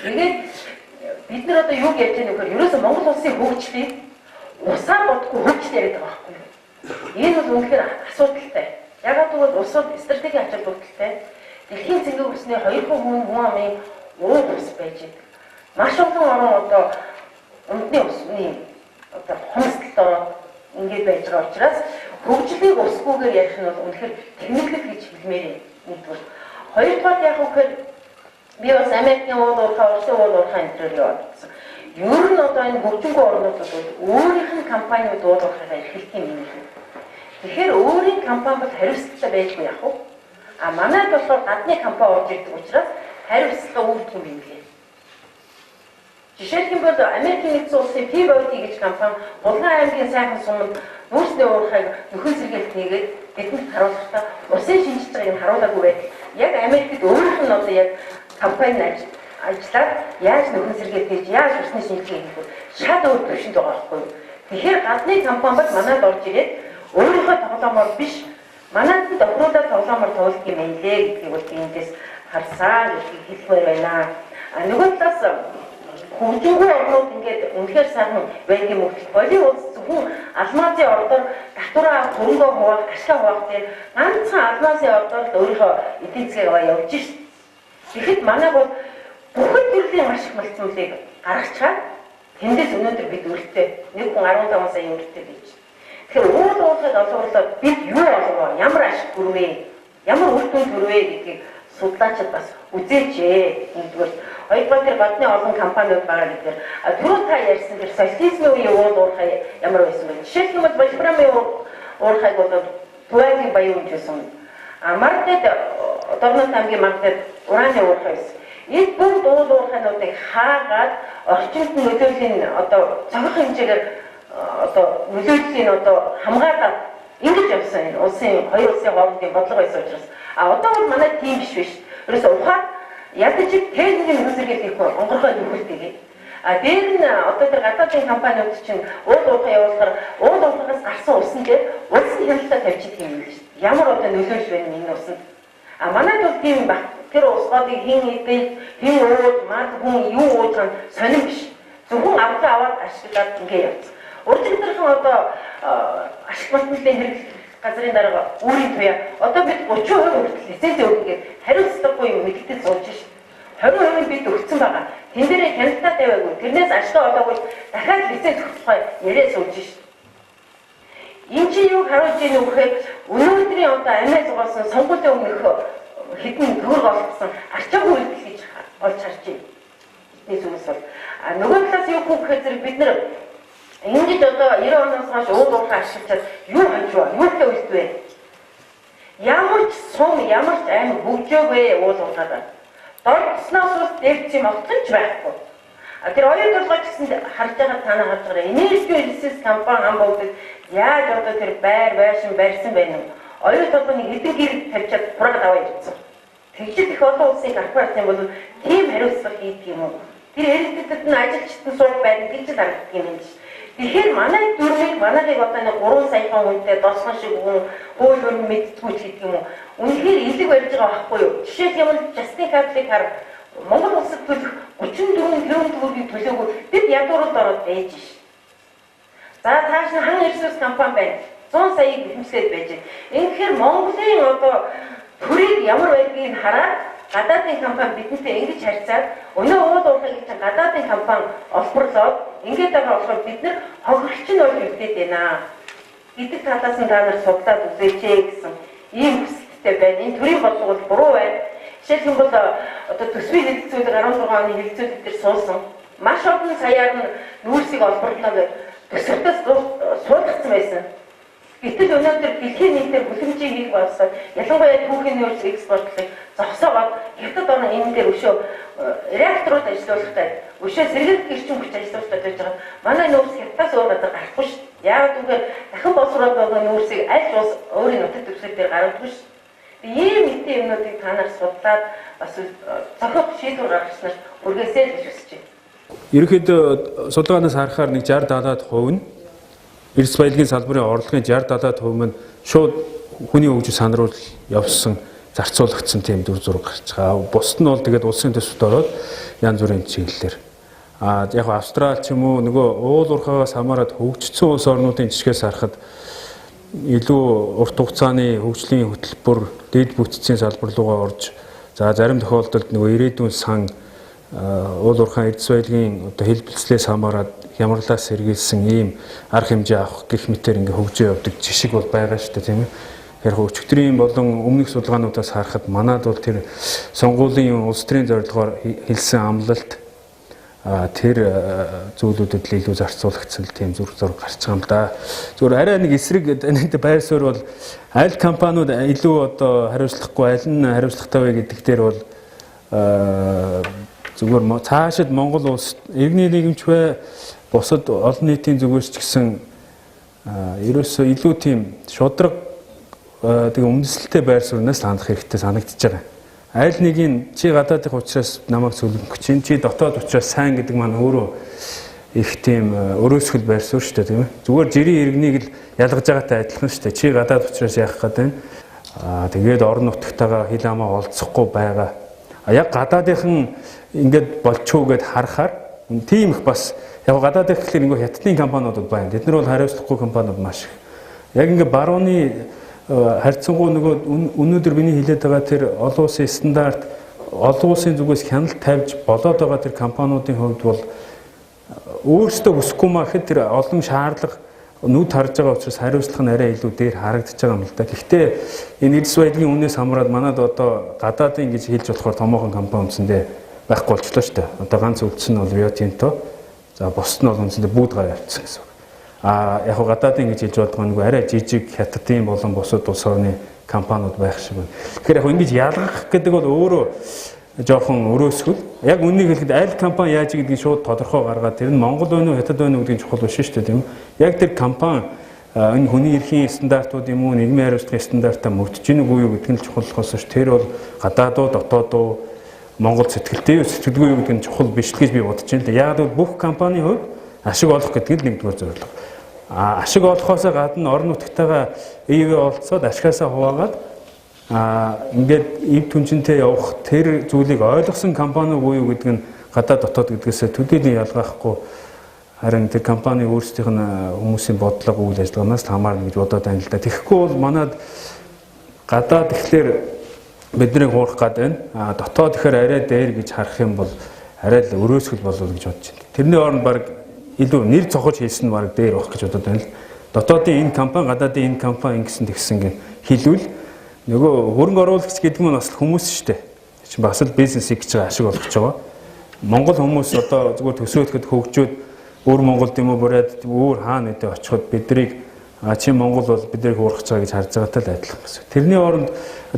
Тэгээд бид нар одоо юу ярьж байгаа нөхөр ерөөсөө Монгол улсын хөгжлийг усаа бодохгүй хөгжил яриад байгаа байхгүй юу? Энэ бол үнэхээр асуудалтай. Ягаад гэвэл ус бол стратегийн ач холбогдолтой. Дэлхийн цэнгэг усны 2% хүн амын ууг ус байж байдаг. Маш олон орон одоо өмдний усны одоо хомсдолд ороод ингэж байж байгаа учраас хөгжлийг усгүйгээр ярих нь бол үнэхээр тэнэглэл гэж хэлмээр юм. Нэгдүгээр. Хоёрдугаар яг үхээр би бас Америкийн уул уурхай, Оросын уул уурхай энэ төрөөр яваад байсан. Ер нь одоо энэ хөгжингүй орнуудад бол өөрийнх нь компаниуд уул уурхайгаа эрхэлдэг юм байна. Тэгэхээр өөрийн компани бол хариуцлагатай байдгүй яах вэ? А манайд болохоор гадны компани орж ирдэг учраас хариуцлага үүрдэг юм билээ. Жишээлх юм бол Америкийн нэгдсэн улсын Peabody гэж компани Булган аймгийн сайхан суманд нүүрсний уурхайг нөхөн сэргийлт хийгээд бидэнд харуулгахдаа усын шинжиж байгааг нь харуулаагүй байдал. Яг Америкт өөрийнх нь одоо яг компани ажиллаад яаж нөхөн сэргийлт хийж, яаж усны шинжилгээ хийх вэ? Шал өөр түвшинд байгаа байхгүй юу? Тэгэхээр гадны компани бол манайд орж ирээд өөрийнхөө тоглоомоор биш, манайд нь тохируулаад тоглоомоор тоглох юм байна лээ гэдгийг бол би эндээс харсаа гэдгийг хэлмээр байна. А нөгөө талаас хөгжингүй орнууд ингээд үнэхээр сайхан байдаг юм уу? Боли улс зөвхөн алмазын ордоор татвараа хөрөнгөө хуваах, ашгаа хуваах дээр ганцхан алмазын ордоор л өөрийнхөө эдийн засгийг аваа явж шít. Тэгэхэд манай бол бүхэн төрлийн маш их малцмалыг гаргачаад тэндээс өнөөдөр бид өртөө нэг хүн 15 сая өртөө гэж. Тэгэхээр уул уурхайг олгорлоо бид юу олгоо? Ямар ашиг хүрвэ? Ямар үр дүн төрвэ гэдгийг судлаачид бас үзээч ээ. Нэгдүгээр, хоёрдугаар тэр гадны олон компаниуд байгаа гэдгээр түрүү та ярьсан тэр социализмын үеийн уул уурхай ямар байсан бэ? Жишээлбэл Вольфрамын уурхайг бол Туагийн баян үнж байсан. А Мардад Дорнод аймгийн Мардад ураны уурхай байсан. Энэ бүгд уул уурхайнуудыг хаагаад орчинд нөлөөллийн одоо цогцох хэмжээгээр одоо нөлөөллийн одоо хамгаалаад ингэж явсан энэ улсын хоёр улсын хоорондын бодлого байсан учраас а одоо бол манай тийм биш биш. Ерөөсө ухаад ядаж техникийн нөхцөлийг хийхгүй онгорхой нөхөлтэйгээ. А дээр нь одоо тэр гадаадын компаниуд чинь уул уурхай явуулахаар уул уурхайгаас гарсан усан дээр улсын хяналтаа тавьчих юм биш. Ямар одоо нөлөөлөл байна энэ усанд? А манайд бол тийм баг. Тэр усгоодыг хэн идэж, хэн ууж, мад хүн юу ууж байгаа нь сонирн биш. Зөвхөн авлаа аваад ашиглаад ингэ явцсан. Уржигдэрхэн одоо ашиг малтмлын хэрэглэх газрын дарга үүрийн туяа одоо бид 30% хүртэл лиценз өгнө гэж хариуцлагагүй юм мэдээлэл сууж шин. 20% бид өгсөн байгаа. Тэн дээрээ хяналтаа тавиагүй. Тэрнээс ашгаа олоогүй дахиад лиценз өгөх тухай яриа сууж шин. Энэ чинь юу харуулж ийн вэ гэхээр өнөөдрийн одоо амиа зугаасан сонгуулийн өмнөх хэдэн төгрөг олгосон арчаагүй үйлдэл гэж олж харж байна. Бидний зүгээс бол а нөгөө талаас юу гэхээр зэрэг бид нар ингэж одоо 90 оноос хойш уул уурхай ашиглаад юу хожив? Юутай үйлдвэ? Ямар ч сум, ямар ч аймаг хөгжөөгүй уул уурхайгаар. Дордсноос ус дээрч юм огцон ч байхгүй. А тэр оюун толгой ч гэсэн харж байгаа танаа харж байгаа. Энерги ресурс компани ам богдод яаж одоо тэр байр байшин барьсан байна вэ? Оюун толгойн хэдэн гэр тавьчаад хураг аваа ирсэн. Тэгжид их олон улсын корпорац юм бол тийм хариуцлага хийдэг юм уу? Тэр эрдэтэд нь ажилчид нь суух байрна гэж л харагддаг юм биш. Тэгэхээр манай дүрмийг манайхыг одоо нэг 3 саяхан хүнтэй досгон шиг хүн хууль дүрм мэддэггүй ч гэдэг юм уу? Үнэхээр илэг барьж байгаа байхгүй юу? Жишээлх юм бол Justin Cable-ыг хар Монгол улсад төлөх 34 тэрбум төгрөгийг төлөөгүй бид ядууралд ороод байж ш. За тааш нь хан ресурс компани байна. 100 саяыг бэлэмжлээд байж. Ингэхээр Монголын одоо төрийг ямар байдгийг хараад гадаадын компани бидэнтэй ингэж харьцаад өнөө уул уурхайг чинь гадаадын компани олборлоод ингээд байгаа болохоор бид нар хохирч нь болж үлдээд байна гэдэг талаас нь та нар судлаад үзээч гэсэн ийм хүсэлттэй байна. Энэ төрийн бодлого бол буруу байна. Жишээлх юм бол одоо төсвийн хэлэлцүүлэг 16 оны хэлэлцүүлэг дээр суусан. Маш олон саяар нь нүүрсийг олборлоо гэж төсөвтөөс суулгацсан байсан. Гэтэл өнөөдөр дэлхийн нийтээр хүлэмжийн хийх болсон. Ялангуяа түүхийн нүүрс экспортлыг зогсоогоод хятад орн энэ дээр өшөө реакторууд ажилуулахтай, өшөө сэргийлэх эрчим хүч ажилуулахтай байж байгаа. Манай нүүрс хятадаас өөр газар гарахгүй шүү. Яагаад гэвэл дахин боловсроод байгаа нүүрсийг аль ч улс өөрийн нутаг дэвсгэр дээр гаргадаггүй шүү. Ийм мэт юмнуудыг та нар судлаад бас зохих шийдвэр гаргаснаар үргээсэй гэж хүсэж байна. Ерөнхийдөө судалгаанаас харахаар нэг 60 70% нь эрдэс баялагын салбарын орлогын 60 70% нь шууд хүний хөгжил санруулал явсан зарцуулагдсан тийм дүр зураг гарч байгаа. Бусд нь бол тэгээд улсын төсөвт ороод янз бүрийн чиглэлээр. А яг Австрал ч юм уу нөгөө уул уурхаагаас хамаарат хөгжсөн улс орнуудын жишгээс харахад илүү урт хугацааны хөгжлийн хөтөлбөр дэд бүтцийн салбар руугаа орж за зарим тохиолдолд нөгөө ирээдүйн сан уул уурхайн эрдэс баялагын одоо хэлбэлцлээс хамаарат хямралаас сэргийлсэн ийм арга хэмжээ авах гэх мэтэр ингээ хөгжөө явдаг жишг бол байгаа шүү дээ, тийм ээ. Тэгэхээр өчигдрийн болон өмнөх судалгаануудаас харахад манад бол тэр сонгуулийн улс төрийн зорилгоор хэлсэн амлалт тэр зүйлүүдэд л илүү зарцуулагдсан тийм зүр зураг гарч байгаа юм да. Зүгээр арай нэг эсрэг энэ байр суурь бол аль компаниуд илүү одоо хариуцлагагүй аль нь хариуцлагатай вэ гэдэг дээр бол зүгээр цаашид Монгол улс иргэний нийгэмч бай бусад олон нийтийн зүгээс ч гэсэн ерөөсөө илүү тийм шудраг тэгээ үндэслэлтэй байр сууриас хандах хэрэгтэй санагдчихж байгаа. Аль нэг нь чи гадаадын учраас намайг цөлмөх чинь чи дотоод учраас сайн гэдэг маань өөрөө их тийм өрөөсгөл байр суурь шүү дээ, тийм ээ. Зүгээр жирийн иргэнийг л ялгаж байгаатай адилхан шүү дээ. Чи гадаад учраас яах гээд байна. Аа тэгээд орон нутагтайгаа хил хамаа олзохгүй байгаа. А яг гадаадынхан ингээд болчихоо гэд харахаар тийм их бас яг гадаадын гэхлээр ингээ хятадын компаниудад байна. Тэд нар бол хариуцлагагүй компаниуд маш их. Яг ингээ барууны харьцангуй нөгөө өнөөдөр миний хэлээд байгаа тэр олон улсын стандарт олон улсын зүгээс хяналт тавьж болоод байгаа тэр компаниудын хувьд бол өөрсдөө хүсэхгүй маа гэхэд тэр олон шаардлага Нүд харж байгаа учраас хариуцлага нь арай илүү дээр харагдаж байгаа юм л да. Гэхдээ энэ эрдэс баялагын үнээс хамраад манад одоо гадаадын гэж хэлж болохоор томоохон компани үндсэндээ байхгүй болчлоо шүү дээ. Одоо ганц үлдсэн нь бол Rio Tinto. За бусд нь бол үндсэндээ бүгд гар явцсан гэсэн үг. А яг гадаадын гэж хэлж бодгоо нэг арай жижиг хятадын болон бусад улс орны компаниуд байх шиг байна. Тэгэхээр яг ингэж ялгах гэдэг бол өөрөө жоохон өрөөсгөл. Яг үннийг хэлэхэд аль компани яаж гэдгийг шууд тодорхой гаргаад тэр нь Монгол байна уу, Хятад байна уу гэдгийг чухал биш шүү дээ, тийм үү? Яг тэр компани энэ хүний эрхийн стандартууд юм уу, нийгмийн хариуцлагын стандартаа мөрдөж гинэ үгүй юу гэдэг нь чухал болохоос ш тэр бол гадаад уу, дотоод уу, Монгол сэтгэлтэй юу, сэтгэлгүй юу гэдэг нь чухал биш л гэж би бодож байна л да. Яг бол бүх компанийн хувьд ашиг олох гэдэг нь нэгдүгээр зорилго. А ашиг олохоос гадна орон нутгтайгаа ивэ олцоод ашгаасаа хуваагаад ингээд эв түнжинтэй явах тэр зүйлийг ойлгосон компани үгүй юу гэдэг нь гадаад дотоод гэдгээсээ төдийлөн ялгаахгүй, харин тэр компани өөрсдийнх нь хүмүүсийн бодлого үйл ажиллагаанаас хамаарна гэж бодоод байна л да. Тэгэхгүй бол манад гадаад ихлээр биднийг хуурах гад байна. А дотоод ихээр арай дээр гэж харах юм бол арай л өрөөсгөл болов гэж бодож байна. Тэрний оронд баг илүү нэр цохож хийсэн нь баг дээр байх гэж бодоод байна л. Дотоодын энэ компани, гадаадын энэ компани ингэсэн тэгсэн гэн хэлвэл нөгөө хөрөнгө оруулагч гэдэг нь бас хүмүүс шүү дээ. Чинь бас л бизнес хийж байгаа, ашиг олгож байгаа. Монгол хүмүүс одоо зүгээр төсөөлөхөд хөгжөөд өөр Монголд юм уу бүрээд өөр хаана нэгдэ очиход бидрийг чи Монгол бол бидрийг хуурах гэж байгаа гэж харж байгаатай л адилхан гэсэн. Тэрний оронд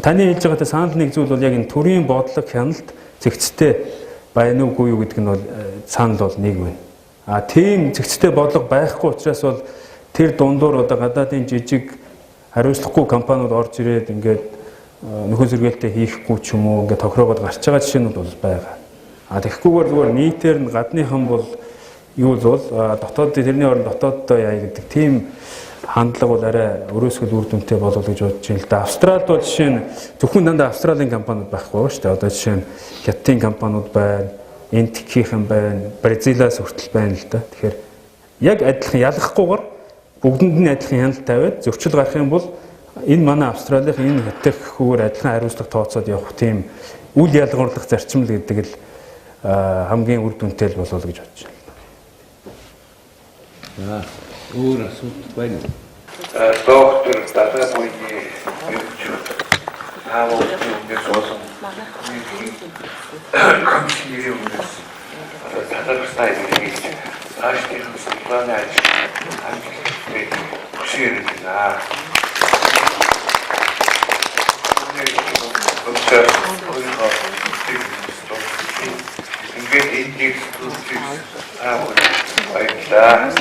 таны хэлж байгаатай санал нэг зүйл бол яг энэ төрийн бодлого хяналт зэгцтэй байна уугүй юу гэдэг нь бол санал бол нэг байна. А тийм зэгцтэй бодлого байхгүй учраас бол тэр дундуур одоо гадаадын жижиг хариуцлагагүй компаниуд орж ирээд ингээд нөхөн сэргээлтээ хийхгүй ч юм уу ингээд тохироогоод гарч байгаа жишээнүүд бол байгаа. А тэгэхгүйгээр зүгээр нийтээр нь гадныхан бол юу л бол дотоод тэрний оронд дотооддоо яа гэдэг тийм хандлага бол арай өрөөсгөл үр дүнтэй болов гэж бодож байна л да. Австралид бол жишээ нь зөвхөн дандаа Австралийн компаниуд байхгүй шүү дээ. Одоо жишээ нь Хятадын компаниуд байна, Энтхийнхэн байна, Бразилиас хүртэл байна л да. Тэгэхээр яг адилхан ялгахгүйгээр бүгдэнд нь адилхан хяналт тавиад зөрчил гарах юм бол энэ манай Австралийн энэ хятадх гэхүүгээр адилхан хариуцлага тооцоод явах тийм үл ялгуурлах зарчим л гэдэг л хамгийн үр дүнтэй л болов гэж бодож байна. За, өөр асуудал байна уу? Доктор Далай буйны мэргэжил таавал өмнөөс олон комиссионерийн өмнөөс одоо талархсаа илэрхийлж цаашдын судалгааны ажил амжилттай хүсэн ярил байна. Ингээд энэ нэг баярлалаа.